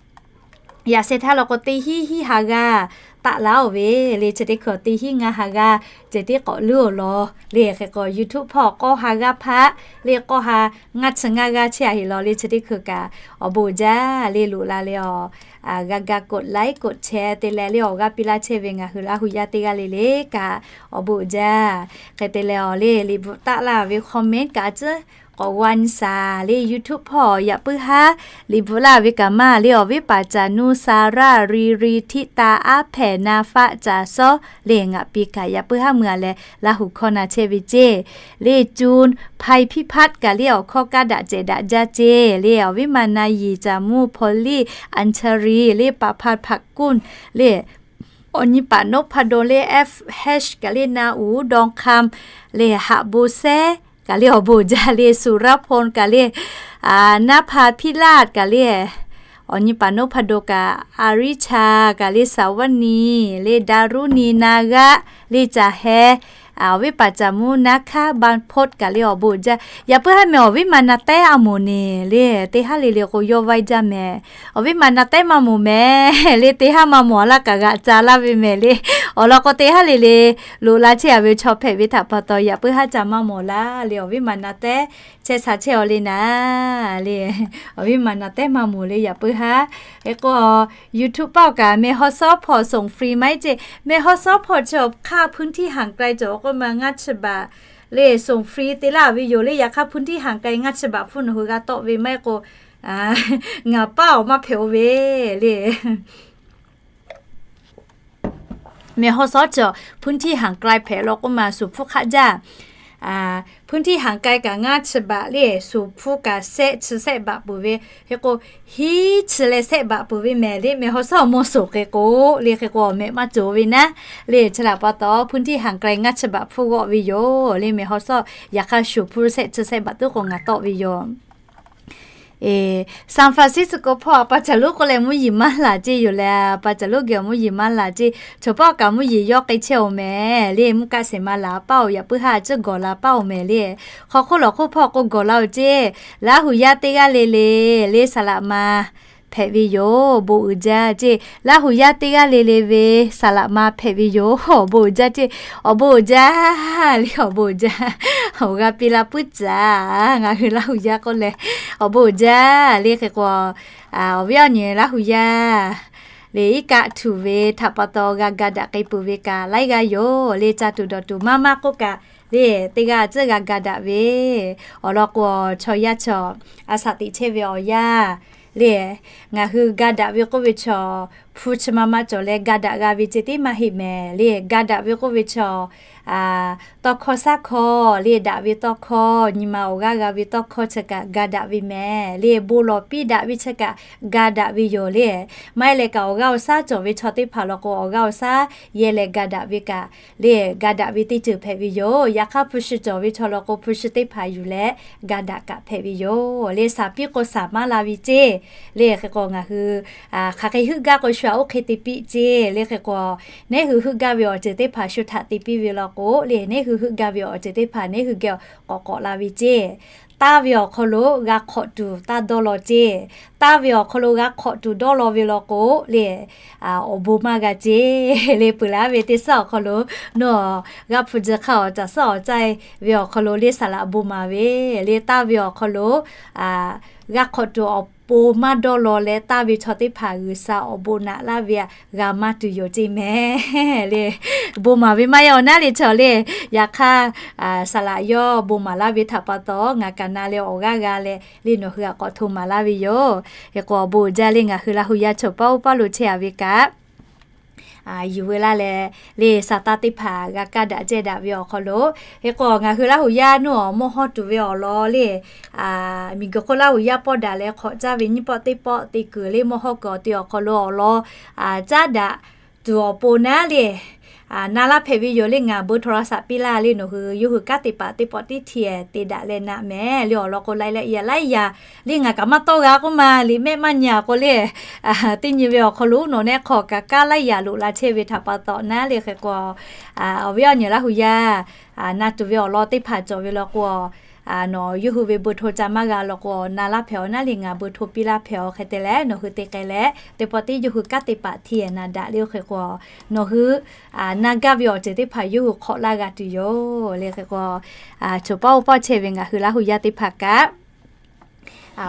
yaꞈ sheh htaˇ law k'o teˇ hinˉ hinˉ ha g'aˇ taˆ laˇ oˬ ve le. Chi teˇ hkui teˇ hinˉ ngaˇ ha g'aˇ ceh tiˉ k'awꞈ leuˉ oˬ law le. Hk'e k'o YouTube hpawˇ k'awˇ ha g'aˇ hpaˆ le k'awˇ ha ngaˇ chi ngaˇ g'aˇ chehˇ a heꞈ law le. Chi teˇ hkui kaꞈ awˬ bon jaˇ le loꞈ la le awˬ, a, g'a ga กดไลค์ กดแชร์ te leh le awˬ g'aˇ piˇ laˇ chehˇ ve ngaˬ hui Laˇ huˍ yaˇ teˇ g'aˇ le le kaꞈ awˬ bon jaˇ. Hk'e te leh awˬ le liꞈ bvuhꞈ taˆ laˇ ve comment kaꞈ a ciˉ k'awꞈ g'a nyi shaˍ le. YouTube hpawˇ yaꞈ puiˉ haˉ liꞈ bvuhꞈ laˇ ve kaꞈ maˇ le awˬ viˉ paˍ caˍ nuˇ Saˍraˆ Ri Ri Htiˆ Taˍ Aˉ Hpehꞈ Na Faˆ Caˍ Sawˉ le ngaˬ pi kaꞈ yaꞈ puiˉ haˉ mui a leh Laˇ huˍ hkawˇ na chehˇ ve ceˇ. Le จูน ภัยพิพัฒน์ kaꞈ le awˬ hkawˇ kaˇ daꞈ cehˬ daꞈ jaˇ ceˇ. Le awˬ viˉ ma na Yiˍ caˍ muˇ พอลลี่ อัญชลี le ประภัณฑ์ ผลักกุล le awˬ nyi paˍ นพดล le แอฟแฮช kaꞈ le นาอู๋ ดองคำ le หะโบแซ้ kaꞈ le awˬ bon jaˇ le สุรพล kaꞈ le อา นภาพิราช kaꞈ le awˬ nyi paˍ นพดล kaꞈ อาริชา kaꞈ le สาวนี le ดารุณี นาระ le จ่าแฮ awˬ viˉ paˍ caˍ muˇ นาคา บรรพต kaꞈ le awˬ bon jaˇ. Yaꞈ puiˉ haˉ meh awˬ viˉ ma na tehˉ a moˍ neˬ le teˇ haˉ le le k'o yawˇ vaiˇ jaˇ mehˍ. Awˬ viˉ ma na tehˉ maˇ moˍ mehˍ le teˇ haˉ maˇ mawˬ laˇ kaꞈ g'aꞈ ca laˇ ve mehˍ le. Awˬ lawn k'o teˇ haˉ le le loꞈ la chehˇ a ve chaw hpehꞈ ve htaꞈ pa taw yaꞈ puiˉ haˉ ca maˇ mawˬ laˇ le. Awˬ viˉ ma na tehˉ chehˇ sha chehˇ aw le naˍ le. Awˬ viˉ ma na tehˉ maˇ moˍ le yaꞈ puiˉ haˉ. Hk'e k'o YouTube paˆ awˬ kaꞈ meh haw sawˉ hpawˇ ส่งฟรี maˇ heˆ ceˇ. Meh haw sawˉ hpawˇ chi awˬ hk'aˇ พื้นที่ห่างไกล cawˬ k'oˆ ma ngaˇ chi baˬ le ส่งฟรี te laˇ ve yoˬ le. Yaꞈ hk'aˇ พื้นที่ห่างไกล ngaˇ chi baˬ hpfuhˇ nawˬ hui g'a tawˆ ve maˇ heˆ k'o ngaˬ paˆ awˬ maˇ hpehꞈ oˬ ve le. Meh haw sawˉ chi awˬ พื้นที่ห่างไกล hpehꞈ law k'oˆ ma suˍ hpfuhˇ hk'aˆ jaˇ. พื้นที่ห่างไกล kaꞈ ngaˇ chi baꞈ le, shoˍ hpu kaꞈ shehˆ chi shehˆ baꞈ peuˬ ve. Hk'e k'o, hiˉ chi leh shehˆ baꞈ peuˬ ve mehˍ le, mehˍ haw shaˉ awˬ mawˇ shoˍ hk'e k'o, le hk'e k'o mehˍ maˇ cawˬ ve naˉ. Le chi htaꞈ pa taw, พื้นที่ห่างไกล ngaˇ chi baꞈ hpfuhˆ g'awˆ ve yoˬ. Le mehˍ haw shaˉ yaꞈ hk'aˇ shoˍ hpu shehˆ chi shehˆ baꞈ tuˉ k'o ngaˬ tawˆ ve yoˬ. San Francisco hpawˇ pa caˬ lonˉ k'oˆ leh mvuhˇ yeˬ maˇ laˬ ceˇ yoˬ leh, pa caˬ lonˉ geh awˬ mvuhˇ yeˬ maˇ laˬ ceˇ. Chaw paˆ kaꞈ mvuhˇ yeˬ yawˇ k'ai chehˇ-oˬ mehˍ le, mvuhˇ kaˆ shehˍ ma laˬ paˇ-oˬ, yaꞈ puiˉ haˉ ceuˬ gawˬ la paˇ-oˬ mehˍ le. Hk'aw hk'oˆ lawˬ hk'oˆ hpawˇ k'o gawˬ la-oˬ ceˇ. Laˇ huˍ yaˇ teˇ g'aˇ le le, le saˍ laꞈ ma hpehꞈ ve yoˬ, bon uiˍ jaˇ ceˇ. Laˇ huˍ yaˇ teˇ g'aˇ le le ve saˍ laꞈ ma hpehꞈ ve yoˬ, awˬ bon uiˍ jaˇ ceˇ. Awˬ bon uiˍ jaˇ le, awˬ bon uiˍ jaˇ. Awˬ g'aˇ piˇ laˇ puiˉ caˍ, ngaˬ hui Laˇ huˍ yaˇ k'oˆ leh, awˬ bon uiˍ jaˇ le. Hk'e k'o, awˬ viˉ awˬ nyi Laˇ huˍ yaˇ le, iˉ kaˆ htuꞈ ve htaꞈ pa taw g'a ga daꞈ k'ai peuˬ ve kaꞈ laiˉ g'aˇ yoˬ le. Ca tuˬ dawˬ tuˬ maˇ maˇ k'oˆ kaꞈ le, teˇ g'aˇ tcuhˉ g'a ga daꞈ ve. Awˬ lawn k'o, chaw yaˇ chaw a shaꞈ teꞈ chehˇ ve awˬ yanˇ le, ngaˬ hui ga daꞈ ve k'oˆ ve chaw hpu chi ma ma cawˬ leh ga daꞈ g'a ve ceh tiˉ maˇ heˆ mehˍ le. Ga daꞈ ve k'oˆ ve chaw, tawˇ hkawˇ shaˉ hkawˇ le, daꞈ ve tawˇ hkawˇ, nyi ma awˬ g'aˇ g'a ve tawˇ hkawˇ chi kaꞈ ga daꞈ ve mehˍ le. Bon lawˬ piˇ daꞈ ve chi kaꞈ ga daꞈ ve yoˬ le. Maˇ heˆ leh kaꞈ awˬ g'aˇ awˬ shaˉ cawˬ ve chaw teˇ hpaˍ law k'o, awˬ g'aˇ awˬ shaˉ yehˇ leh ga daꞈ ve kaꞈ le, ga daꞈ ve teˇ ceuˬ hpehꞈ ve yoˬ. Yaꞈ hk'aˇ hpu shi cawˬ ve chaw law k'o, hpu shi teˇ hpaˍ yuˬ leh ga daꞈ kaꞈ hpehꞈ ve yoˬ le. Shaˍ piˇ k'o shaˍ maˇ la ve ceˇ le. Hk'e k'o ngaˬ hui hk'aˬ hk'e heuˆ gaˇ k'o shu-a, oˇ hk'e te piˇ ceˇ le. Hk'e k'o, neˉ hui heuˆ gaˇ ve awˬ ceuˬ teˇ hpaˍ shu htaꞈ te piˇ ve law k'o le, neˉ hui heuˆ gaˇ ve awˬ ceuˬ teˇ hpaˍ neˉ hui geh k'awꞈ k'awꞈ la ve ceˇ. Taˇ ve awˬ hk'aw lo g'a hk'awꞈ tuˬ taˇ dawˇ law ceˇ. Taˇ ve awˬ hk'aw lo g'a hk'awꞈ tuˬ dawˇ law ve law k'o le, awˬ bon maˇ g'a ceˇ le. Peuˬ laˇ ve teˇ suhˉ awˬ hk'aw lo, nawˬ g'a hpu tcuh hk'a awˬ caˬ suhˉ awˬ caiˇ ve awˬ hk'aw lo le, saˍ laꞈ bon maˍ ve le. Taˇ ve awˬ hk'aw lo g'a hk'awꞈ tuˬ awˬ pon maˇ dawˇ law leh, taˇ ve chaw teˇ hpaˍ G'uiˬsha awˬ bon naꞈ laˇ ve g'a maˇ tuˬ yoˬ ceˇ mehˍ le. Bon maˍ ve maˇ heˆ awˬ naˉ le chaw le. Yaꞈ hk'aˇ, saˍ laꞈ yawˇ bon maˍ laˇ ve htaꞈ pa taw, ngaˬ kaꞈ na leh awˬ g'aˇ g'a leh le, nawˬ hui htaꞈ k'awꞈ hto maˍ laˇ ve yoˬ. Hk'e k'o awˬ bon uiˍ jaˇ le, ngaˬ hui Laˇ huˍ yaˇ chaw paˇ oˇ paˇ lo chehˇ-a ve kaꞈ, yuˬ veu laˇ leh le, saˍ taˇ teˇ hpaˍ g'a kaˇ daꞈ cehˇ daꞈ ve awˬ hk'aw lo, hk'e k'o ngaˬ hui Laˇ huˍ yaˇ nuˇ awˬ mawˇ hawˇ tuˬ ve awˬ lawn le, miˬguiˬ hk'oˆ Laˇ huˍ yaˇ pawˆ daꞈ leh hk'awꞈ caˇ ve nyiˇ pawˆ teˇ pawˆ te kuiˬ le, mawˇ hawˇ kuiˬ awˬ te awˬ hk'aw lo awˬ lawn caˉ daꞈ tuˬ awˬ pon naˉ le, na laˇ hpehꞈ ve yoˬ le. Ngaˬ bon htaw la shaꞈ piˇ laˇ le, nawˬ hui yawˇ hui kanˉ te paˍ teˇ pawˆ tiˉ htiꞈ te daꞈ leh naꞈ mehˍ le. Awˬ lawn k'o, laiˉ laiˉ yaꞈ laiˉ yaꞈ le, ngaˬ kaꞈ maˇ tawˇ g'a k'oˆ ma, liꞈ mehˆ maˇ nyi-a k'o le, teˇ nyi ve awˬ hk'aw lo nawˬ nehˆ hk'aw kaꞈ kanˉ laiˉ yaꞈ loꞈ la chehˇ ve htaꞈ pa taw naˉ le. Hk'e k'o, awˬ viˉ awˬ nyi Laˇ huˍ yaˇ na tuˬ ve awˬ lawn teˇ hpaˍ cawˬ ve law k'o, nawˬ yawˇ hui ve bon htaw ca maˇ g'a law k'o, na laˇ hpehꞈ-aw naˉ le, ngaˬ bon htaw piˇ laˇ hpehꞈ-aw. Hk'e te leh nawˬ hui te k'ai leh teˇ pawˆ tiˉ yawˇ hui kanˉ te paˍ htiꞈ naꞈ daꞈ le. Hk'e k'o, nawˬ hui na gaˇ ve awˬ ceuˬ teˇ hpaˍ yawˇ hui hk'awꞈ laˇ g'a tuˬ yoˬ le. Hk'e k'o, chaw paˇ oˇ paˇ chehˇ ve ngaˬ hui Laˇ huˍ yaˇ teˇ hpaˍ kaꞈ,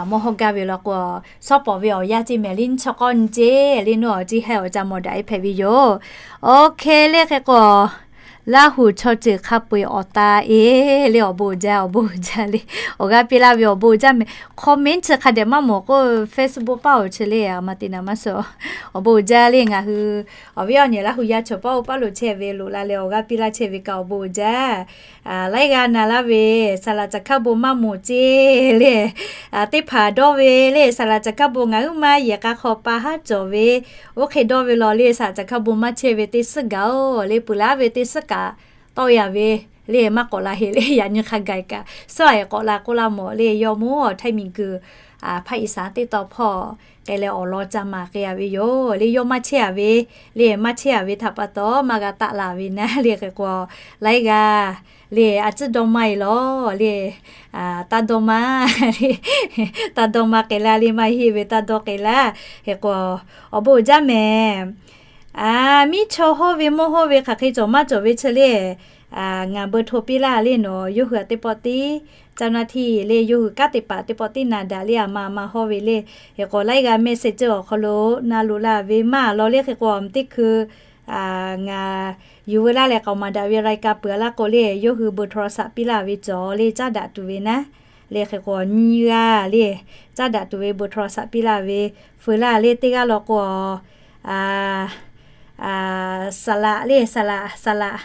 mawˇ hawˇ gaˇ ve law k'o, shawˉ pawˍ ve awˬ yanˇ ceˇ mehˍ le, nyiˇ chi k'awˇ nyi ceˇ le, nawˬ awˬ ceˇ heh awˬ ca mawˬ daꞈ-e hpehꞈ ve yoˬ. Oˇ hk'e le. Hk'e k'o, Laˇ huˍ chaw ceuˬ hk'a peu-eˬ awˬ ta e le, awˬ bon uiˍ jaˇ, awˬ bon uiˍ jaˇ le. Awˬ g'aˇ piˇ laˇ ve awˬ bon uiˍ jaˇ mehˍ. Comment chi hk'a dehꞈ maˇ mawˬ k'o, Facebook paˇ awˬ chi le, a ma te na maˇ suh. Awˬ bon uiˍ jaˇ le. Ngaˬ hui awˬ viˉ awˬ nyi Laˇ huˍ yaˇ chaw paˇ oˇ paˇ lo chehˇ ve loꞈ la leh awˬ g'aˇ piˇ laˇ chehˇ ve kaꞈ awˬ bon uiˍ jaˇ. Laiˉ g'aˇ na laˇ ve, saˍ laꞈ caˬ hkaˇ bon maˇ mawˬ ceˇ le. Teˇ hpaˍ dawˇ ve le, saˍ laꞈ caˬ hkaˇ bon ngaˬ huiˉ maˇ yehˬ k'a hk'aw pa haˉ cawˬ ve, oˇ hk'e dawˇ ve law le, saˍ laꞈ caˬ hkaˇ bon maˇ chehˇ ve teˇ suhˉ gaˬ-oˬ le, peuˬ laˇ ve teˇ suhˉ kaꞈ tawˆ ya ve le, maˇ k'awꞈ la heˆ le. Yaꞈ nyi hk'a gaˬ kaꞈ suhˉ-a k'awꞈ la k'oˆ laˇ mawˬ le. Yawˇ mawˇ awˬ htaiˇ miˬguiˬ hpaˇ iˍ saˍ teˇ taw hpawˇ k'ai leh awˬ lawn ca maˍ k'ai-a ve yoˬ le. Yawˇ maˇ chehˇ-a ve le, maˇ chehˇ-a ve htaꞈ pa taw maˇ g'a taˆ la ve naˉ le. Hk'e k'o, laiˉ g'aˇ le, a tcuhˉ dawˇ maˇ-e law le, taˇ dawˇ maˇ, taˇ dawˇ maˇ k'ai laˇ le, maˇ heˆ ve taˇ dawˇ k'ai laˇ. Hk'e k'o, awˬ bon uiˍ jaˇ mehˍ. Miˉ chaw hawˇ ve mawˇ hawˇ ve hk'aˬ hk'e cawˬ maˇ cawˬ ve chi le, ngaˬ bon htaw piˇ laˇ le, nawˬ yawˇ hui-a teˇ pawˆ tiˉ caˇ naˇ htiˇ le, yawˇ hui kanˉ te paˍ teˇ pawˆ tiˉ na daꞈ le, a ma a ma hawˇ ve le. Hk'e k'o, laiˉ g'aˇ mehˆ shehˍ ceuˬ awˬ hk'aw lo na loꞈ la ve maˇ law le. Hk'e k'o, awˬ meh teˇ hkui ngaˬ yuˬ veu laˇ leh k'aoˍ maˍ daꞈ ve รายการ peuˬ-a laˇ k'o le, yawˇ hui bon htaw la shaꞈ piˇ laˇ ve cawˬ le, caˇ daꞈ tuˬ ve naˉ le. Hk'e k'o, nyiˇ g'aˇ le, caˇ daꞈ tuˬ ve bon htaw la shaꞈ piˇ laˇ ve, feu laˇ le. Teˇ g'aˇ law k'o, saˍ laꞈ le, saˍ laꞈ, saˍ laꞈ,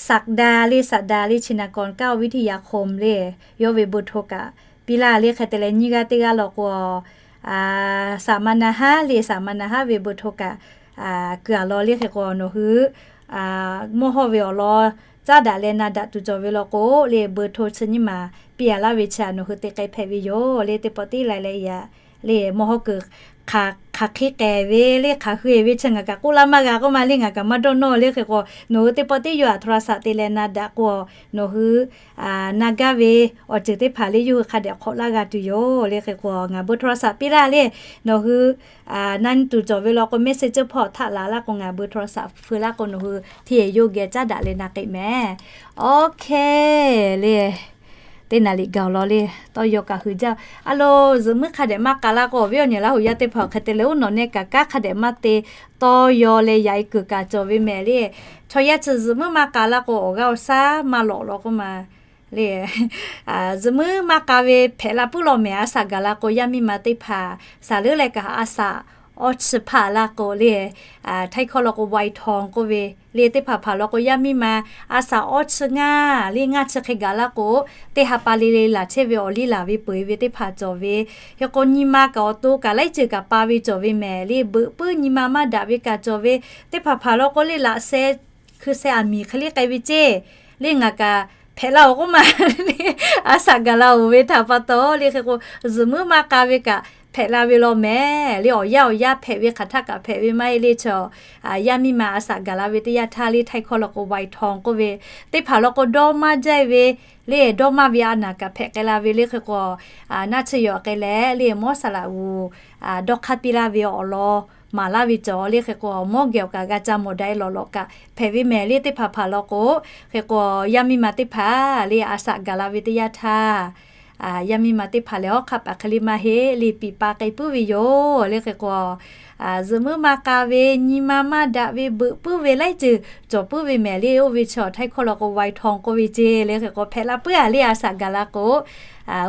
สัปดาห์ le สัปดาห์ le ชินกร เก้า วิทยาคม le, yawˇ ve เบอร์โทร kaꞈ piˇ laˇ le. Hk'e te leh nyiˇ g'aˇ teˇ g'aˇ law k'o, สัมมนา haˉ เลย สัมมนา haˉ ve เบอร์โทร kaꞈ kuˬ a law le. Hk'e k'o nawˬ hui mawˇ hawˇ ve awˬ lawn caˉ daꞈ leh na daꞈ tuˬ cawˬ ve law k'o le, เบอร์โทร chi nyiˇ maˬ piˇ a laˇ ve chi htaꞈ nawˬ hui te k'ai hpehꞈ ve yoˬ le. Teˇ pawˆ tiˉ lai leh yaꞈ le, mawˇ hawˇ kuiˬ hk'aˬ hk'e k'ehˬ ve le, hk'aˬ hk'e ve chi ngaˬ kaꞈ k'oˆ laˇ maˇ g'a k'oˆ ma le, ngaˬ kaꞈ maˇ dawˇ nawˇ le. Hk'e k'o nawˬ hui teˇ pawˆ tiˉ yawˇ htaꞈ โทรศัพท์ te leh na daꞈ k'o, nawˬ hui na gaˇ ve awˬ ceuˬ teˇ hpaˍ le yawˇ hui hk'a dehꞈ hk'awꞈ laˇ g'a tuˬ yoˬ le. Hk'e k'o ngaˬ เบอร์โทรศัพท์ piˇ laˇ le, nawˬ hui na nyi tuˬ cawˬ ve law k'o, message hpawˇ htaˆ laˬ laˇ k'o, ngaˬ เบอร์โทรศัพท์ feu laˇ k'o, nawˬ hui hti yawˇ geh caˉ daꞈ leh na k'ai mehˍ. OK le, teˇ naˍ riˍ gaˬ law le, tawˇ yaw kaꞈ hui jaˇ. A lo, zuhꞈ muiˉ hk'a dehꞈ maˇ k'a laˇ k'o, awˬ viˉ awˬ nyi Laˇ huˍ yaˇ teˇ hpaˍ hk'e te leh oˇ nawˬ neh kaꞈ kanˉ hk'a dehꞈ maˇ te, tawˇ yaw leh yaꞈ e kuiˬ kaꞈ cawˬ ve mehˍ le. Chaw yaˇ chi zuhꞈ muiˉ maˇ k'a laˇ k'o, awˬ g'aˇ awˬ shaˉ maˇ lawꞈ law k'oˆ ma le. Zuhꞈ muiˉ maˇ k'a ve hpehꞈ la puiˉ law mehˍ. A shaꞈ gaˬ la k'o, yaˇ miˇ ma teˇ hpaˍ saˍ leuˉ leh kaꞈ a shaꞈ awˇ chi hpaˆ laˇ k'o le, htaiˇ hkawˇ law k'o วัยทอง k'oˆ ve le, teˇ hpaˍ hpaˍ law k'o, yaˇ miˇ ma a shaꞈ awˇ chi ngaˇ le ngaˇ chi hk'e gaˬ laˇ k'o, teˇ ha pa le le laˬ chehˇ ve awˬ liˇ laˬ ve peuˬ e ve teˇ hpaˍ cawˬ ve. Hk'e k'o nyi ma kaꞈ awˬ to kaꞈ laiˉ ceuˬ kaꞈ pa ve cawˬ ve mehˍ le. Beuꞈ puiˉ nyi ma maˇ daꞈ ve kaꞈ cawˬ ve. Teˇ hpaˍ hpaˍ law k'o le, laꞈ sheh hkui sheh aˬ miˍ hk'e le k'ai ve ceˇ le, ngaˬ kaꞈ hpehꞈ la-oˬ k'oˆ ma le. A shaꞈ gaˬ la-oˬ ve htaꞈ pa taw le. Hk'e k'o zuhꞈ muiˉ maˇ k'a ve kaꞈ hpehꞈ la ve law mehˍ le. Awˬ yanˇ awˬ yanˇ hpehꞈ ve hk'aˬ htaˇ kaꞈ hpehꞈ ve maˇ heˆ le. Chaw yaˇ miˇ ma a shaꞈ gaˬ la ve teˇ yanˇ htaˇ le, htaiˇ hkawˇ law k'o วัยทอง k'oˆ ve, teˇ hpaˍ law k'o dawˇ maˇ jaˇ ve le, dawˇ maˇ ve a naˍ kaꞈ hpehꞈ k'ai la ve le. Hk'e k'o naˆ tsuhˇ yaw k'ai leh le, mawˇ saˍ laꞈ g'uˬ dawˇ hk'aˇ piˇ laˇ ve awˬ lawn maˍ laˇ ve cawˬ le. Hk'e k'o mawˇ geh awˬ kaꞈ g'a ca mawˬ daꞈ e lawꞈ lawꞈ kaꞈ hpehꞈ ve mehˍ le. Teˇ hpaˍ hpaˍ law k'o, hk'e k'o yaˇ miˇ ma teˇ hpaˍ le a shaꞈ gaˬ la ve teˇ yanˇ htaˇ, yaˇ miˇ ma teˇ hpaˍ lehˬ hawˉ hk'aˆ paˍ hk'e le maˇ heˆ le, piˍ pa k'ai puiˉ ve yoˬ le. Hk'e k'o zuhꞈ muiˉ maˇ k'a ve, nyi ma maˇ daꞈ ve, beuꞈ puiˉ ve laiˉ ceuˬ cawˬ puiˉ ve mehˍ le. Oˇ ve chaw htaiˇ hkawˇ law k'o วัยทอง k'oˆ ve ceˇ le. Hk'e k'o hpehꞈ la puiˉ a le, a shaꞈ gaˬ la k'o,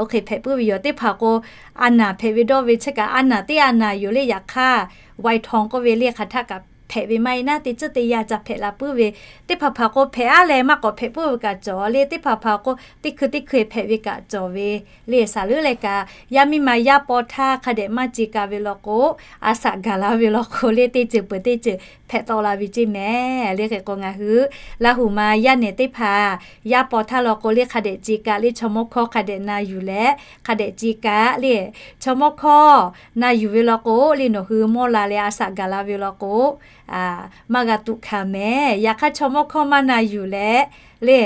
oˇ hk'e hpehꞈ puiˉ ve yoˬ. Teˇ hpaˍ k'o a naˍ hpehꞈ ve dawˇ ve chi kaꞈ a naˍ teˇ a naˍ yoˬ le. Yaꞈ hk'aˇ วัยทอง k'oˆ ve le hk'aˬ htaˇ kaꞈ hpehꞈ ve maˇ heˆ naˉ, teˇ tcuhˉ teˇ yanˇ ca hpehꞈ la puiˉ ve. Teˇ hpaˍ hpaˍ k'o hpehꞈ aˉ leh maˇ k'awꞈ hpehꞈ puiˉ ve kaꞈ cawˬ le. Teˇ hpaˍ hpaˍ k'o teˇ hkui teˇ hkui hpehꞈ ve kaꞈ cawˬ ve le. Saˍ leuˉ leh kaꞈ yaˇ miˇ ma yaˇ paw htaˇ hk'a dehꞈ maˇ ce ka ve law k'o, a shaꞈ gaˬ la ve law k'o le, teˇ ceuˬ peuˬ teˇ ceuˬ hpehꞈ tawˆ la ve ceˇ mehˍ le. Hk'e k'o ngaˬ hui Laˇ huˍ ma yaˇ nehˬ teˇ hpaˍ yaˇ paw htaˇ law k'o le hk'a dehꞈ ce ka le, chaw mawˇ hkawˇ hk'a dehꞈ na yuˬ leh hk'a dehꞈ ce ka le. Chaw mawˇ hkawˇ na yuˬ ve law k'o le, nawˬ hui mawˇ la leh a shaꞈ gaˬ la ve law k'o, maˇ g'a tuꞈ hkanˍ mehˍ. Yaꞈ hk'aˇ chaw mawˇ hkawˇ maˇ na yuˬ leh le,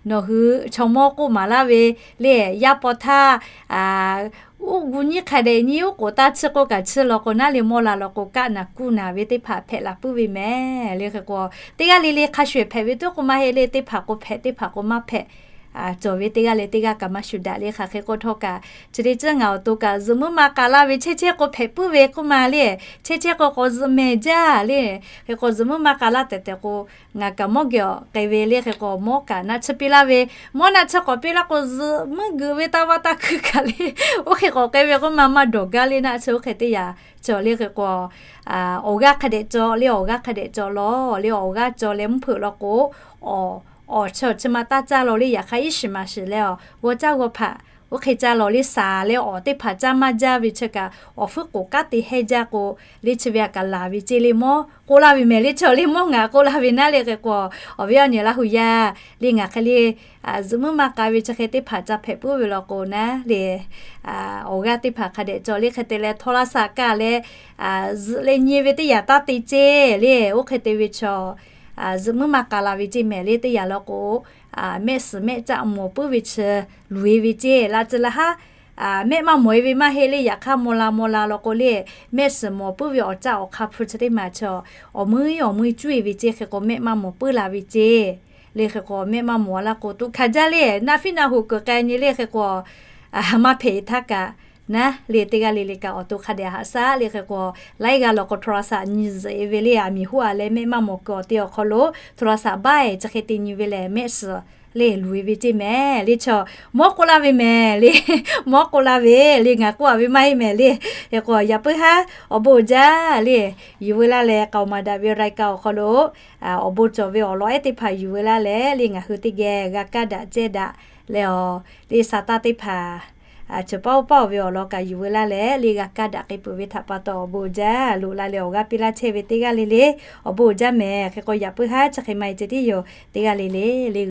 nawˬ hui chaw mawˇ k'oˆ maˍ laˇ ve le, yaˇ paw htaˇ uˉ gu nyiˇ hk'a dehꞈ nyiˇ uˉ k'oˍ taˇ chiˇ k'oˆ kaꞈ chiˇ law k'o, naˉ le mawˇ la law k'o kaˆ naˬ kuˇ naˬ ve teˇ hpaˍ hpehꞈ la puiˉ ve mehˍ le. Hk'e k'o teˇ g'aˇ le le hk'a shuˍ hpehꞈ ve tuˉ k'o maˇ heˆ le, teˇ hpaˍ k'o hpehꞈ, teˇ hpaˍ k'o maˇ hpehꞈ cawˬ ve. Teˇ g'aˇ leh teˇ g'aˇ kaꞈ maˇ shuˍ daꞈ le. Hk'aˬ hk'e k'oˆ htawˇ kaꞈ, chi teˇ ceuˬ ngaˬ awˬ to kaꞈ zuhꞈ muiˉ maˇ k'a laˇ ve chehˇ chehˇ k'o hpehꞈ puiˉ ve k'oˆ ma le. Chehˇ chehˇ k'o k'awꞈ zuhꞈ mehˍ jaˇ le. Hk'e k'o zuhꞈ muiˉ maˇ k'a laˇ tehꞈ tehꞈ k'o, ngaˬ kaꞈ mawˇ geh awˬ k'ai ve le. Hk'e k'o mawˇ kaꞈ naˆ tsuhˇ piˇ laˇ ve, mawˇ naˆ tsuhˇ k'awꞈ piˇ laˇ k'o zuhꞈ muiˉ geuꞈ ve taˇ vaˇ taˇ hkui kaꞈ le, oˇ hk'e k'awꞈ k'ai ve k'oˆ ma maˇ dawˬ gaˇ le. Naˆ tsuhˇ oˇ hk'e teˇ yanˇ cawˬ le. Hk'e k'o awˬ g'aˇ hk'a dehꞈ cawˬ le, awˬ g'aˇ hk'a dehꞈ cawˬ law le. Awˬ g'aˇ cawˬ leh mvuhˇ hpeuꞈ law k'o, awˬ, awˬ chi awˬ chi ma taˇ caˇ law le. Yaꞈ hk'aˇ iˉ shiˍ maˍ shiˍ leh a, g'aw caˇ g'aw hpaꞈ oˇ hk'e caˇ law le. Saˍ leh awˬ teˇ hpaˍ caˇ maˇ jaˇ ve chi kaꞈ awˬ fuiˉ k'oˍ kanˉ te hehˇ jaˇ k'o le, chi ve a kaꞈ laˬ ve ceˇ le. Mawˇ k'oˆ laˇ ve mehˍ le, chi le mawˇ ngaˬ k'oˆ laˇ ve naˉ le. Hk'e k'o awˬ viˉ awˬ nyi Laˇ huˍ yaˇ le, ngaˬ hk'e le zuhꞈ muiˉ maˇ k'a ve chi hk'e teˇ hpaˍ ca hpehꞈ puiˉ ve law k'o naˉ le, awˬ g'aˇ teˇ hpaˍ hk'a dehꞈ cawˬ le. Hk'e te leh โทรศัพท์ kaꞈ leh zuhꞈ leh nyi ve teˇ yanˇ taˇ te ceˇ le. Oˇ hk'e te ve chaw zuhꞈ muiˉ maˇ k'a la ve ceˇ mehˍ le. Teˇ yanˇ law k'o mehˆ suhˍ mehˆ caˆ mawˬ puiˉ ve chi luˬ e ve ceˇ. Laꞈ tcuh laꞈ haˉ mehˆ maˇ mawˬ e ve maˇ heˆ le. Yaꞈ hk'aˇ maw la maw la law k'o le, mehˆ suhˍ mawˬ puiˉ ve awˬ caˆ awˬ hk'a hpu chi teˇ maˬ chaw awˬ muiˉ awˬ muiˉ cuˇ e ve ceˇ. Hk'e k'o mehˆ maˇ mawˬ puiˉ la ve ceˇ le. Hk'e k'o mehˆ maˇ mawˬ laˇ k'o tuꞈ hkanˍ jaˇ le. Naˆ fiˉ naˆ hoꞈ kuiˬ k'ai nyi le. Hk'e k'o maˇ hpehꞈ e htaˇ kaꞈ naˉ le, teˇ g'aˇ le le kaꞈ awˬ to hk'a dehꞈ haꞈ shaˉ le. Hk'e k'o laiˉ g'aˇ law k'o โทรศัพท์ nyi zuhꞈ e ve le. Aˬ miˍ hoˆ a leh mehˆ maˇ mawˬ kuiˬ awˬ te awˬ hk'aw lo โทรศัพท์ baˆ e chi hk'e te nyi ve lehˬ, mehˆ suhˍ le luˬ e ve ceˇ mehˍ le. Chaw mawˇ k'oˆ laˇ ve mehˍ le, mawˇ k'oˆ laˇ ve le, ngaˬ k'oˆ a ve maˇ heˆ mehˍ le. Hk'e k'o yaꞈ puiˉ haˉ awˬ bon uiˍ jaˇ le, yuˬ veu laˇ leh k'aoˍ maˍ daꞈ ve รายการ awˬ hk'aw lo awˬ bon cawˬ ve awˬ lawn ehˉ teˇ hpaˍ yuˬ veu laˇ leh le, ngaˬ hui teˇ geh g'a kaˇ daꞈ cehˇ daꞈ leh awˬ le, sa taˇ teˇ hpaˍ chi paˇ oˇ paˇ oˬ ve awˬ lawn kaꞈ yuˬ veu laˇ leh le, g'a kaˇ daꞈ k'ai peuˬ ve htaꞈ pa taw awˬ bon uiˍ jaˇ. Loꞈ la leh awˬ g'aˇ piˇ laˇ chehˇ ve teˇ g'aˇ le le, awˬ bon uiˍ jaˇ mehˍ. Hk'e k'o yaꞈ puiˉ haˉ chi hk'e maˇ heˆ ceh tiˉ yoˬ, teˇ g'aˇ le le le